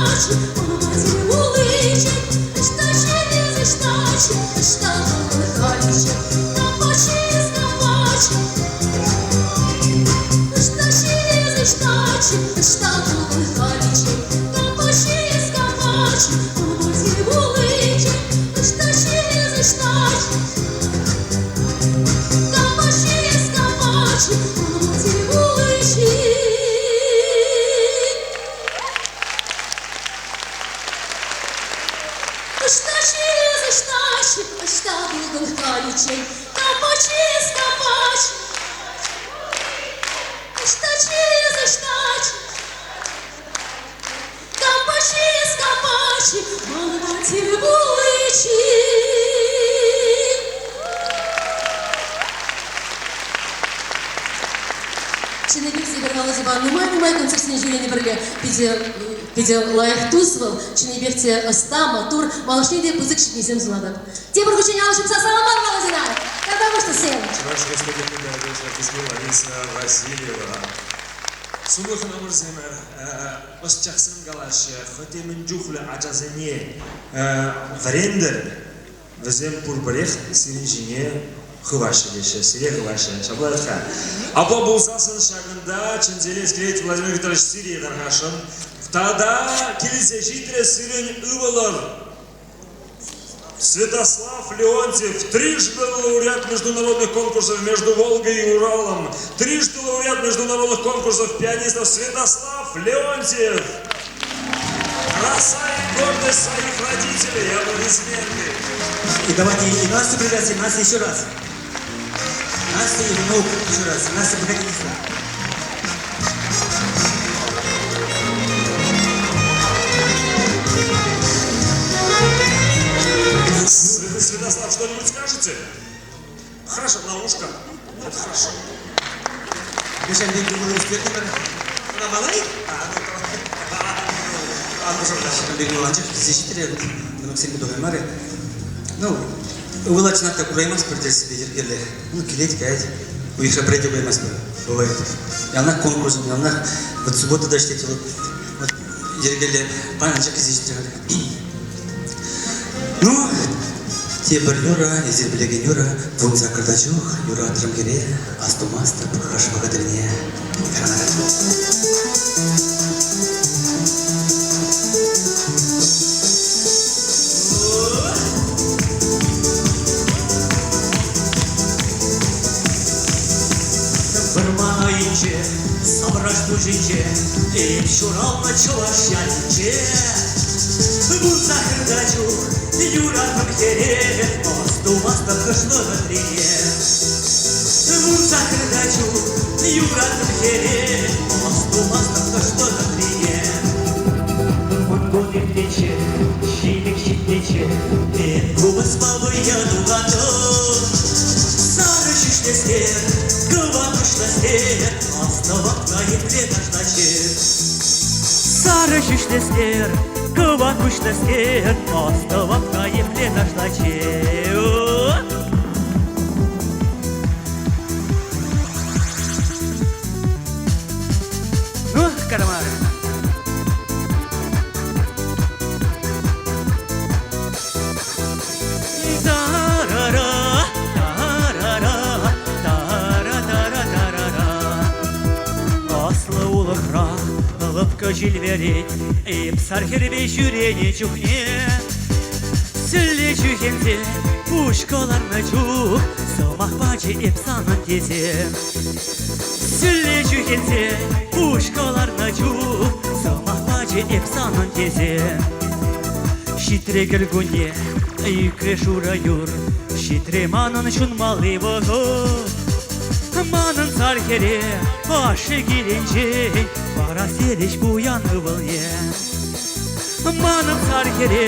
пулмасть вуличчен? Ӑҫта ҫитес, ӑҫта, ӑҫта пултӑн халиччен? Кампа ҫиес, кампа Ӑҫта ҫиес, ӑҫта, ӑҫта пултӑн халиччен? Кампа ҫиес, кампа пулмасть вуличчен? Ӑҫта ҫиес, ӑҫта Кампа ҫиес, кампа пулмасть вуличчен? Ӑҫта ҫиес, ӑҫта, ӑҫта пултӑн халиччен? Кампа ҫиес, кампа Ӑҫта ҫиес, ӑҫта Кампа ҫиес, кампа манпа тӗл пуличчен? Чӑннипех сипер Володьӑпа нумай-нумай концертсене ҫӳренӗ пӗрле. Питӗ, питӗ лайӑх тус вӑл. Чӑннипех те ӑста, маттур. Малашне те пысӑк ҫитӗнӳсем сунатӑп. Тепӗр хутчен алӑ ҫупса саламлар Володьӑна! Тата пуҫлӑхсем! Чӑваш Республикин артистки Лариса Васильева. Сумлӑ хӑнамӑрсемӗр, ӑсчахсем калаҫҫӗ, хӑть мӗн чухлӗ ачасене вӗрентӗр, вӗсем пурпӗрех сирӗн ҫине хываҫҫӗ теҫҫӗ, сире хываҫҫӗ. Ҫапла вӗт-ха. Апла пулсассӑн ҫакӑнта чӗнсе илес килет Владимир Викторович сире тархасшӑн. Тата килсе ҫитрӗ сирӗн ывӑлӑр Святослав Леонтьев, трижды лауреат международных конкурсов между Волгой и Уралом, трижды лауреат международных конкурсов пианистов Святослав Леонтьев. Краса и гордость своих родителей, аплодисменты. И давайте и Настю пригласим. Настя, еще раз. Настя и внук еще раз. Настя, подходите сюда. Святослав, что-нибудь скажете? Хорошо, на ушко. Это хорошо. Мишель Бегулович, на малай? Ну, ывӑла чӑнах та кураймастпӑр тесе йӗркеллӗ. Ну, килет, каять. Уйӑхра пӗрре те кураймастпӑр. Бывает. Яланах конкурс, яланах вот суббота та ӗҫлет вӑл. Вот йӗркеллӗ панчӑк килсе ҫитрӗ. Ну, тепӗр юрӑ, эсир пӗлекен юрӑ, 18-та чух юратрӑм хӗре, астумастӑп хӑш вӑхӑтрине. Вӑрман айӗнче, савраш пуҫӗнче, эп ҫуралнӑ чӑваш ялӗнче. 18-та чух юратнӑ хӗре, астумастӑп хӑш вӑхӑтрине. 18-та чух юратнӑ хӗре, астумастӑп хӑш вӑхӑтрине. Мӑнкун иртнӗччӗ, ҫимӗк ҫитнӗччӗ, эп купӑспа вӑййа тухатӑп. Сарӑ ҫӳҫлӗскер, кӑвак куҫлӑскер, астӑватса епле ташлаҫҫӗ. Сарӑ ҫӳҫлӗскер, кӑвак куҫлӑскер, астӑвап-ха епле ташлатчӗ. Ну, карамар. Тарара, тарара, тара-тара-тарара. Аслӑ улӑхра лӑпкӑ ҫил вӗрет, эп сар хӗрпе ҫӳренӗ чухне. Сӗлле чӳхенсе пуҫ кӑларнӑ чух сӑмах пачӗ эп санӑн тесе. Сӗлле чӳхенсе пуҫ кӑларнӑ чух сӑмах пачӗ эп санӑн тесе. Ҫитрӗ кӗркунне, ӳкрӗ шурӑ юр, ҫитрӗ манӑн ҫунмалли вӑхӑт. Манӑн сар хӗре ашшӗ килӗнчен парас терӗҫ пуян ывӑлне. Манӑн сар хӗре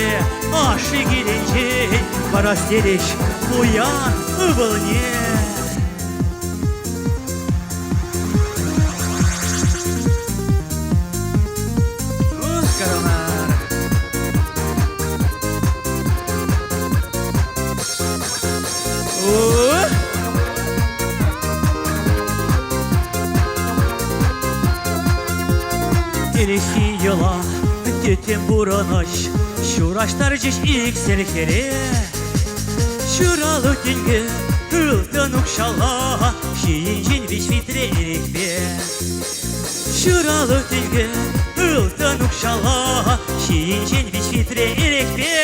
ашшӗ килӗнчен парас терӗҫ пуян ывӑлне. Ух, Карамар! Ух! Ӗлӗкхи йӑла тӗттӗм пурӑнӑҫ ҫураҫтарчӗҫ иксӗр хӗре. Ҫуралу тенкӗ ылтӑн укҫалла ҫийӗнчен виҫ витре эрехпе. Ҫуралу тенкӗ ылтӑн укҫалла ҫийӗнчен виҫ витре эрехпе.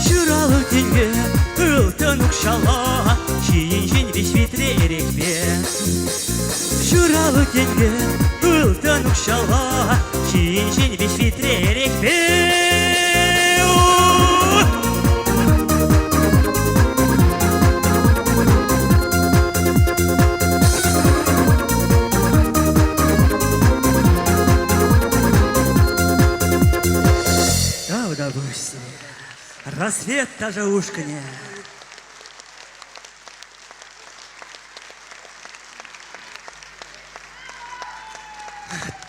Ҫуралу тенкӗ ылтӑн укҫалла ҫийӗнчен виҫ витре эрехпе. Ҫуралу тенкӗ ылтӑн укҫалла ҫийӗнчен виҫ витре эрехпе. Тавтапуҫ сире. Рассвет ташӑ ушкӑнӗ.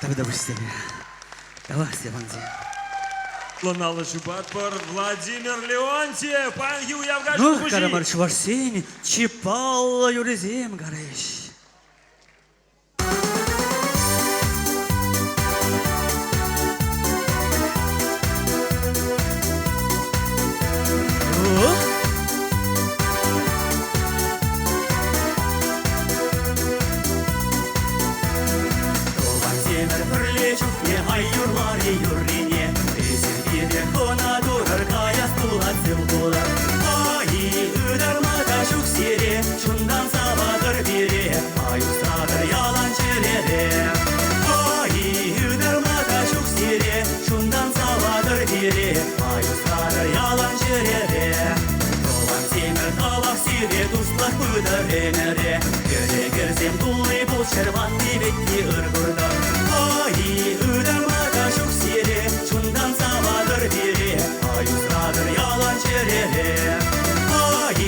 Тавтапуҫ сире. Тавах, Степансем. Лӑналлӑ ҫупатпӑр Владимир Леонтьев, паянхи уяв каҫ Ну, хуҫи. карамар чӑвашсен чи паллӑ юррисем карӗҫ. Тӑвансемӗр пӗрле чухне ай юрлар-и юррине, Эсир пире хӑна турӑр, каяс пулать сыв пулӑр. Ай, ытарма та ҫук сире, чунтан саватӑр пире, Ай, усратӑр ялан чӗрере. Ай, ытарма та ҫук сире, чунтан саватӑр пире, Ай, усратӑр ялан чӗрере. Тӑвансемӗр, тавах сире, туслӑх пытӑр ӗмӗре. Кӗрекерсем тулли пулччӑр, ватти-вӗтти ыр куртӑр. Ай, ытарма та ҫук сире, чунтан саватӑр пире, Ай, усратӑр ялан чӗрере. Ай,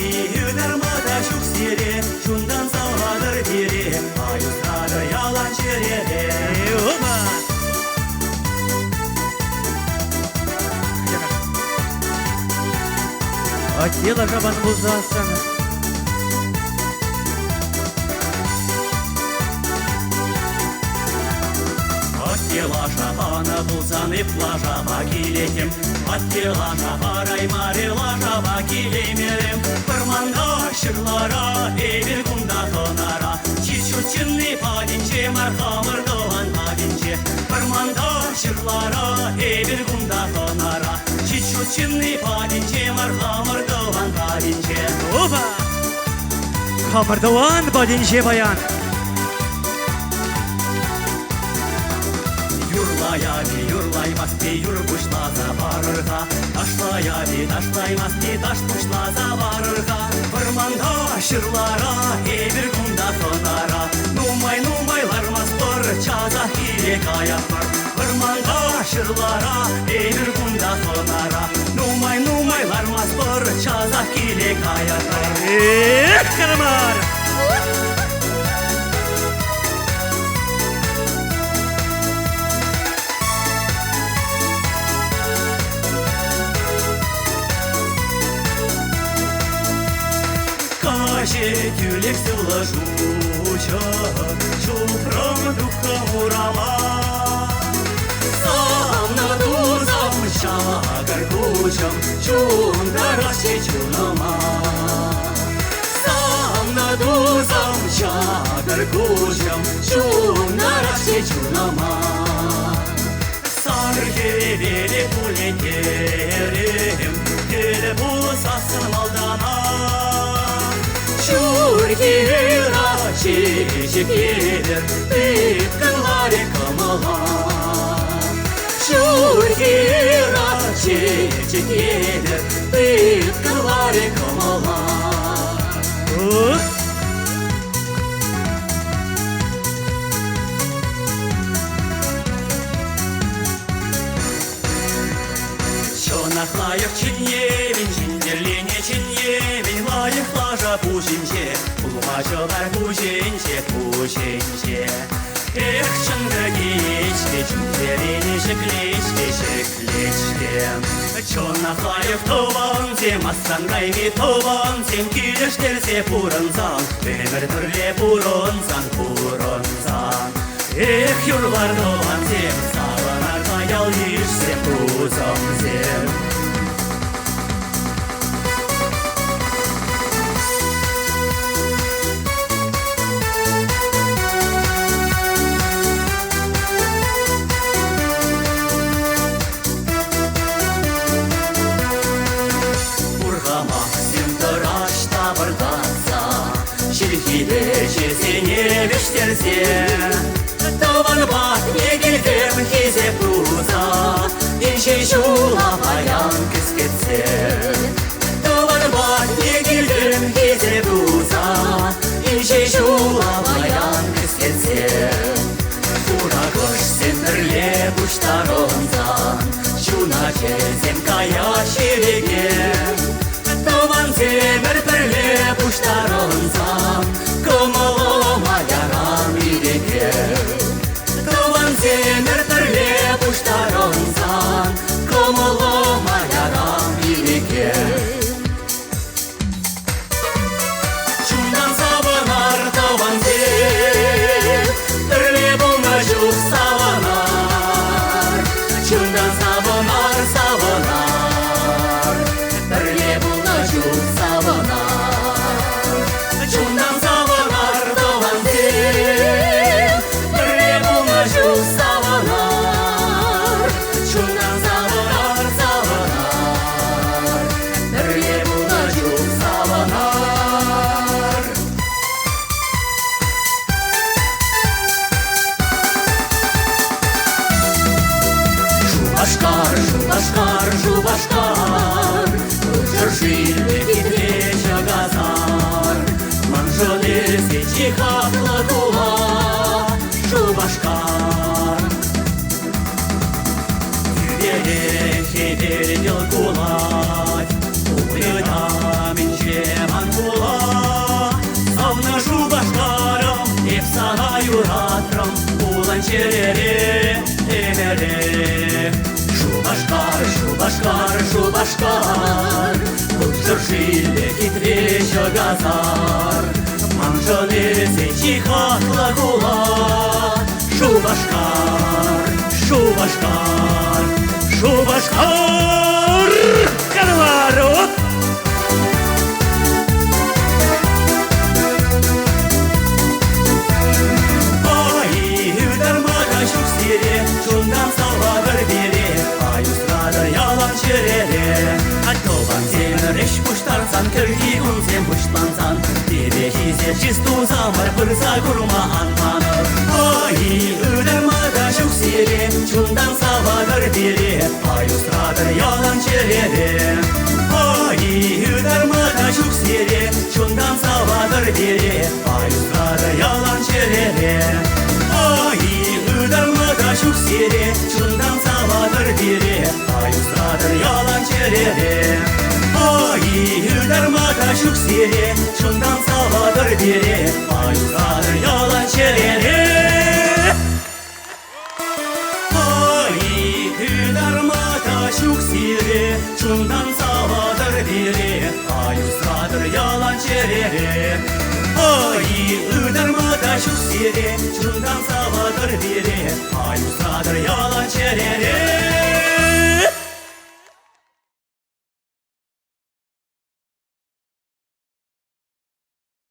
ытарма та ҫук сире, чунтан саватӑр пире, Ай, усратӑр ялан чӗрере. Опа! Атте лашапан пулсассӑн Атте лаша панӑ пулсан эп лашапа килеттӗм. Атте лаша параймарӗ, лашапа килеймерӗм. Вӑрманта, ҫырлара, эпир кунта хӑнара. Чи ҫут ҫынни патӗнче мар, хамӑр тӑван патӗнче. Вӑрманта, ҫырлара, эпир кунта хӑнара. Чи ҫут ҫынни патӗнче мар, хамӑр тӑван патӗнче. Опа! Хамӑр тӑван патӗнче паян. Юрлаяр-и, юрлаймасть-и, юр пуҫласа парӑр-ха. Ташлаяр-и, ташлаймасть-и, таш пуҫласа парӑр-ха. Вӑрманта, ҫырлара, эпир кунта хӑнара. Нумай-нумай лармастпӑр, часах киле каятпӑр. Вӑрманта, ҫырлара, эпир кунта хӑнара. Нумай-нумай лармастпӑр, часах киле каятпӑр. Эх, карамар! Каҫӗ тӳлек сывлӑш уҫӑ, Чупрӑм тухрӑм урама. Савнӑ тусӑм, чакӑр куҫӑм, Чунтараҫҫӗ чунӑма. Савнӑ тусӑм, чакӑр куҫӑм, Чунтараҫҫӗ чунӑма. Сар хӗвеле пулетерем, Тӗл пулсассӑн малтанах. Ҫурхи ыра чечек евӗр Тыткӑнларӗ кӑмӑла. Ҫурхи ыра чечек евӗр Тыткӑнларӗ кӑмӑла. Чӑнах лайӑх чӗневӗн, чӗнтерлене чӗневӗн, лайӑх лаша пуҫӗнче, улма-ҫӑлар пуҫӗнче, пуҫӗнче. Эх, чӑнкӑ килет-ҫке, чун-чӗрене ҫӗклет-ҫке, ҫӗклет-ҫке. Чӑнах лайӑх тӑвансем, асран кайми тӑвансем, килӗштерсе пурӑнсан, ӗмӗр пӗрле пурӑнсан, пурӑнсан. Эх, юрлар тӑвансем, савӑнар ял-йышсем, тусӑмсем. Урхамахсем тӑраҫ тапӑртатса, Ҫилхипе ҫилсене вӗҫтерсе. Тӑван патне килтӗм хисеп туса, Инҫе ҫула паян кӗскетсе. Тӑван патне килтӗм хисеп туса, Инҫе ҫула паян кӗскетсе. Хура кӑшсем пӗрле пуҫтарӑнсан, Ҫуначӗсем каяҫ ирӗке. Тӑвансемӗр пӗрле пуҫтарӑнсан, Кӑмӑлӑма ярам ирӗке. Тӑвансемӗр пӗрле пуҫтарӑнсан, Кӑмӑлӑма ярам ирӗке. Чунтан савӑнар тӑвансем, Пӗрле пулнӑ чух савӑнар. Чунтан савӑнар, савӑнар, Пӗрле пулнӑ чух савӑнар. Чунтан савӑнар тӑвансем, Пӗрле пулнӑ чух савӑнар. Чунтан савӑнар, савӑнар, Пӗрле пулнӑ чух савӑнар. Шупашкар, Шупашкар, Шупашкар, Ҫӗршывӗ хитре Ҫакасар. Маншӑн эсӗ чи хаклӑ хула, Шупашкар. Тӳпере хӗвел йӑл кулать, Ытамӗнче ман хула. Савнӑ Шупашкарӑм, эп сана юратрӑм, Хулан чӗрере ӗмӗрех. Шупашкар, Шупашкар, Шупашкар, Ҫӗршывӗ хитре Ҫӑкасар. Маншӑн эсӗ чи хаклӑ хула, Шупашкар, Шупашкар, Шупашкар! Каравар! Оп! Ай, ытарма та ҫук сире, чунтан саватӑр пире, ай усратӑр ялан чӗрере. Тӑвансем ӗҫ пуҫтарсан, кӗрхи кунсем пуҫлансан, пире хисеп чыс тусамӑр пырса курма ан манӑр. Ай, ытарма та ҫук сире, чунтан саватӑр пире, ай усратӑр ялан чӗрере. Ай, ытарма та ҫук сире, чунтан саватӑр пире, ай усратӑр ялан чӗрере. Ай, ытарма та ҫук сире, чунтан саватӑр чӗрере. Ай, ытарма та ҫук сире, чунтан саватӑр пире, ай, усратӑр ялан чӗрере. Ай, ытарма та ҫук сире, чунтан саватӑр пире, ай, усратӑр ялан чӗрере. Ай, ытарма та ҫук сире, чунтан саватӑр пире.